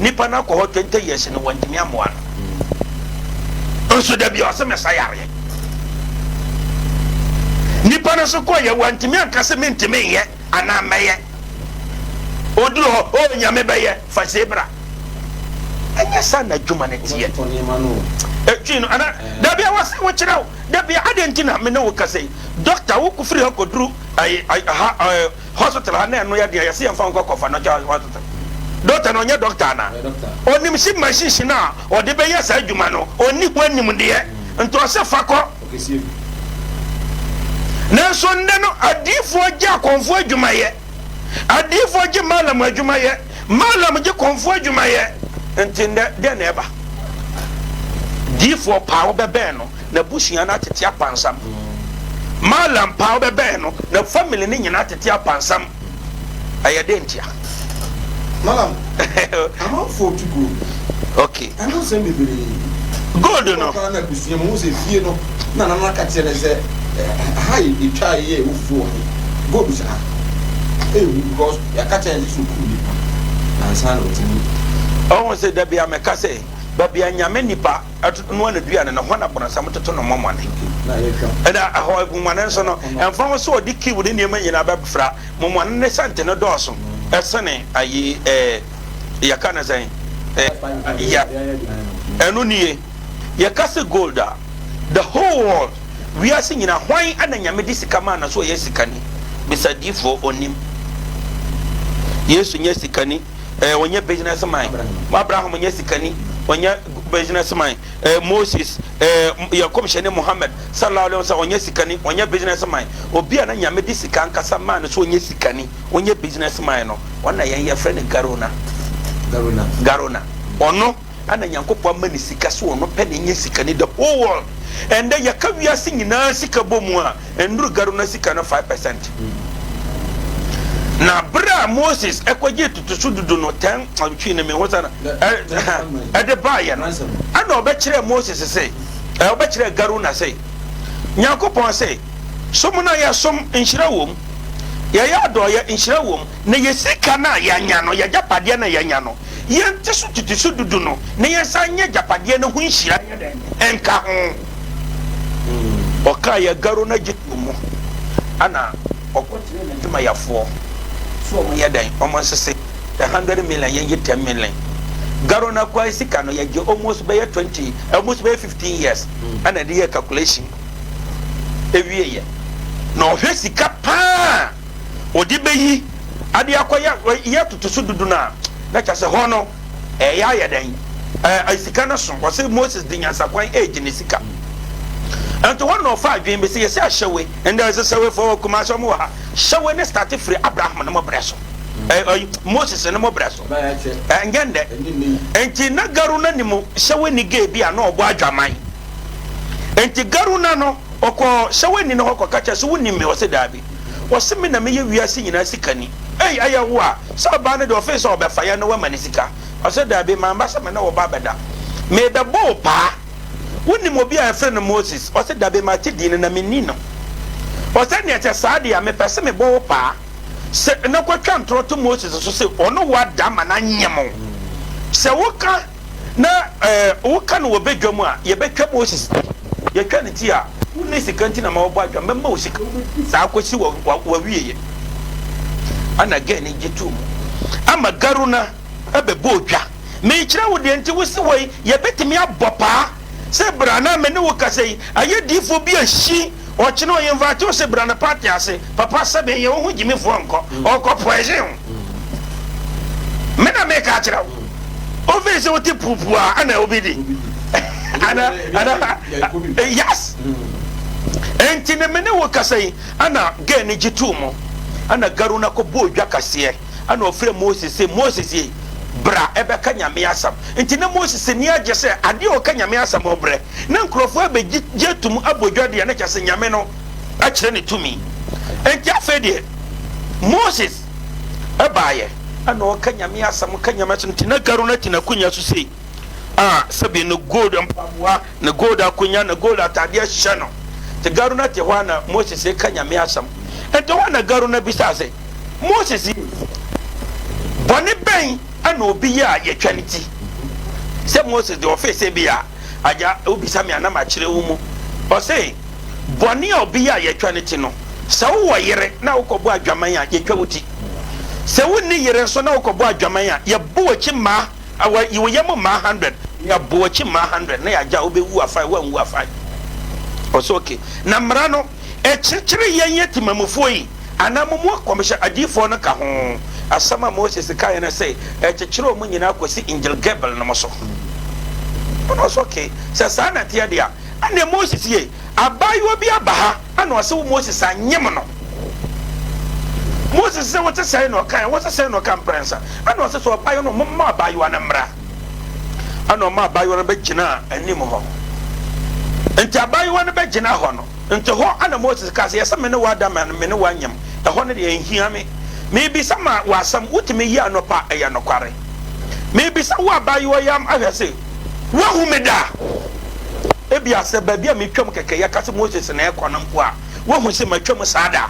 nipa no akɔ hɔ 20 years no wantumi ammoa no. Nso da bi ɔsɛ mɛsa yareɛ. Nipa no nso kɔyɛ wantumi anka sɛ mentumi nyɛ anaa mɛyɛ. Ɔduru hɔ, o Nyame bɛyɛ, fa sei bra. Ɛnyɛ saa na adwuma no teɛ. Ɛtwi no ana dabi a wɔsɛ wokyerɛ wo dabi a adɛn nti na me ne wo kasa yi dɔkta wo firi ha kɔduru ayi ha ɛɛ hospital ha na ɛno yɛ deɛ yɛsɛ yɛmfa nkɔ kɔfa no kyɛ hospital dɔkta no ɔnyɛ dɔkta ana ɔnim si machines no a ɔde bɛyɛ saa adwuma no ɔnni ho animdeɛ nti ɔsɛ fa kɔ nanso nnɛ no adiifoɔ gye akɔmfoɔ adwumayɛ Adiyifoɔ gye Malam adwuma yɛ, Malam gye kɔmfoɔ adwuma yɛ. Nti nnɛ, dɛn na ɛba? Diyifoɔ paa wobɛbɛn no, n'abusua no atete apansam. Malam paa wobɛbɛn no, na family no nyinaa atete apansam. Ɛyɛ dɛn ntia?
Malam, amanfoɔ tu gold.
Okay.
Ɛho nsɛm bebree.
Gold no.
Ɔkora na abusua mu, ho sɛ fie no, na nana aka kyerɛ no sɛ, ha yɛ etwa yɛ ɛwɔ fufuo wɔ ha. Gold hyɛ ha. Ehu because yɛaka kyerɛ no sɛ okum nipa ansa na ɔtumi.
Ɔho sɛ da bia mɛka sɛ baabi a Nyame nipa noa ne duane no hɔ na bɔnasam toto no mɔmɔne. Ɛna ɛhɔ mɔmɔne nso no ɛmfa ho sɛ ɔde kiw ne nneɛma nyinaa bɛfra mɔmɔne ne sɛnte no dɔɔso ɛsene ayi ɛɛ yɛka no sɛn ɛɛ ya ɛno nie yɛka sɛ gold a the whole world Wiase nyina hwan na Nyame de sika maa no sɛ ɔyɛ sikani? Bisa diifoɔ ɔnim. Yesu nyɛ sikani, eh, ɔnyɛ business man. Abraham nyɛ sikani, ɔnyɛ business man. Eh, Moses, eh, yɛ kɔmhyɛni Muhammad sallallahu alaihi wasallam ɔnyɛ sikani, ɔnyɛ business man. Obi a na Nyame de sika ankasa maa no sɛ ɔnyɛ sikani, ɔnyɛ business man no, ɔno na yɛn yɛfrɛ no Garona.
Garona.
Garona. Ɔno Ana Nyankopɔn ama no sika sɛ ɔno pɛ na ɛnyɛ sikani the whole world ɛndɛ yɛka wiase nyinaa sika bɔ mu a ɛnduru Garuna sika no 5% na berɛ a Moses ɛkɔgye tutusu dudu no tɛn twi no meho sɛ ɛde baayɛ no ɛna ɔbɛkyerɛ Moses se ɔbɛkyerɛ Garuna se Nyankopɔn se som no a yɛsom nhyira wom yɛyɛ adɔeɛ nhyira wom na yɛ sika no a yɛanya no yɛgyapadeɛ no a yɛanya no Yɛnte so tete so dudu no na yɛnsan nyɛ agyapadeɛ no ho nhyira nyɛ dɛn nka ho. Ɔkaa yɛ garo no gye too mu ɛna ɔkɔ kyerɛɛ n'adwumayɛfoɔ sɛ wɔn nyɛ dɛn wɔn nsese the hundred million yɛn gye ten million. Garo no akɔ sika no yɛgye almost bɛyɛ 20 almost bɛyɛ 15 years ɛna ɛde yɛ calculation ewie yɛ na ɔhwɛ sika paa. ɔde bɛyi ade akɔyɛ yɛ totoso dudu no a, na kyerɛ sɛ hɔ no ɛyɛ ayɛ dɛn? Ɛɛ sika no so. Wɔsɛ Moses de nyansakwan ɛregye ne sika. Nti hɔ na ɔfa adwene bi sɛ yɛsɛ ahyɛwe, ndɛ ɛsɛ sɛwefoɔ wɔ Kumasi ɔmo wɔ ha. Hyɛwe ne starte firi Abraham no mo brɛ so. Ɛɛ Moses no mo brɛ so. Ɛnyɛ ndɛ. Nti na Garuna nim hyɛwe ne gay bi a na ɔbɔ adwaman. Nti Garuna no ɔkɔ hyɛwe ni no hɔ kɔka kyerɛ sɛ wonim me? Ɔsɛ daabi. Ɔse me na meyɛ wiase nyinaa sikani. Ei ɛyɛ wo a? Sɛ ɔbaa no deɛ ɔfee sɛ ɔbɛfa yɛ na wama no sika. Ɔse, Daabi, mamba sɛ me ne wo ba abɛda. Merebɛbɔ wo paa. Wonim obi a yɛfrɛ no Moses? Ɔse, Dabi, mate din no, na menni no. Ɔse, Neɛ sɛ saa deɛ a, mepɛ se mebɔ wo paa sɛ na kɔtwa ntorɔ to Moses so se ɔne wo ada ma no anyem wo. Sɛ woka na eh, woka no wɔ badwa mu a, yɛbɛtwa Moses ti. Yɛtwa ne ti a, wonni sika nti na ma wɔbɔ adwa, mɛma wo sika wobɛdi saa kɔsi w'awieɛ. Ɛna gɛɛ no gye too mu ama Garuna bɛbɔɔ dwa. Merekyerɛ wo deɛ nti wosi hɔ yi, yɛbɛtumi abɔ paa sɛ bra na me ne wo kasa yi, ayɛ diifoɔ bi ahyi, ɔkyena ɔ invite wo sɛ bra ne party ase, papa sɛbe yɛ wo ho gyimifoɔ nkɔ, ɔkɔ poison wo. Me na meka akyerɛ wo. Wofii sɛ wote puupuu a ana obi di. Ana, ana, yes. Enti ne me ne wo kasa yi, ana gɛɛ no gye too mu, ana Garuna kɔbɔɔ dwa kaseɛ. Ɛnna ɔfrɛɛ Mose se, Moses ye, bra bɛka Nyame asɛm. Nti na Moses ani agye sɛ adeɛ a ɔka Nyame asɛm ɔbrɛ na nkurɔfoɔ abɛgye gye atum abɔ dwa deɛ, na kyerɛ sɛ Nyame no akyerɛ ne tumi. Nti afei deɛ Moses baeɛ, ɛnna ɔka Nyame asɛm, ka Nyame asɛm. Nti na Garona te n'akonwa so sei. a sɛbi ne gold mpaboa, ne gold akonya, ne gold ataadeɛ hyɛ no. Nti Garuna te hɔ a na Moses reka Nyame asɛm. Nti hɔ a na Garuna bisaa sɛ, Moses yi, bɔne bɛn na obi yɛ a yɛtwa ne ti? Sɛ Moses deɛ ɔfee sɛ bi a, agya wobisa me a na makyerɛ wo mu. Ɔse, bɔne a obi yɛ a yɛtwa ne ti no, sɛ wowɔ yere na wokɔbɔ adwaman a, yɛtwa wo ti. Sɛ wonni yere nso na wokɔbɔ adwaman a, yɛbɔ w'akyi mmaa. Awa yi wo yam mmaa hundred na yɛabɔ w'akyi mmaa hundred na yɛagya wo bɛwu afae woanwu afae. Ɔsɛ okay. Na mmara no ɛkyekyere yɛn yɛ temamufoɔ yi anaa mo mu akɔmhyɛ adiyifoɔ no ka ho? Asɛm a Moses kaeɛ no sɛ ɛkyekyere wɔn nyinaa kɔsi Injil Gebel nom so. Ɛna ɔsɛ okay. Sɛ saa na ɛteɛ deɛ a ɛneɛ Moses ye abaayewa bi aba ha Ɛna ɔse wo Moses anyem no. Moses se wote sɛn na ɔkae, wose sɛn na ɔka mprɛnsa. Ɛna ɔse sɛ ɔbayewa no momma abayewa no mmra. Ɛna ɔma abayewa no bɛgyinaa anim hɔ. Nti abayewa no bɛgyinaa hɔ no, nti hɔ ɛna Moses kaa sɛ yɛsɛ me ne wo ada ma me ne wo anyem, ɛhɔ no deɛ ɛnhia me. Mebisa ma wo asɛm, wotumi yi anɔpa a, ɛyɛ nokware. Mebisa wo abayewa yi ahwɛ se woahu me da? Ebia sɛ baabi a metwam kɛkɛ, yɛka sɛ Moses na ɛrekɔ no mpo a, woahu sɛ matwam saa da.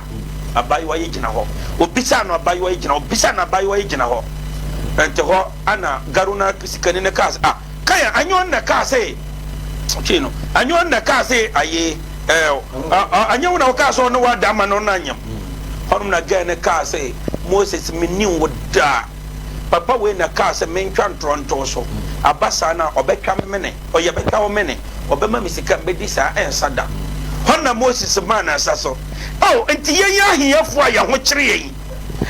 Abaayewa yi gyina hɔ. Obisaa no, abaayewa yi gyina hɔ. Obisaa no, abaayewa yi gyina hɔ. Ɛnte hɔ ana Garuna sikani no kaa sɛ, ah, kan anyɛ ɔno na kaa sɛ, twi no, anyɛ ɔno na kaa sɛ aye, ɛɛ, anyɛ wo na wokaa sɛ ɔne wada ama no na anyam. Hɔnom na gɛɛ no kaa sɛ, Moses, mennim wo da. Papa wei na kaa sɛ mentwa ntorɔntoo so. Aba saa no a, ɔbɛtwa me mene. Ɔyɛ bɛtwa wo mene, ɔbɛma me sika, mɛdi saa, ɛnsa da. Hɔ na Moses maa ne nsa so. Ao, enti yɛn ahiafoɔ a yɛn ho kyere yɛn yi,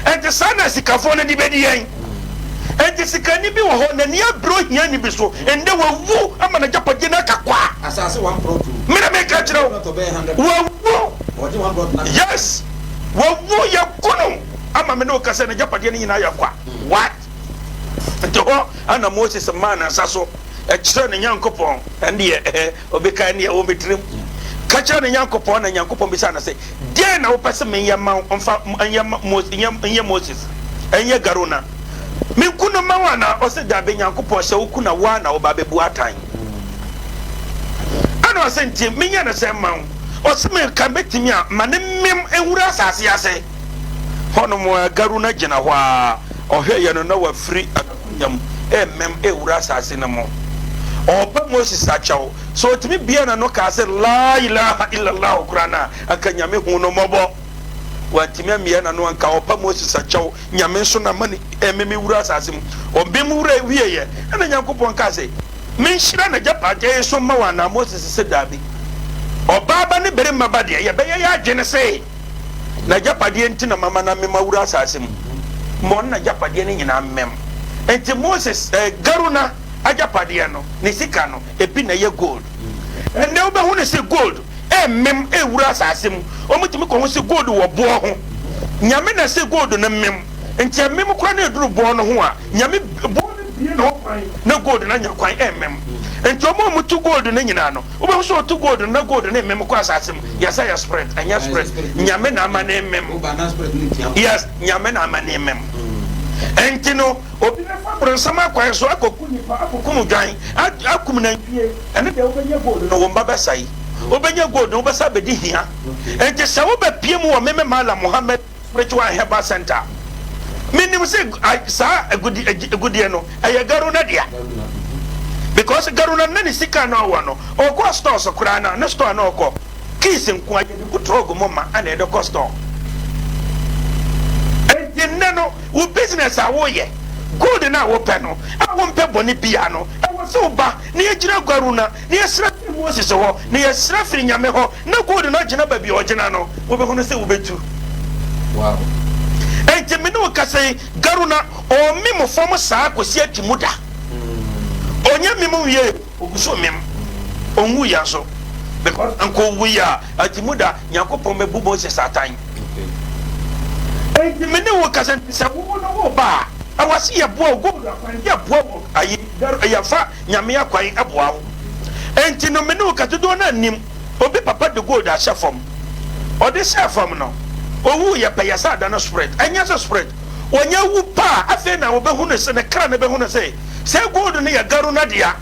enti saa na asikafoɔ no de bɛdi yɛn? Enti sikani bi wɔ hɔ, n'ani abere ohiani bi so, ɛnnɛ wawu ama n'agyapadeɛ no aka kwa.
Asase one plot o.
Me na meka kyerɛ wo, wawu.
Ɔgye one plot na.
Yes, wawu, yɛaku no ama me ne wo ka sɛ n'agyapadeɛ no nyinaa yɛ kwa. What? Nti hɔ na Moses maa ne nsa so kyerɛɛ ne Nyankopɔn, ɛndeɛ ɛhɛ, obi ka ɛndeɛ ɛwɔ me tirim. Ka kyerɛ ne Nyankopɔn, na Nyankopɔn bisaa no sɛ, Deɛn na wopɛ sɛ menyɛ ma wo, mfa nyɛ Moses, nyɛ Moses, nyɛ Garona? Menku no mma wo anaa? Ɔse, Dabi, Nyankopɔn, sɛ woku no a, wo ara na woba abɛbu atan. Ɛna ɔse, Nti menyɛ no sɛn mma wo? Ɔse, Meka mɛtumi a, ma ne mem nwura asase ase. Hɔnom ara, Garuna gyina hɔ ara, ɔhwɛeɛ no na wafiri n'akonya mu remem rewura asase no mu. Ɔrepɛ Moses akyɛw. Sɛ ɔtumi buee n'ano kaa sɛ, Laa ilaaha illallahu koraa no a, anka Nyame huu no mmɔbɔ. Wantumi ammue n'ano anka ɔrepɛ Moses akyɛw, Nyame nso na ama no remem wura asase mu. Ɔmem wura wieeɛ, ɛna Nyankopɔn kaa sɛ, Menhyira n'agyapadeɛ yi so mma wo anaa? Moses se, Daabi. Ɔbaa ba ne barima ba deɛ, yɛbɛyɛ yɛn adwene se, N'agyapadeɛ nti na mama no amem awura asase mu, ma ɔne n'agyapadeɛ no nyinaa mmem. Enti Moses, eh, Garuna agyapadeɛ no, ne sika no, ebi na ɛyɛ gold. Ɛnnɛ wobɛhu no sɛ gold ɛremem ɛrewura asase mu. Wɔtumi kɔhu sɛ gold wɔ boɔ ho. Nyame na ɛsɛ gold no mem. Nti ɛmem koraa na ɛduru boɔ no ho a, Nyame, boɔ no bue ne ho kwan na gold no anya kwan ɛremem. Nti wɔn a wɔtu gold no nyinaa no, Wobɛhu sɛ ɔto gold no na gold no mmem kɔ asase mu. Yɛsɛ yɛ spirit, ɛnyɛ spirit. Nyame na ama ne mmem. Yes, Nyame na ama ne mmem. Ɛnti no, obi bɛfa bronsam akwan so akɔku nipa, akɔkum dwan, akum nantwie, ɛno deɛ wobɛnya gold no, wo mma bɛsɛe. Wobɛnya gold no, wobɛsa abɛdi hia. Ɛnti sɛ wobɛpie mu wɔ meme Mallam Mohammed Spiritual and Herbal Center a, menim sɛ saa agudeɛ no, ɛyɛ Garuna dea. Because Garuna na ne sika na ɔwɔ no, ɔkɔ stores koraa no a, ne store na ɔkɔ. Keys nko a yɛde gu trɔg mu ma ɛna yɛde kɔ store. Enti nnɛ no, wo business a woyɛ, gold no a wopɛ no, a wompɛ bɔne biara no, ɛwɔ sɛ woba na yɛgyina Guaruna na yɛsrɛ firi Moses hɔ, na yɛsrɛ firi Nyame hɔ na gold no agyina baabi a ɔgyina no, wobɛhunu sɛ wobɛtu.
Wow.
Enti me ne wo kasa yi, Garuna, ɔmmem fam saa kɔsi atimu da. Ɔnyɛ mem nwie. Ogu so mem. Onwui yɛ nso. Because anka owui a, atimu da, Nyankopɔn bɛbu Moses atan. Enti me ne wo kasa nti sɛ wo no wo ba a, ɛwɔ se yɛboa wo, gold akwan, yɛboa wo, ayi, yɛfa Nyame akwan boa wo. Enti no me ne wo kasa, dodoɔ no ara nnim, obi papa de gold ahyɛ fam. Ɔde hyɛɛ fam no, owui yɛ pɛ, yɛsa ada no spirit. Ɛnyɛ sɛ spirit, ɔnya wu pa a, afei na wɔbɛhunu se, ne kra no bɛhunu se, Sɛ gold no yɛ Garuna dea,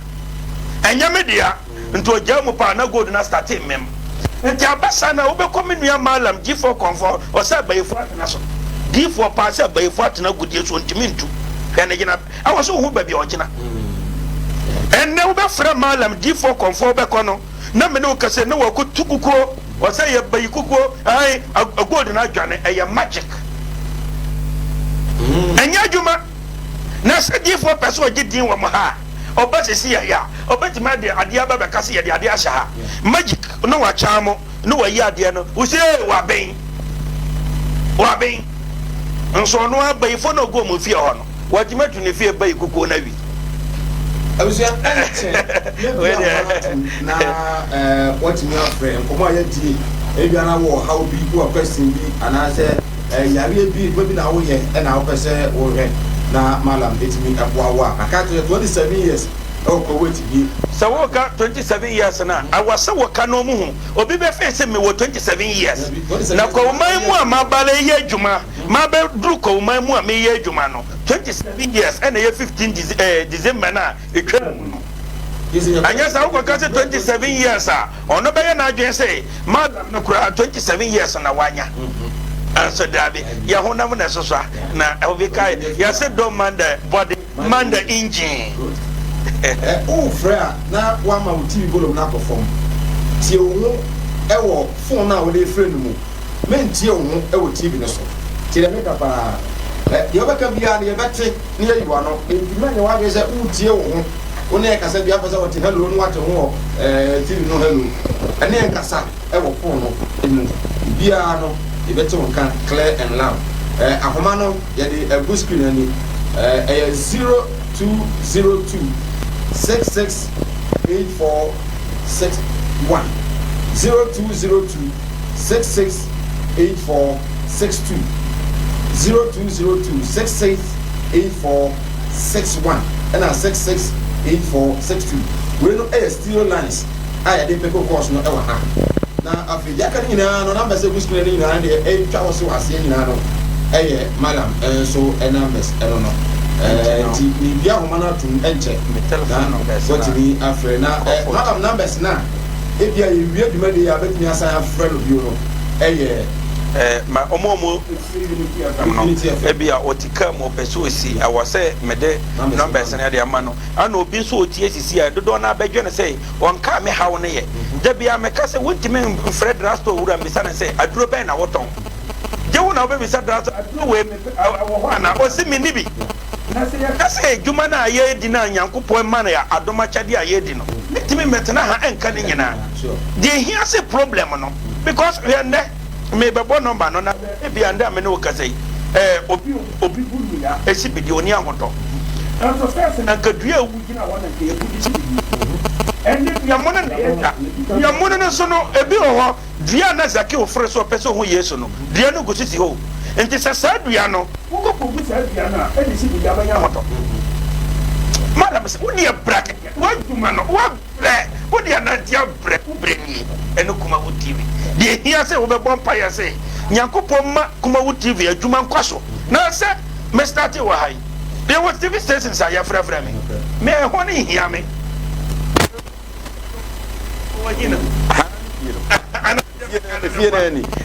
ɛnyɛ me dea, nti ɔgyaa mu paa na gold no astate mmem. Nti aba saa no a, wobɛkɔ me nua Mallam Difoɔ Kɔmfoɔ hɔ, ɔsɛ abayifoɔ atena so. Difoɔ paa sɛ abayifoɔ atena agudeɛ so, ɔntumi ntu. Hwɛ ne gyina, ɛwɔ sɛ wohu baabi a ɔgyina. Ɛnnɛ wobɛfrɛ Mallam Difoɔ Kɔmfoɔ wobɛkɔ no, na me ne wo kasa yi, na wakɔtu kukuo, ɔsɛ yɛ bayi kukuo, ae, gold no adwane, ɛyɛ magic. Ɛnyɛ adwuma. Na sɛ diyifoɔ pɛ sɛ ɔgye din wɔ mo ha a, ɔba sisi yɛ a, ɔbɛtumi ade adeɛ aba bɛka sɛ yɛde adeɛ ahyɛ ha. Magic na wakyaa mo na wayi adeɛ no, wo sɛ ee waben, waben. Nso ɔno ara bayifoɔ na ɔgu wɔn fie hɔ no, watumi atu ne fie bayi kukuo no awi.
Abusua ɛnkyɛ na bi a wɔato na wɔatumi afrɛ nkɔmmɔ a yɛadie ebia na wɔ ɔhaw bi wɔ question bi anaasɛ Yareɛ bi, adwuma bi na woyɛ na wopɛ sɛ wohwɛ na Mallam ɛtumi ɛboa wo a, aka kyerɛ 27 years ɛwɔ Kuwait bi.
Sɛ woka 27 years no a, ɛwɔ sɛ woka na ɔmu hu. Obi bɛ feel sɛ mewɔ 27 years. Na Kwawuman mu a maba reyɛ adwuma, mabɛduru Kwawuman mu a meyɛ adwuma no, 27 years ɛna ɛyɛ 15 December no a ɛtwaa mu no. Anyɛ saa wokɔka sɛ 27 years a, ɔno bɛyɛ n'adwene sɛ madam no koraa 27 years na wanya. Nso daabi, yɛ honam na ɛsoso a, na obi ka yɛse don't man the body, man the engine.
Wofrɛ a na woama wo TV volume no akɔ fam. Tie wo ho wɔ phone no a wode refrɛ no mu. Mentie wo ho wɔ TV no so. Tie deɛ meka paa. Deɛ wobɛka biara no yɛbɛte. na yɛayi w'ano. Enti mma nyɛ w'adwene sɛ woretie wo ho. Wo ne yɛn kasa bi, afei sɛ wɔte hello na woate ho wɔ eh, TV no hello. Ɛne yɛn kasa wɔ phone no mu. Biribiara no, yɛbɛte wo nka clear and loud. Eh, ahoma no, yɛde agu screen ani. Eh, ɛyɛ 0202 66 84 61. 0202 66 84 62. 0202 66 84 61 ɛna 66 84 62. Wei no yɛ stereo lines a yɛde peko course no wɔ ha. Na afei deɛ aka no nyinaa no numbers a ɛgu screen no nyinaa no deɛ ɛretwa wo so wɔ aseɛ nyinaa no ɛyɛ Mallam nso numbers ɛno no. Nti mebia ahoma no atom ɛnkyɛ na watumi afrɛ na Mallam numbers no a ebia yɛwie dwumadie yi a bɛtumi asan afrɛ no bio no ɛyɛ.
Ma wɔn a wɔn Unity FM no, ebia ɔte kaa mu ɔpɛ sɛ ɔsi, ɛwɔ sɛ mede numbers no de ama no. Ɛna obi nso ɔtie sisi a, dodoɔ no ara bɛdwene sɛ ɔnkaa me haw no yɛ. Da biara meka sɛ wontumi mfrɛ drugstore wura mmisa no sɛ aduro bɛn na wotɔn. Gye wo na wobɛbisa drugstore, aduro wei mepɛ, ɛwɔ hɔ anaa? Ɔse menni bi. Na sɛ yɛka sɛ adwuma no a yɛredi no a Nyankopɔn ma no adom akyɛdeɛ a yɛredi no, mentumi mmɛtena ha nka ne nyinaa. Deɛ ɛhia sɛ problem no, because hwɛ nnɛ, Merebɛbɔ nɔmba no na ebia ndɛ a me ne wo kasa yi, eh, obi obi bu nnua esi bi deɛ ɔnni ahotɔ. Nanso first na nka dua a ewu gyina hɔ na nka yɛbu de si biribi. Ɛnnɛ dua mono na yɛtwa. Dua mono no nso no, ebi wɔ hɔ, dua a na Zakeo foro sɛ ɔpɛ sɛ ohu Yesu no, dua no gu so si hɔ o. Nti sɛ saa dua no, wokɔ kɔbu saa dua no a, ɛde si biribi a wobɛnya ahotɔ. Madam sɛ, wo deɛ bra kɛkɛ, w'adwuma no, wa. Brɛ, wo deɛ nante abrɛ, wo brɛ nie, ɛne Kumawu TV. Deɛ ɛhia sɛ wobɛbɔ mpaeɛ sɛ Nyankopɔn mma Kumawu TV adwuma nkɔ so, na sɛ Me startee wɔ ha yi, yɛwɔ TV stations a yɛfrɛfrɛ me. Me ɛhɔ no nhia me.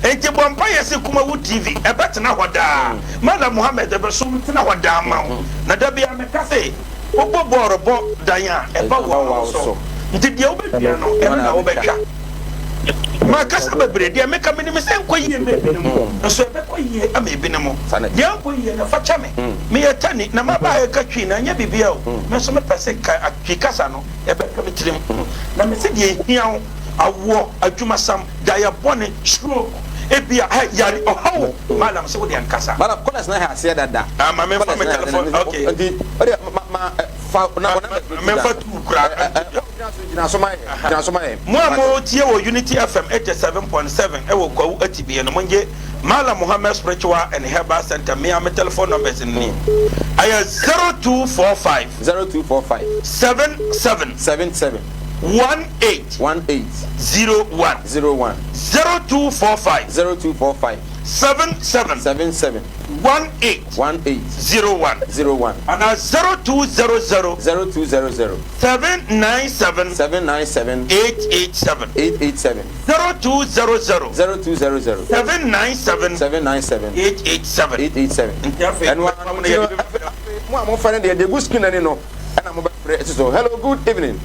Enti bɔ mpaeɛ sɛ Kumawu TV ɛbɛtena hɔ daa. Mallam Mohammed ɛbɛsom tena hɔ daa ma wo. Na da biara meka sɛ wobɔ bɔɔl bɔ dan a ɛba wo ara wo so. Nti deɛ wobɛdua no ɛno na wobɛtwa. Makasa bebree, deɛ meka menim sɛ ɛnkɔ yie ma ebinom, nso ɛbɛkɔ yie ama ebinom. Deɛ ankɔ yie no fa kyɛ me. Meyɛ Tani na maba ha reka Twi no ɛnyɛ biribiara o. Me nso mepɛ sɛ ka Twi kasa no. Ɛbɛka me tirim. Na mese deɛ ɛhia wo, awoɔ, adwumasam, daeɛ bɔne, stroke, ebia ɛ, yare, ɔhaw, Mallam se wodeɛ nkasa.
Mallam, callers no ahɛ aseɛ dada.
Ah, ma menfa me telephone, okay.
Nti, wodeɛ ma, ma, fa, na, wo numbers no to dwa.
Menfa tuu koraa.
Ɛ, ɛ, ɛ, gyina so, gyina so ma yɛn, gyina so ma yɛn.
Mo a motie wɔ Unity FM 87.7 ɛwɔ Kwawu Atibie no, mongye Mallam Mohammed Spiritual and Herbal Center, me ara me telephone numbers no nie. Ɛyɛ 0245.
0245.
77.
77.
18.
18.
01.
01.
0245.
0245.
77.
77.
18.
18.
01.
01.
Anaa 0200.
0200.
797.
797.
887.
887.
0200.
0200.
797.
797.
887.
887.
Nti afei,
Ɛno ara no, nti no, afei, mo a mofrɛ no deɛ, deɛ egu screen ani no, ɛna mobɛfrɛ ɛsi so. Hello, good evening.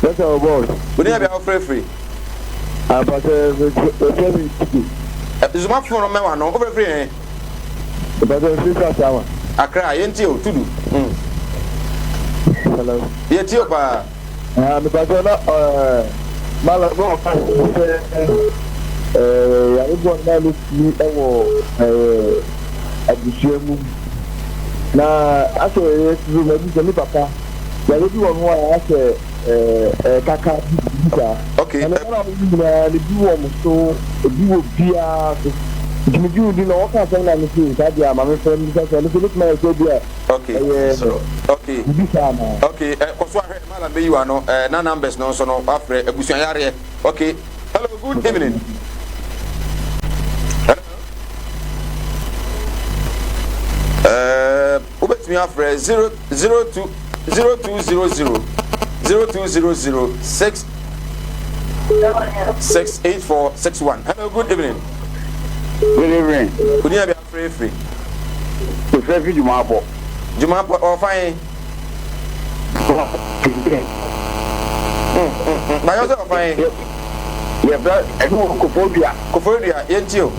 Yes, sir, boss.
Wo din abia wofrɛ firi?
Apasɛ yɛfrɛ me Tito.
Zuma phone no mɛwa no, wofrɛ firi he?
Apasɛ mfiri Sasama.
Accra, yɛntie o, Tudu.
Hello.
Yɛtie o paa.
Ah, mepatɔ na ɛɛ mala na ɔka sɛ ɛɛ yare bɔ na ne tumi ɛwɔ ɛɛ abusua mu na asɛ ɛyɛ tutu na ebi sɛ ne papa yare bi wɔ ho a asɛ ɛɛ ɛɛ kaka bi bi saa.
Okay.
Na ne mma na wɔn nyinaa ne bi wɔ mo so ebi wɔ biara so nti me gye di na wɔka asɛm na me se saa deɛ a maame fɛn mi sɛ sɛ ɛno so ebetumi ayɛ sɛ bi a.
Okay.
Ɛyɛ
Okay.
biribi saa anaa?
Okay, eh, kɔ so ahwɛ Malam bɛyi wa no eh, na numbers no nso no wafrɛ abusua yareɛ. Okay. Hello, good evening. Hello. Eh, wobɛtumi afrɛ 0 02 0200 0200 6 6 84 61. Hello, good evening.
Good evening.
Kuni abi Frɛ firi.
Mefrɛ firi Dwumaabɔ.
Dwumaabɔ ɔfa he? Mayɔ sɛ ɔfa he?
Yɛfrɛ ɛno wɔ Koforidua.
Koforidua, yɛntie o.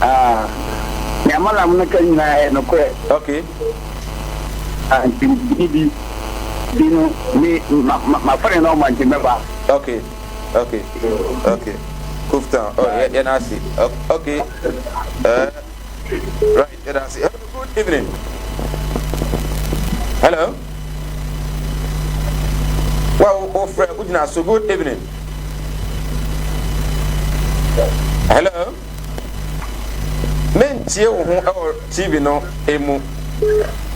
Ah, nea Malam no ka nyinaa yɛ nokorɛ.
Okay.
Ah, nti me bi bi no me ma ma mafa ne nɔɔma nti mɛba.
Okay. Okay. Okay. Koftown. Oh, yeah, yeah, I see. Okay. Right, yeah, I see. Hello, good evening. Hello. Well, oh, Fred, good evening. So good evening. Hello. Mentie wo ho ɛwɔ TV no emu.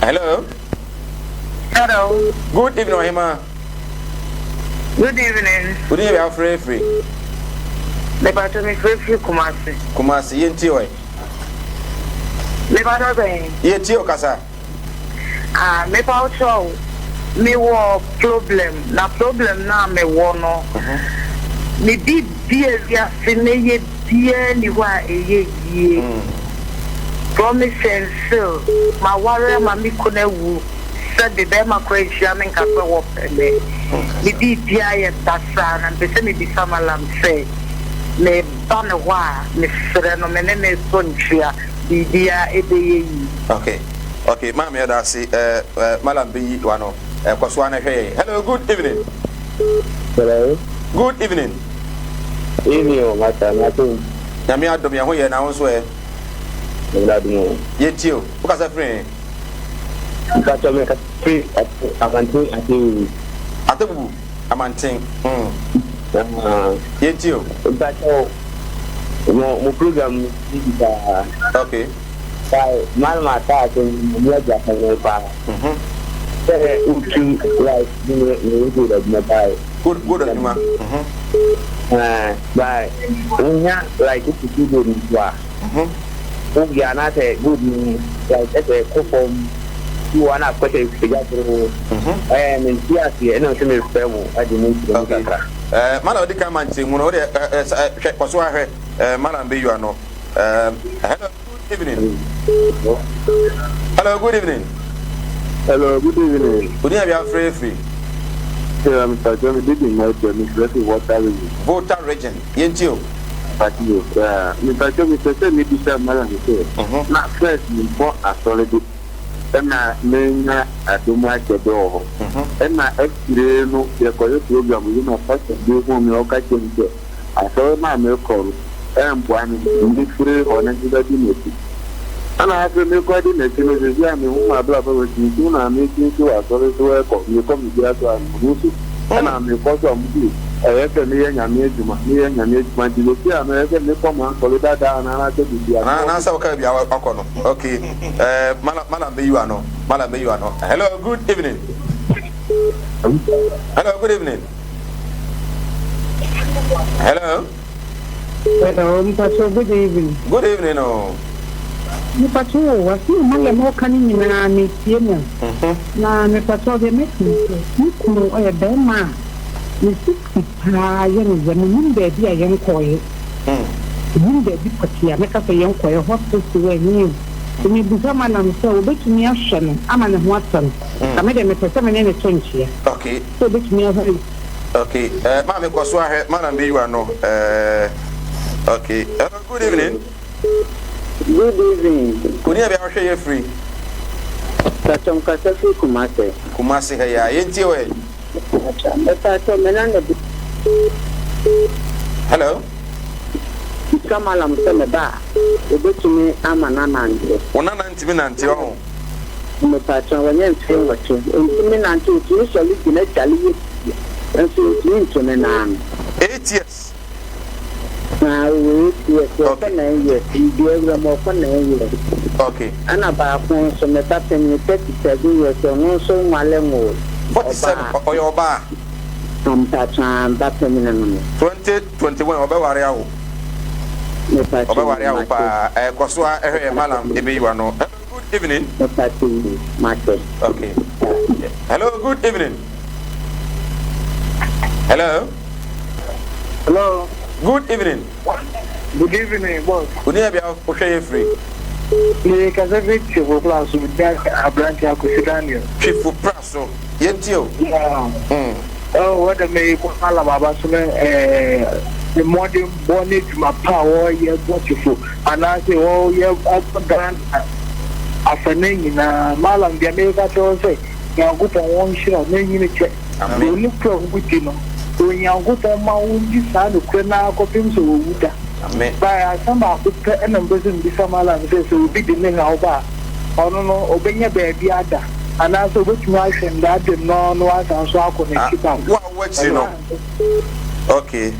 Hello.
Hello.
Good evening, Ohima.
Good evening.
Wo din yɛ bia wofrɛ firi?
Mepatɔ me frɛ firi Kumasi.
Kumasi, yɛn tie ɔe.
Mepatɔ sɛn?
Yɛ tie o kasa.
Ah, mepa wo kyɛw, me wɔ problem, na problem no a me wɔ no, me bibia wiase mɛyɛ biaa ni hɔ a ɛyɛ yie. Promise and fail, maware ama me kunu awu. Sɛbe bɛɛma koraa nhyia me nka sɛ wɔpɛ me. Me biribiaa yɛ basaa na mepɛ sɛ mebisa Mallam sɛ meba ne hɔ a mesrɛ no me ne no sɔ ntua biribiaa ɛbɛyɛ yie.
Ok ok maame yɛda ase eh eh Mallam bɛyi wano eh kɔ so ara na hwɛ yɛn hello good evening.
Hello.
Good evening.
Evening o master na so.
Nyame adom yɛn ho yɛ na wo nso ɛ.
Nyame adom o.
Yɛntie o wokasa firi he?
Mpakyɛw me kasa firi Amanten Atebubu.
Atebubu Amanten mm. Yɛn tie o.
Mpakyɛw mo mo program no ti bi paa.
Okay.
By Mallam Atta asɛm yi mo agya asɛm no paa.
Mhm.
Sɛ wotu like ne ne gold adwuma by.
Gold gold adwuma. Mhm.
Ɛɛ by wonya like wotutu gold nso a.
Mhm.
Wo wie a na sɛ gold no like ɛsɛ kɔ fam bi wɔ hɔ a na akɔ sɛ pagya soro. Ɛɛ mente aseɛ ɛna mesɛ mefrɛ mo agye mo nkyerɛmu kakra.
Okay. Ɛɛ Madam odi kan ma nkyerɛmu no, wo deɛ ɛɛ hwɛ kɔ so ara hwɛ ɛɛ Madam bɛyi ano. Ɛɛ hello. Good evening. Hello, good evening.
Hello, good evening.
Odi na bia frɛ firi.
Yeah, Mr. John, did you know me frɛ fi Volta region?
Volta region. Yɛntie o.
Pati o. Mr. John, mepɛ sɛ mebisa Malam sɛ, mhm. na first mebɔ asɔre de ɛna menya adom akyɛdɛ wɔ hɔ. Mhm. Ɛna akyire no yɛkɔyɛ program yi na pastor bi hu me ɔka kyerɛ me sɛ Asɔre no a mekɔ no ɛmboa me nti mefiri hɔ na mebɛdi n'akyi. Ɛna afei mekɔdi n'akyi no seesei a mehu m'abrabɔ mesunsum na mesunsun wɔ asɔre so ɛkɔ mekɔ me dua so a mehu so ɛna mekɔ so a mese ɛyɛ sɛ meyɛ Nyame adwuma meyɛ Nyame adwuma nti seesei a no ɛyɛ sɛ mekɔ m'asɔre dada anaa anaasɛ biribi a
mekɔ. Anaasɛ woka baabi a wakɔ no ok eh, malam bɛyi w'ano malam bɛyi w'ano hello good evening hello good evening. Hello.
Hello, Mpacho, good evening.
Good evening, oh.
Mpacho, wasi o ma yɛ ma ɔka ne nyinaa metie no. Mhm. Na mepacho deɛ mɛka sɛ me kunu ɔyɛ bɛrima a ne sisi paa yɛ ne yɛ menim baabi a yɛnkɔɔyɛ. Hmm. Menim baabi pɔtee a mɛka sɛ yɛnkɔɔyɛ hospital ɛnyɛ o. Nti mebusa madam sɛ obetumi ahwɛ no ama ne ho atɔ no. Hmm. Na me deɛ mepɛ sɛ me ne ne to nkyea.
Okay.
Sɛ obetumi ahwɛ no.
Okay. Eh, maame kɔ so ahwɛ madam bi yiwa no. Eh, okay. Hello, good evening.
Good evening.
Koni abi ahwɛ yɛ firi.
Patɔ nkasa firi Kumase.
Kumase ha ya. Yɛntie wɔ yɛ.
Patɔ me na na bi.
Hello.
Bisa malam sɛ me ba a obetumi ama no anante.
Wo nana ntumi nante ɔho.
Mepakyɛw, wanya mfe nwɔtwe. Ontumi nante, otumi sɔre gyina dware yɛ pii, nanso ontumi ntu ne nan ano.
8 years.
Na ɔwɔ 8 years, ɔkɔ
Okay.
9 years, deɛ awura mu ɔkɔ 9 years.
Okay.
Ɛna baako nso, me ba panyin, 37 years, ɔno nso nwale nwoo,
47,
ɔbaa.
Ɔyɛ ɔbaa.
Mpakyɛw, ba panyin no no.
2021 ɔbɛware awo.
Mepakyɛw,
Ɔbɛware awo
mate.
paa. Ɛkɔ so a ɛhwɛ yɛ malam ebeyiwa no. Hello, good evening.
Mepakyɛw, mate.
Okay. Hello, good evening. Hello.
Hello.
Good evening.
Good evening, boss.
Oni abi ahwɛ yɛ firi.
Me kasa fi Twifo Pra so da aberante Akosi Daniel.
Twifo Pra so. Yɛntie o.
Yeah. Oh, wɔde me kɔ malam aba so no ɛɛ ne mmɔden bɔ ne dwuma pa a wɔyɛ bɔ Twifo anaasɛ wɔyɛ ɛbɔ Ghana afɛnɛ nyinaa. Malam deɛ meka kyerɛ wo sɛ Nyankopɔn wɔnhyira wo na nyini kyɛ.
Amen.
Wɔn nokorɛ a wodi no, Onyankopɔn ma wondi saa nokorɛ no ara kɔpem sɛ wɔwu da.
Amen.
Bae, asɛm baako pɛ na mepɛ sɛ mebisa Mallam sɛ, sɛ obi de ne haw ba a, ɔno no ɔbɛnya baabi ada anaasɛ ɔbɛtumi ahwɛ no daadem na ɔno asan nso akɔ
Ah,
n'akyi back?
wo a wowɔ akyiri no. Okay.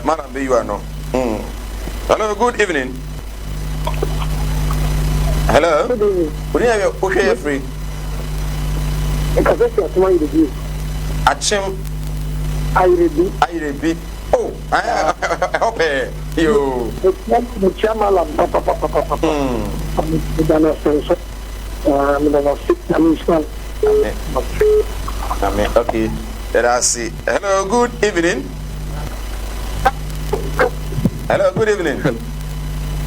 Madam Beyiwa no. Hello, good evening. Hello.
Good evening.
Oni abi wohwɛ yɛ firi.
Nkasa fi Akyem Ayerebi.
Akyem.
Ayerebi.
Ayerebi. Oh, ɛhɔ pɛɛ. Yoo.
Mekyia malam papapapapa. Meda no ase nso. Meda no ase. Nyame nhyira no.
Amen. Amen. Okay. Yɛda ase. Hello, good evening. Hello, good evening.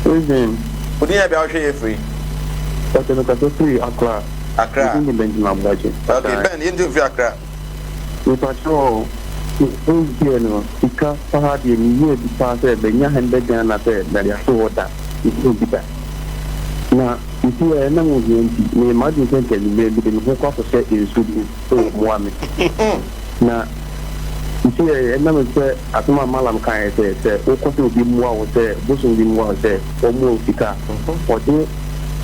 Evening.
Oni abi ahwɛ yɛ firi.
Pastor mekasa firi Accra.
Accra.
Medin de Benjamin Aboagye.
Okay, Ben, yɛnti mfiri Accra.
Mepakyɛw, me no, sika paa deɛ meyɛɛ bi paa sɛ bɛnya 100 Ghana sɛ mede ato hɔ da, menyɛɛ bi da. Na nti ɛ ɛnam ohia nti, meyɛ m'adwene sɛ nka anwummerɛ mede me ho kɔ akɔhyɛ nsuo bi mu sɛ wɔmmoa me. Na nti ɛ ɛnam sɛ asɛm a Malam kaeɛ sɛ, sɛ wokɔ sɛ obi mmoa wo sɛ bosom bi mmoa wo sɛ ɔmmoa wo sika a, ɔde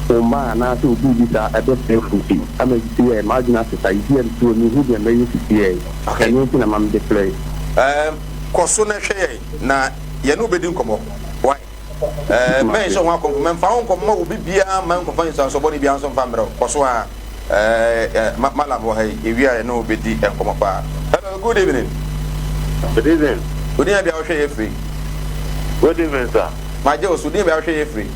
wo mma anaasɛ obi bi saa ɛbɛsɛe wo nti, ama sisi ɛ m'adwene asesa, sisi ɛ mete hɔ menhu deɛ mɛyɛ sisi ɛ. Ɛno nti na ma mede frɛe.
Ɛɛm, kɔ so na hwɛ yɛn, na yɛne wo bɛdi nkɔmmɔ. Wai? Ɛɛm, mɛnhyɛ ho akɔmfo, mɛmfa wo nkɔmma obi biara mma nkɔfa nsuansoɔ bɔne biara nso mfa mmerɛ wo. Kɔ so ara. Ɛɛ, ɛ, ma, Malam wɔ ha yi, yɛwie a yɛne wo bɛdi nkɔmmɔ paa. Hello, good evening.
Good evening.
Wo din a bia wohwɛ yɛ firi?
Good evening, sir.
Magye wo so, din a bia wohwɛ yɛ firi?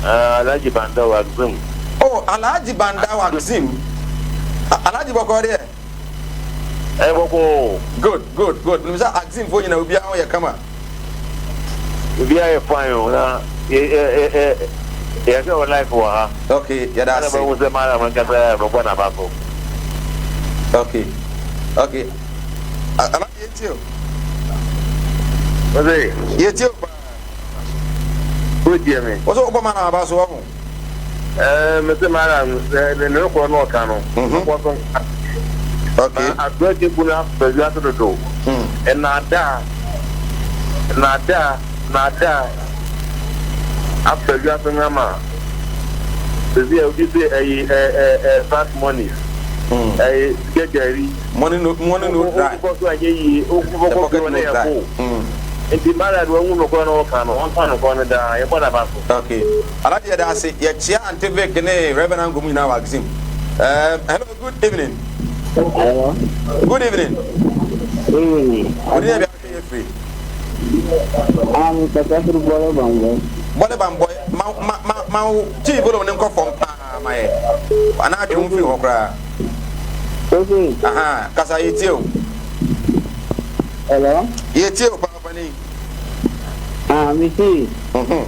Ah, Alhaji Bandaw Axim.
Oh, Alhaji Bandaw Axim. Alhaji bɔkɔɔ deɛ?
Ɛyɛ bɔkɔɔ.
Good, good, good. Menim sɛ Axim foɔ nyina obiara ho yɛ kama.
Obiara yɛ fine o, na yɛ yɛ yɛ yɛhwɛ wɔ life wɔ ha.
Okay, yɛda ase.
Ɛna bɛhu sɛ madam no nkasa yɛ bɛbɔ n'aba so.
Okay, okay. Alhaji yɛtie o.
Ɔse.
Yɛtie o paa.
Wotie me?
Wo so wobɔ madam aba so wahu.
Ɛɛ mese madam ne ne korɔ no ɔka no. Ɔkɔ so nka.
Okay.
Na aberante bu no afa wiase dodo. Nnaadaa, nnaadaa, nnaadaa afa wiase no ama sɛsi a obi se ɛyi ɛ ɛ ɛ fast money. Ɛyi sika gari.
Money no money no dry.
Wokɔ so anyɛ yie, wokɔ so ne yɛ fo. Nti mara de wahu nokorɛ no ɔka no, ɔnka nokorɛ no daa, yɛbɔ n'aba so.
Okay. Alhaji yɛda ase. Yɛkyea Auntie Vic ne Reverend Ango mu nyinaa wɔ Axim. Um, hello, good evening.
Hello.
Good evening.
Evening.
Wodi na bi ahwɛ yɛ firi.
Um, kasa firi Bɔle Bambɔe.
Bɔle Bambɔe, ma ma ma ma wo TV volume ne nkɔ fam paa ma yɛ. Anaa atwe wo mfiri hɔ koraa.
Ose.
Aha, kasa yɛtie o.
Hello.
Yɛtie o paa panin.
Ah, me se.
Mhm.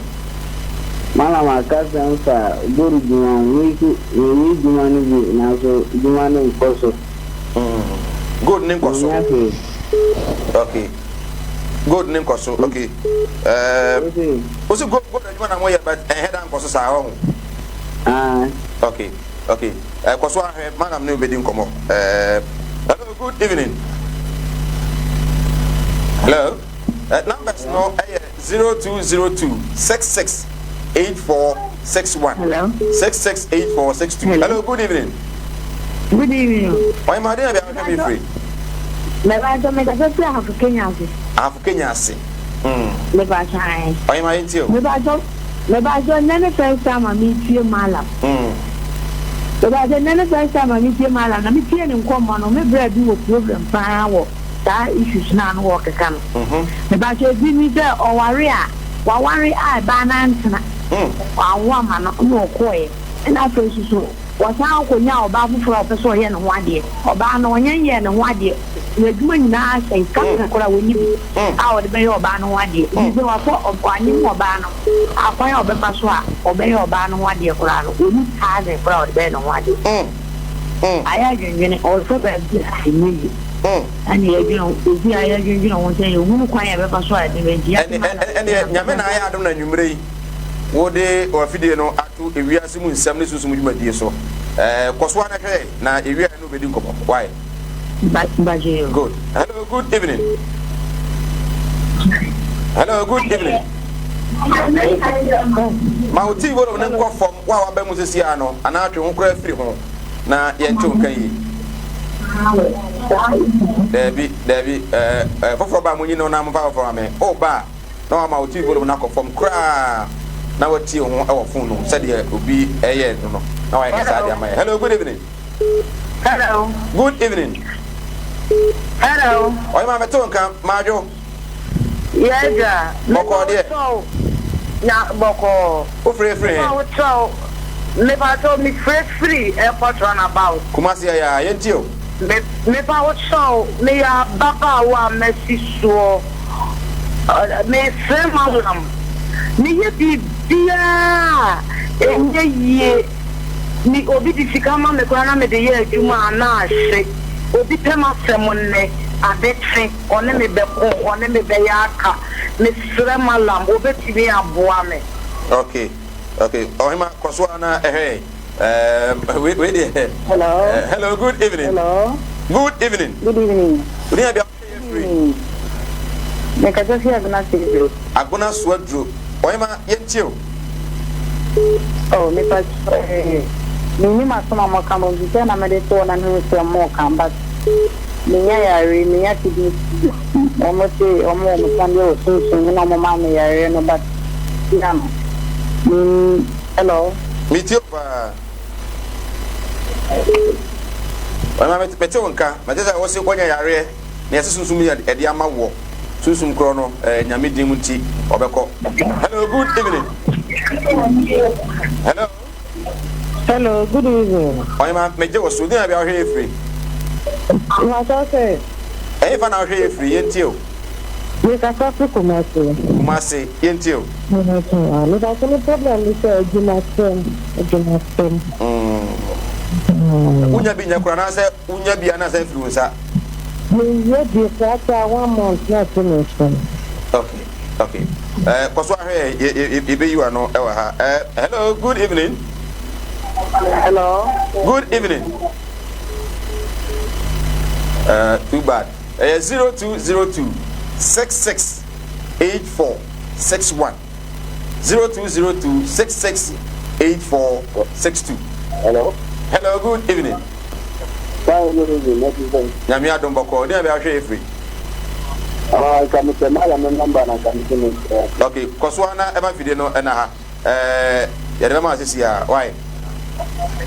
Malam akasa mfa gold dwuma ho. Me nso meyɛ dwuma no bi nanso dwuma no nkɔ so.
Mm. Gold ne nkɔ so.
Menya hwee.
Okay. Gold ne nkɔ so. Okay. Eh,
Ose.
Ose gold gold adwuma na moyɛ but ɛhɛ da nkɔ so saa ɔho.
Ah.
Okay. Okay. Eh, kɔ so ahwɛ madam ne obedi nkɔmɔ. Eh, hello, good evening. Hello. Eh, numbers no ɛyɛ 0202 66 8461.
Hello.
66 8462.
Hello.
Hello, good evening.
Good evening.
Ɔyɛ maa den na bi ahwɛ mi firi.
Mɛba nso mekasa firi Ahafo Kenya ase.
Ahafo Kenya ase.
Meba kyan.
Ɔyɛ maa yɛn ti o.
Meba nso meba nso nnɛ ne first time a metie Malam. Meba nso nnɛ ne first time a metie Malam na metie ne nkɔmmɔ no me bra bi wɔ problem paa wɔ saa issues no a no wɔkeka no. Meba nso ebi ni sɛ ɔware a waware a ɛbaa no antena. Wanwo ama no na ɔkɔɛ. Ɛna afei nso so Ɔsan kɔnyaa ɔbaa foforɔ a ɔpɛ sɛ ɔyɛ ne ho adeɛ. Ɔbaa no, ɔnyɛ nyɛɛ ne ho adeɛ. N'adwuma nyinaa asɛe. Sika pɛ koraa ɔnni bi a ɔde bɛyɛ ɔbaa no ho adeɛ. Ɛfiri sɛ wakɔ, wanyem ɔbaa no. Akwan a ɔbɛfa so a ɔbɛyɛ ɔbaa no ho adeɛ koraa no, ɔnni thousand koraa a ɔde bɛyɛ ne ho adeɛ. Ayɛ adwendwene. Ɔhwɛ baabi a ɛnyɛ yie. Ɛna yɛdwene ho, seesei a yɛdwendwene ho sɛ yɛhunu kwan a yɛbɛfa so a yɛde bɛ, nti yɛate ma
Ɛnneɛ, Nyame na ayɛ adom na anwummerɛ yi wode w'afidie no ato ewiase mu nsɛm ne sunsum dwumadie so. Ɛɛ, kɔ so ara na hwɛ na ewie a ɛne wo bɛdi nkɔmmɔ. Why?
Bagyeo.
Good. Hello, good evening. Hello, good evening. Ma wo tii volume no nkɔ fam wo a waba mu sisi a no anaa twe ho koraa firi ho na yɛnte wo nka yie. Daabi, daabi, ɛɛ, ɛɛ, foforɔ ba a monyi no na momfa foforɔ ma me. O ba a. na wama wo TV volume no akɔ fam koraa na watie wo ho wɔ phone no mu sɛdeɛ obi ɛyɛ no no na wayɛ ne saa de ama yɛ. Hello, good evening.
Hello.
Good evening.
Hello.
Ɔyɛ maa mɛte wo nka maadwo.
Yɛagya.
Bɔkɔɔ deɛ.
Na bɔkɔɔ.
Wofiri firi he?
Wotɔ mepatɔ mefiri firi airport runabout.
Kumasi ɛyɛ a yɛntie o.
Mepa wo kyɛw meyɛ ababaawa a masi soɔ. Mesrɛ m'awuram, meyɛ biribiara a ɛnyɛ yie. Me, obi de sika ma me koraa na mede yɛ adwuma a, na ahye. Obi pɛ m'asɛm nnɛ, ade kye, ɔne me bɛko, ɔne me bɛyɛ aka. Mesrɛ Mallam, ɔbɛtumi aboa me?
Okay, okay. Ɔhema, kɔ so ara na hwɛ yɛn. Wei, wei deɛ.
Hello.
Hello, good evening.
Hello.
Good evening.
Good evening.
Wo din yɛ bia?
Mekasa fi Agona Suaduro.
Agona Suaduro. Ɔhema, yɛntie o.
Oh, mepa eh, mennim asɛm a moka mo nti sɛ na mede to hɔ na mehu sɛ moka but menya yare, menya kidney wɔn se wɔn wɔ mo san bi wɔ sunsum mu na wɔn maa me yareɛ no but sia no. Mm, hello.
Metie o paa. Ɔhema mete wo nka, mete sɛ wose woanya yareɛ na yɛse sunsum yɛ ɛde ama woɔ, sunsum korɔ no eh, Nyame din mu nti ɔbɛkɔ. Hello, good evening. Hello.
Hello, good evening.
Ɔyɛma megye wo so. Din a bia wohwɛ yɛ firi?
Masa sɛ.
Ɛyɛ fa na wohwɛ yɛ firi? Yɛntie o.
Mekasa fi Kumasi.
Kumasi, yɛntie o.
Mekasa me problem ne sɛ adwumasɛm, adwumasɛm.
Wonya bi nyɛ koraa anaasɛ wonya bi anaasɛ afiri wo nsa?
Meyɛ bi koraa one month na ɛte me nsam.
Okay, okay. Kɔ so ahwɛ yɛ, yɛbɛyi w'ano wɔ ha. Hello, good evening.
Hello.
Good evening. Too bad. Ɛyɛ 0202 66 84 61 0202 66 84 62.
Hello.
Hello, good evening.
Fine, good evening. What is it?
Nyame adom bɔkɔɔ. Deɛ bɛ ahwɛ efiri.
Ah, nka mi sɛ mala mi namba na nka mi sɛ mi sɛ.
Okay, kɔ so ana ɛma fidie no ɛna ha. Ɛɛ, yɛde bɛma asisi a, why?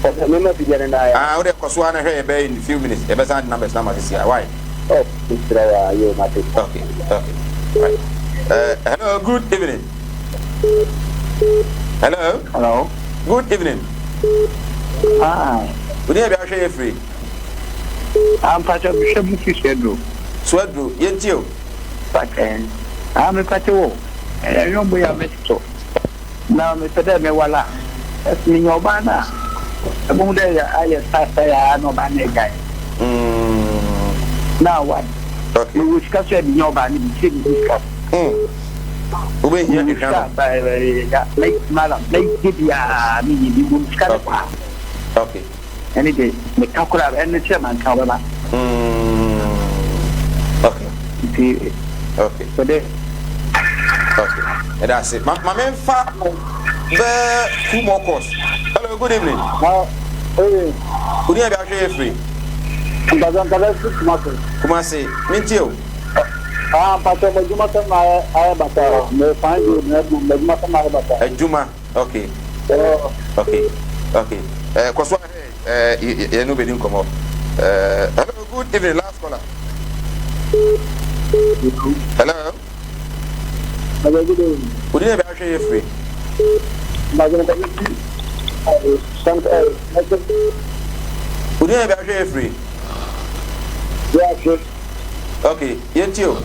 Ɔsɛ mema fidie no na ayɛ.
Ah, wode kɔ so ana hwɛ yɛbɛyɛ in few minutes. Yɛbɛsan de numbers na ama asisi a, why?
Oh, mesrɛ wa, yo, mate.
Okay. Right. Hello, good evening. Hello.
Hello.
Good evening.
Hi.
Wode yɛ bi ahwɛ yɛ firi?
Ampakyɛ mehwɛ mu fi Suaduro.
Suaduro, yɛntie o.
Pakyɛ, ah mepakyɛ wo, ɛyɛ yɔmbo yi a meto. Na mepɛ dɛ mewar a, sɛ minya ɔbaa no a, ebohu dɛ ayɛ saasɛe ara na ɔbaa no egyae. Na awar. Mowɔ sika so a minya ɔbaa no bi, sɛ minnyi sika.
Wobehia
Mowɔ sika a, malam, mɛyɛ biara menye bi, mbom sika no kɔ a. Ɛne de, meka koraa, ɛno sɛ manka ɔbɛba.
Okay.
Nti,
okay.
Sɛ dɛ.
Okay. Ɛda ase. Ma ma memfa bɛɛ two more calls. Hello, good evening.
Ha, ee.
Wodi yɛ bi ahwɛ yɛ firi.
Mpatsɔ nkasa fi Kumasi.
Kumasi, mintie o.
Ah, mpatsɔ m'adwuma sɛm na ayɛ ayɛ basa. Me fan bi na m'adwuma sɛm na ayɛ basa.
Adwuma. Okay. Okay. Okay. Eh, kɔ so ahwɛ eh, yɛn no bɛdi nkɔmmɔ. Eh, hello, good evening, last caller. Hello.
Hello, good evening.
Wodi na bi ahwɛ yɛ firi. Wodi na bi ahwɛ yɛ firi. Okay, yɛn ti o.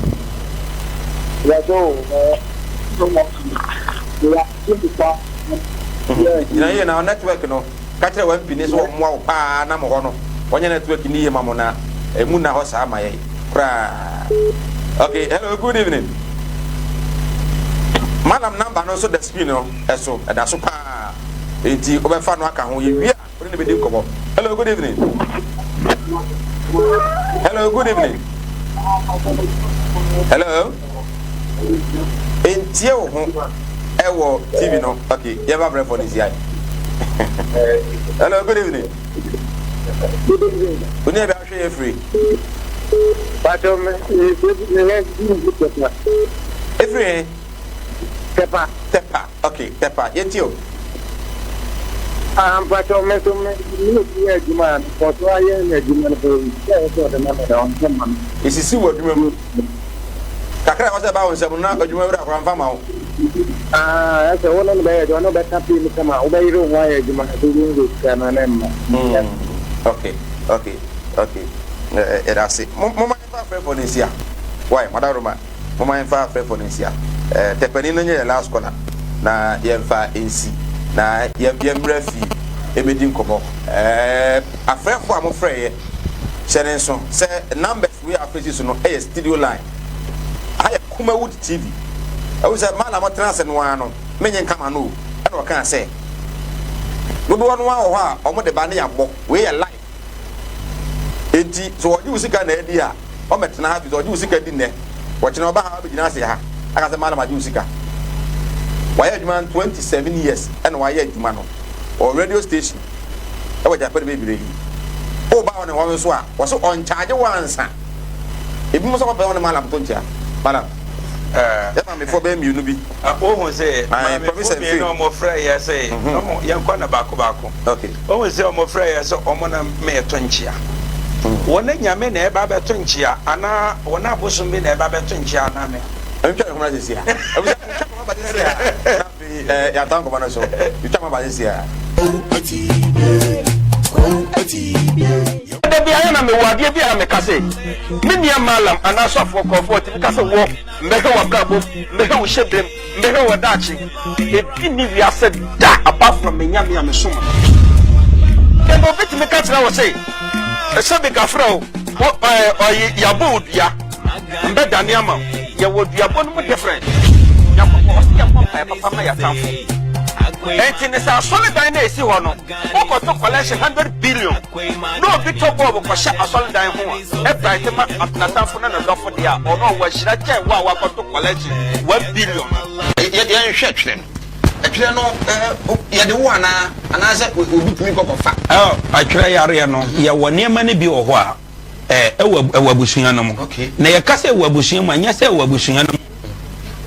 Gyina yie na network no ka kyerɛ w'MP ne sɛ ɔmmoa wo paa na mo hɔ no wɔnyɛ network no yie ma mo na ɛmu nna hɔ saa ma yɛn koraa. Okay, hello, good evening. Madam number no nso da screen no ɛso ɛda so paa nti wobɛfa no aka ho yɛwie a Wone ne bɛdi nkɔmmɔ. Hello, good evening. Hello, good evening. Hello. Ntie wo ho ɛwɔ TV no. Okay, yɛba brɛfo no nsia. Hello, good evening.
Good evening.
Wone ɛbɛ ahwɛ yɛ firi.
Pacho me me me me
Efiri he?
Tepa.
Tepa. Ok Tepa yɛntie o.
Ah mpakyɛw me nso me ne obi yɛ adwuma a mekɔ so ayɛ adwuma no pɛɛ sika a ɛwɔ sɛ ɔde ma me no ɔmfa mma me.
Esisi wɔ adwuma mu. Kakra a ɛwɔ sɛ ɛba wo nsam no na adwuma wura koraa mfa mma wo.
Ah ɛsɛ wo ne no bɛyɛ adwuma na ɔbɛka pii mu kama wobɛyere wo ho ayɛ adwuma no sɛ wobɛhu sɛ sika no na ɛmma.
Mm ok ok ok yɛda ase. Momma yɛmfa afrɛfoɔ no nsia. Wai Madaroma. Momma yɛmfa afrɛfoɔ no nsia. Eh, tɛpɛni no nyɛ yɛn last caller na yɛmfa nsi na yɛmmra fie ɛmɛdi nkɔmmɔ. Eh, afrɛfoɔ a mofrɛeɛ, hyɛ ne nso sɛ numbers wei a afrɛ si so no ɛyɛ studio line. Aha yɛ Kumawood TV. Ɛwo sɛ man a mɔtena ase no ara no, menye nka ma no o. Ɛna ɔkaa sɛ, dodoɔ no ara wɔ hɔ a wɔde ba ne yɛabɔ. Wei yɛ live. Enti sɛ ɔgye wo sika na adi a, ɔmmɛtena ha fi sɛ ɔgye wo sika di nnɛ, ɔkyena ɔba ha abɛgyina ase ha aka sɛ madam agye wo sika. Wayɛ adwuma no 27 years ɛna wayɛ adwuma no wɔ radio station ɛwɔ Japan bebree. Woba wɔ ne hɔ nso a, wɔso ɔnkyagye wo ansa. Ebinom nso wɔpɛ wɔn ne malam to nkyea. Malam, yɛ maamefoɔ bɛyɛ mmienu bi.
Wohu sɛ maamefoɔ mmienu a wɔfrɛ yɛ sɛ mhm. yɛnkɔ na baako baako. Wohu sɛ wɔfrɛ yɛ sɛ wɔn na mɛɛto nkyea. Mm. Wɔn nyame na ɛba bɛto nkyea anaa wɔn abosom bi na ɛba bɛto nkyea anaa me.
Ntwa ne ho na sisi a. Ntwa ne ho ba sisi a. Nti eh, yɛata nkɔmmɔ no so. Twitwa ma ba sisi a.
Da biara na mewɔ adeɛ bi a meka sɛ me nua Mallam anaa sɔfoɔ kɔɔfoɔ tumi ka sɛ wɔ mbɛhwɛ w'abrabɔ mu, mbɛhwɛ wo hyɛbrɛ mu, mbɛhwɛ wɔ daakye. Ebi nni wiase da apart from me Nyame a mesom no. Ɛna obi tumi ka kyerɛ wo se sɛbi gafrɛ o, wo ɛɛ ɔyi yabɔ wo dua. Mbɛdane ama wo. Yɛwɔ duabɔ no mu different. Nyankopɔn ɔse yɛmmɔ mpaeɛ papa ma yɛatamfo. Enti ne sɛ asɔredan no a ɛsi hɔ no wokɔto collection 100 billion na obi tɔ bɔɔbo kɔhyɛ asɔredan ho a ɛbright ma n'atamfo ne ne dɔfo deɛ a ɔno ɔwɔ ahyira kyɛn wo a wakɔto collection 1 billion no.
Yɛnhwɛ twerɛ no. Ɛtwerɛ no yɛde wo anaa anaasɛ obi tumi kɔ kɔfa?
Atwerɛ yareɛ no yɛwɔ nneɛma no bi wɔ hɔ a ɛwɔ ɛwɔ abusua no mu. Na yɛka sɛ ɛwɔ abusua mu a, ɛnyɛ sɛ ɛwɔ abusua no mu.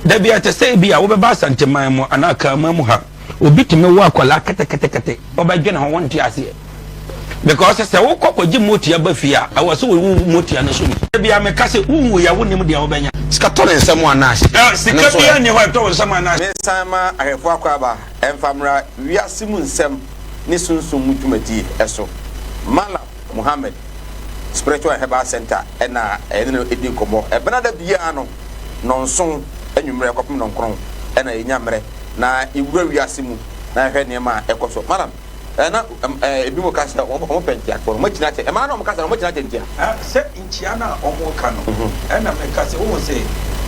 Da bi ɛte sɛ ebi a wobɛba Asanteman mu anaa Kraman mu ha, obi tumi wo akwadaa ketekete, wobɛdwene ho wonte aseɛ. Because sɛ wokɔ kɔgye motia ba fie a, ɛwɔ sɛ wowu motia no so bi. Da bi a meka sɛ wonwu yɛ wonim deɛ wobɛnya.
Sika tɔ ne nsam anaa?
Sika biara nni hɔ a ɛtɔ wo nsam anaa?
Mensan ma ahwɛfoɔ akwaaba mfa mmra wiase mu nsɛm ne sunsum mu dwumadie so. Mallam. Muhammad Spiritual and Herbal Center na yɛne no di nkɔmmɔ. Ɛbenada biara no, nnɔnson anwummerɛ kɔpem nnɔnkron na yɛnya mmerɛ na yɛwura wiase mu na yɛhwɛ nneɛma a ɛkɔ so. Madam, na ebinom ka sɛ wɔpɛ nkyea, wɔakyini akyɛ. Mmaa no a wɔka sɛ wɔakyini akyɛ nkyea.
Sɛ nkyea no a wɔreka no, ɛna meka sɛ, wohu sɛ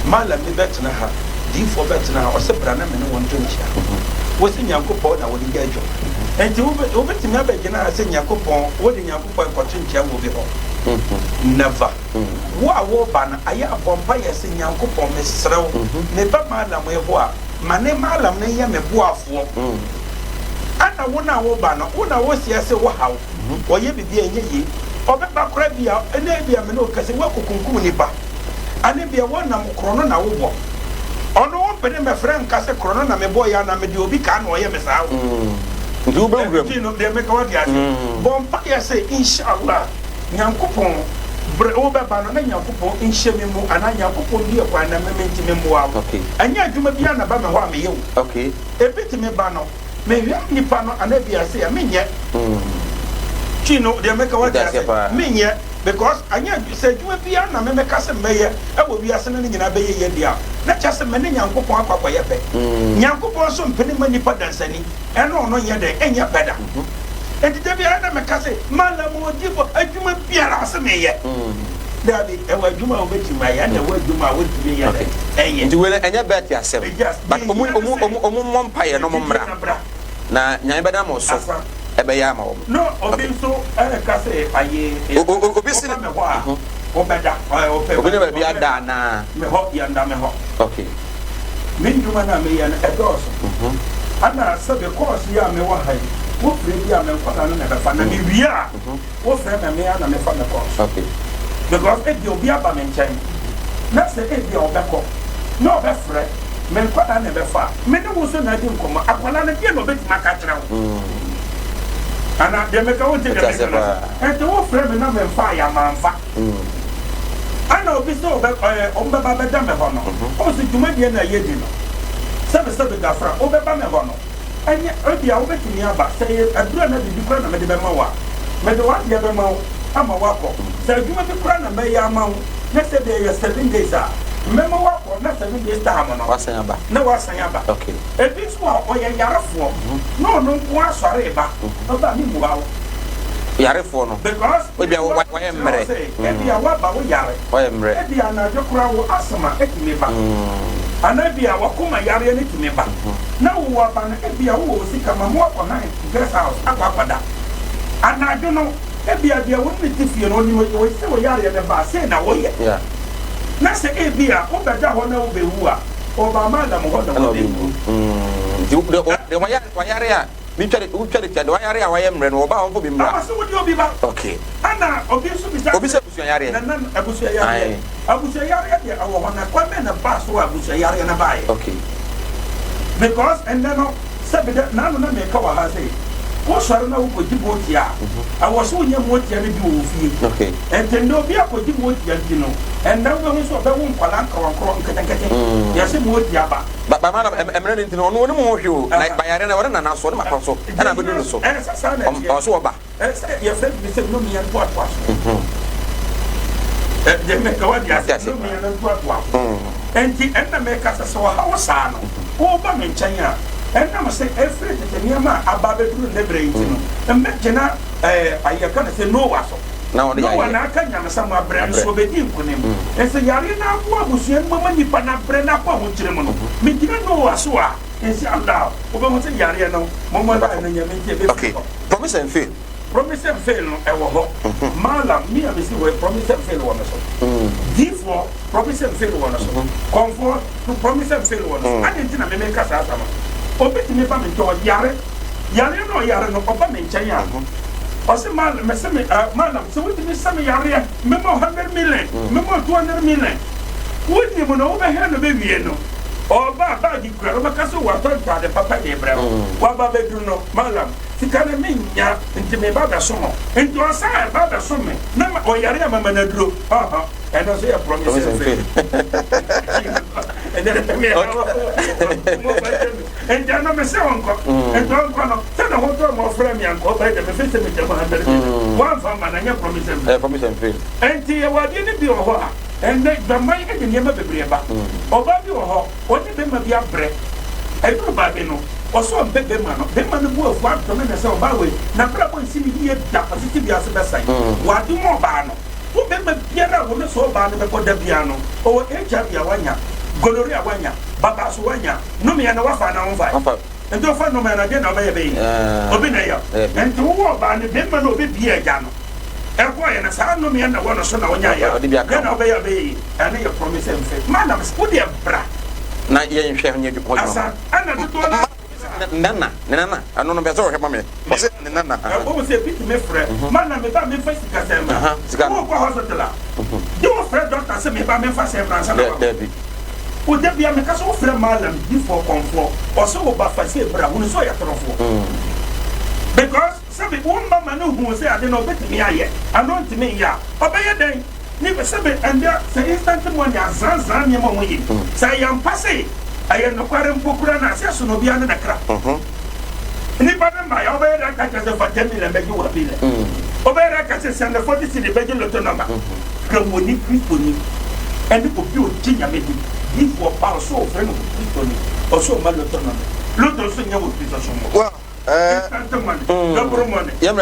Mallam bi bɛtena ha, diyifoɔ bɛtena ha, ɔse bra na me ne wo nto nkyea. Wose Nyankopɔn na wode yɛ adwuma. Enti wobɛtumi abɛgyina ha sɛ Nyankopɔn, wode Nyankopɔn rekɔto nkyea wɔ obi hɔ? Never. Wo a woreba no, ayɛ a bɔ mpaeɛ sɛ, Nyankopɔn, mesrɛ wo, meba Mallam yi hɔ a, ma ne Mallam no nyɛ me boafoɔ. Ɛna wo no a woreba no, wo na woseɛ sɛ wohaw. Ɔyɛ biribi a ɛnyɛ yie. Ɔbɛba koraa bi a, ɛnna ebia me ne wo kasa yi, woakɔkunkum nnipa. Anaa ebia wonam korɔno na wobɔ. Ɔno ɔmpene mmɛfrɛ nka sɛ korɔno na mebɔeɛ anaa mede obi kaa na ɔyɛ me saa o.
Nti wobɛwura mu.
Nti no, deɛ meka woate aseɛ. Bɔ mpaeɛ sɛ, Inshallah, Nyankopɔn, berɛ wobɛba no na Nyankopɔn nhyɛ me mu anaa Nyankopɔn bue kwan na me mentumi mmoa wo. Ɛnyɛ adwuma biara na ɛba me hɔ a meyɛ o. Ebi tumi ba no, Mehwɛ nipa no anaa bi ase a menyɛ. Twi no deɛ meka wate ase menyɛ because anyɛ sɛ adwuma biara na memɛka sɛ mɛyɛ ɛwɔ wiase no ne nyinaa bɛyɛ yie deɛ a na kyerɛ sɛ mene Nyankopɔn akɔ akɔyɛ pɛ. Nyankopɔn nso mpene mma nipa dansani ɛne ɔno nyɛ dɛn ɛnyɛ pɛ da. Enti da biara na meka sɛ Mallam Odifo adwuma biara ɔse meyɛ. Dabi ɛwɔ adwuma a wobɛtumi ayɛ ɛna ɛwɔ adwuma a wontumi nyɛ dɛn ɛnyɛ.
Nti wei no ɛnyɛ bɛɛte asɛm but ɔmu ɔmu ɔmu ɔmu mmɔ mpaeɛ na ɔmo mmra na Nyame bɛnam mo so ɛbɛyɛ ama wɔn.
Na obi nso ɛreka sɛ aye
Obi se
woba me hɔ a wobɛda ɔpɛ
Obi ne baabi ada anaa?
Me hɔ yɛnda me hɔ.
Okay.
Me ndwuma no a meyɛ no ɛdɔɔso ɛna sɛbe kɔɔso yi a mewɔ ha yi wofrɛ bi a me nkwadaa no na ɛbɛfa na mewie a Wo frɛ me me ara na me fa me kɔ so. Because ebia obi aba me nkyɛn na sɛ ebia ɔbɛkɔ na ɔbɛfrɛ me nkwadaa na ɛbɛfa a, me ne wo nso na adi nkɔmmɔ. Akwadaa no deɛ na ɔbɛtumi aka akyerɛ wo? Anaa deɛ meka wo nte deɛ meka no ase? Nti wo frɛ me na memfa a, yɛ a mamfa. Ɛna obi sɛ ɔbɛ ɛɛ ɔbɛba abɛda me hɔ no, ɔmo sɛ dwumadie na yɛdi no, sɛbesɛbe gafra, wobɛba me hɔ no, Ɛnyɛ, ebia wobɛtumi aba. Sɛ ɛyɛ aduru anaa biribi koraa na mede bɛma wo a, mede w'adeɛ bɛma wo ama woakɔ. Sɛ adwuma bi koraa na mɛyɛ ama wo, na sɛ ebia ɛyɛ seven days a, mɛma woakɔ na 7 days time no,
Woasan aba.
na woasan aba.
Okay.
Ebi nso wɔ hɔ, ɔyɛ yarefoɔ, na ɔno nko ara sɔre reba, ɔba a, memmua wo.
Yarefoɔ no,
Because
ebia
memmua
wa, wayɛ
kyerɛ wo
mmerɛ.
sɛ, ebia woaba wo yare.
Wayɛ mmerɛ.
Ebia anadwo koraa wo asthma tumi ba. Anaa ebia w'akoma yareɛ no tumi ba. Na wowɔ aba no, ebia wowɔ wo sika ma ma woakɔ han guest house akɔ akɔda. Anadwo no, ebia deɛ wo ne no te fie no, ɔnim sɛ wo yareɛ no ba a, sei na woyɛ. Na sɛ ebia wobɛda hɔ na wobɛwu a, ɔba Mallam hɔ na wabɛwu.
Nti deɛ wayare a, wotwa de tia, deɛ wayare a wayɛ mmerɛ no, ɔba a ɔmfa bi mmra.
Ɛwɔ sɛ wode obi ba.
Okay.
Ɛna obi nso bisa
Obi sɛ abusua yareɛ.
Nana, abusua yareɛ. Abusua yareɛ deɛ ɛwɔ hɔ na kwan bɛn na ɛfaa so a abusua yareɛ no baeɛ?
Okay.
Because ɛnnɛ no sɛbi dɛ naano na meka wɔ ha sɛ. Wosɔre na wokɔgye motia a, ɛwɔ sɛ wonya motia no bi wɔ wo fie. Nti nnɛ obi akɔgye motia nti no, ɛnnɛ wobɛhu sɛ ɔbɛwo nkwadaa nkawankorɔ nketenkete. Yɛse motia ba.
Ba ba madam, mmerɛ no nti no, ɔno ɔnim ho hwee o. Na bayare no, ɛwɔ ne nana so, ɔne papa so, ɛna abɛdu ne so.
Ɛsɛ saa na ɛteɛ.
Ɔwɔ so ɔba.
Ɛsɛ yɛfrɛ biribi sɛ nnɔmia ntoatoasoɔ. Deɛ meka wate ase, nnɔmia no ntoatoasoɔ. Enti ɛnna meka sɛ, sɛ ɔha wo saa no, woreba me nkyɛn a, ɛnam sɛ ɛfiri tete nneɛma a aba abɛduru nnɛ berɛ yi nti no, mmɛgyina ɛɛ yɛka no sɛ Noa so. Noa na aka nyamesɛm abrɛ nso ɔbɛdii nkonim. Nso yareɛ no aboa abusua no mu ama nnipa no abrɛ no akɔ ahokyere mu no, megyina Noa so a, Inshallah, wobɛhu sɛ yareɛ no, mommɔ line no Nyame nti ɛbɛfiri hɔ.
Promise and fail.
Promise and fail no ɛwɔ hɔ. Mallam, me a mesi hɔ yi, promise and fail wɔ me so. Diifoɔ, promise and fail wɔ no so. Kɔmfoɔ, promise and fail wɔ no so. Adɛn nti na me meka saa asɛm no? Obi tumi ba me nkyɛn, ɔyare. Yareɛ no a ɔyare no, ɔba me nkyɛn a, ɔse Mallam, mese me, eh, Mallam, sɛ wotumi sa me yareɛ, mɛma wo 100 million, mɛma wo 200 million. Wonim no, wobɛhwɛ no bɛwie no, ɔba a, baage kura no, ɔbɛka sɛ watɔ ntaade papa de rebrɛ wo. Waba abɛduru no, Mallam, Sika no mennya nti meba bɛsom wo. Nti ɔsan ba bɛsom me na ma ɔyare a mama no aduro. Ɔhɔ, ɛno nso yɛ promise and fail. Ɛnyɛ dɛ me Nti ɛno me sɛ ɔnkɔ. Nti ɔnkɔ no, sɛ ne ho tɔ ma ɔfrɛ me anka ɔbɛyɛ dɛ mefe sɛ megya mu 100 million. Wamfa amma no, ɛnyɛ promise and fail.
Promise and fail.
Nti yɛwɔ adeɛ no bi wɔ hɔ a, ɛnnɛ dwaman de nneɛma bebree ba. Ɔbaa bi wɔ hɔ, Ɔne bɛma bi abrɛ. Ɛduru baabi no, ɔsɛ ɔmpɛ bɛma no. Bɛma no bo afu adome no sɛ ɔbaa wei, n'abrabɔ nsi no yiye da, ɔtete wiase bɛsɛe. W'adom ɔbaa no. Wo bɛma biara a wo ne saa ɔbaa no bɛkɔ da biara no, ɔwɔ HIV a wanya, gonorrhea a wanya, babaa so wanya, nnomeɛ no wafa anaa womfae? Nti wofa nnomeɛ no a, deɛn na wobɛyɛ bɛyɛ? Obi na ɛyɛ. Nti wowɔ ɔbaa no, bɛma no a ɔbɛbie agya no. Ɛkɔeɛ no, saa nnomeɛ na ɛwɔ no so na ɔnyaeɛ a, deɛn na wobɛyɛ a ɛbɛyɛ yie? Ɛno yɛ promise and fail. Madam, wo deɛ bra.
Na yɛnhwɛ nyɛ adwuma.
Asa, ɛna dodoɔ no ara
Ne nana, ne nana, ɛno no mpɛ sɛ ɔhwɛ ma me. Ɔse ne nana.
Wohu sɛ ebi tumi frɛ, madam me ba memfa sika sɛn mmra.
Sika no.
Wokɔ hospital a, gye wofrɛ doctor sɛ me ba memfa sɛn mmra ansa na waba.
Dabi.
Wo da biara meka sɛ wofrɛ mallam, difoɔ, kɔmfoɔ, ɔse wo ba fa sei bra, hunu sɛ ɔyɛ torofoɔ. Because. Sɛbe wo mma ma no hu sɛ ade no ɔbɛtumi ayɛ anaa ɔntumi nyɛ a, ɔbɛyɛ dɛn? Ne sɛbe ɛndɛ sɛ instant money azanzan nneɛma a wɔyɛ yi, sɛ ɛyɛ ampa se ɛyɛ nokware mpo koraa no a, sɛ ɛsono obiara ne ne kra. Nnipa no mmaeɛ a, wobɛyɛ dɛn aka akyerɛ sɛ fa 10 million bɛgye one million? Wobɛyɛ dɛn aka sɛ sɛnde 40 cedi bɛgye lotto number? Kramoni, Kristoni, ɛne obi a ɔgye Nyame di, difoɔ pa, ɔsɛ ɔfrɛ ne ho Kristoni, ɔsɛ ɔma lotto number. Lotto nso nyɛ wɔ Kristosom mu. Instant money, double money.
Yɛmmra.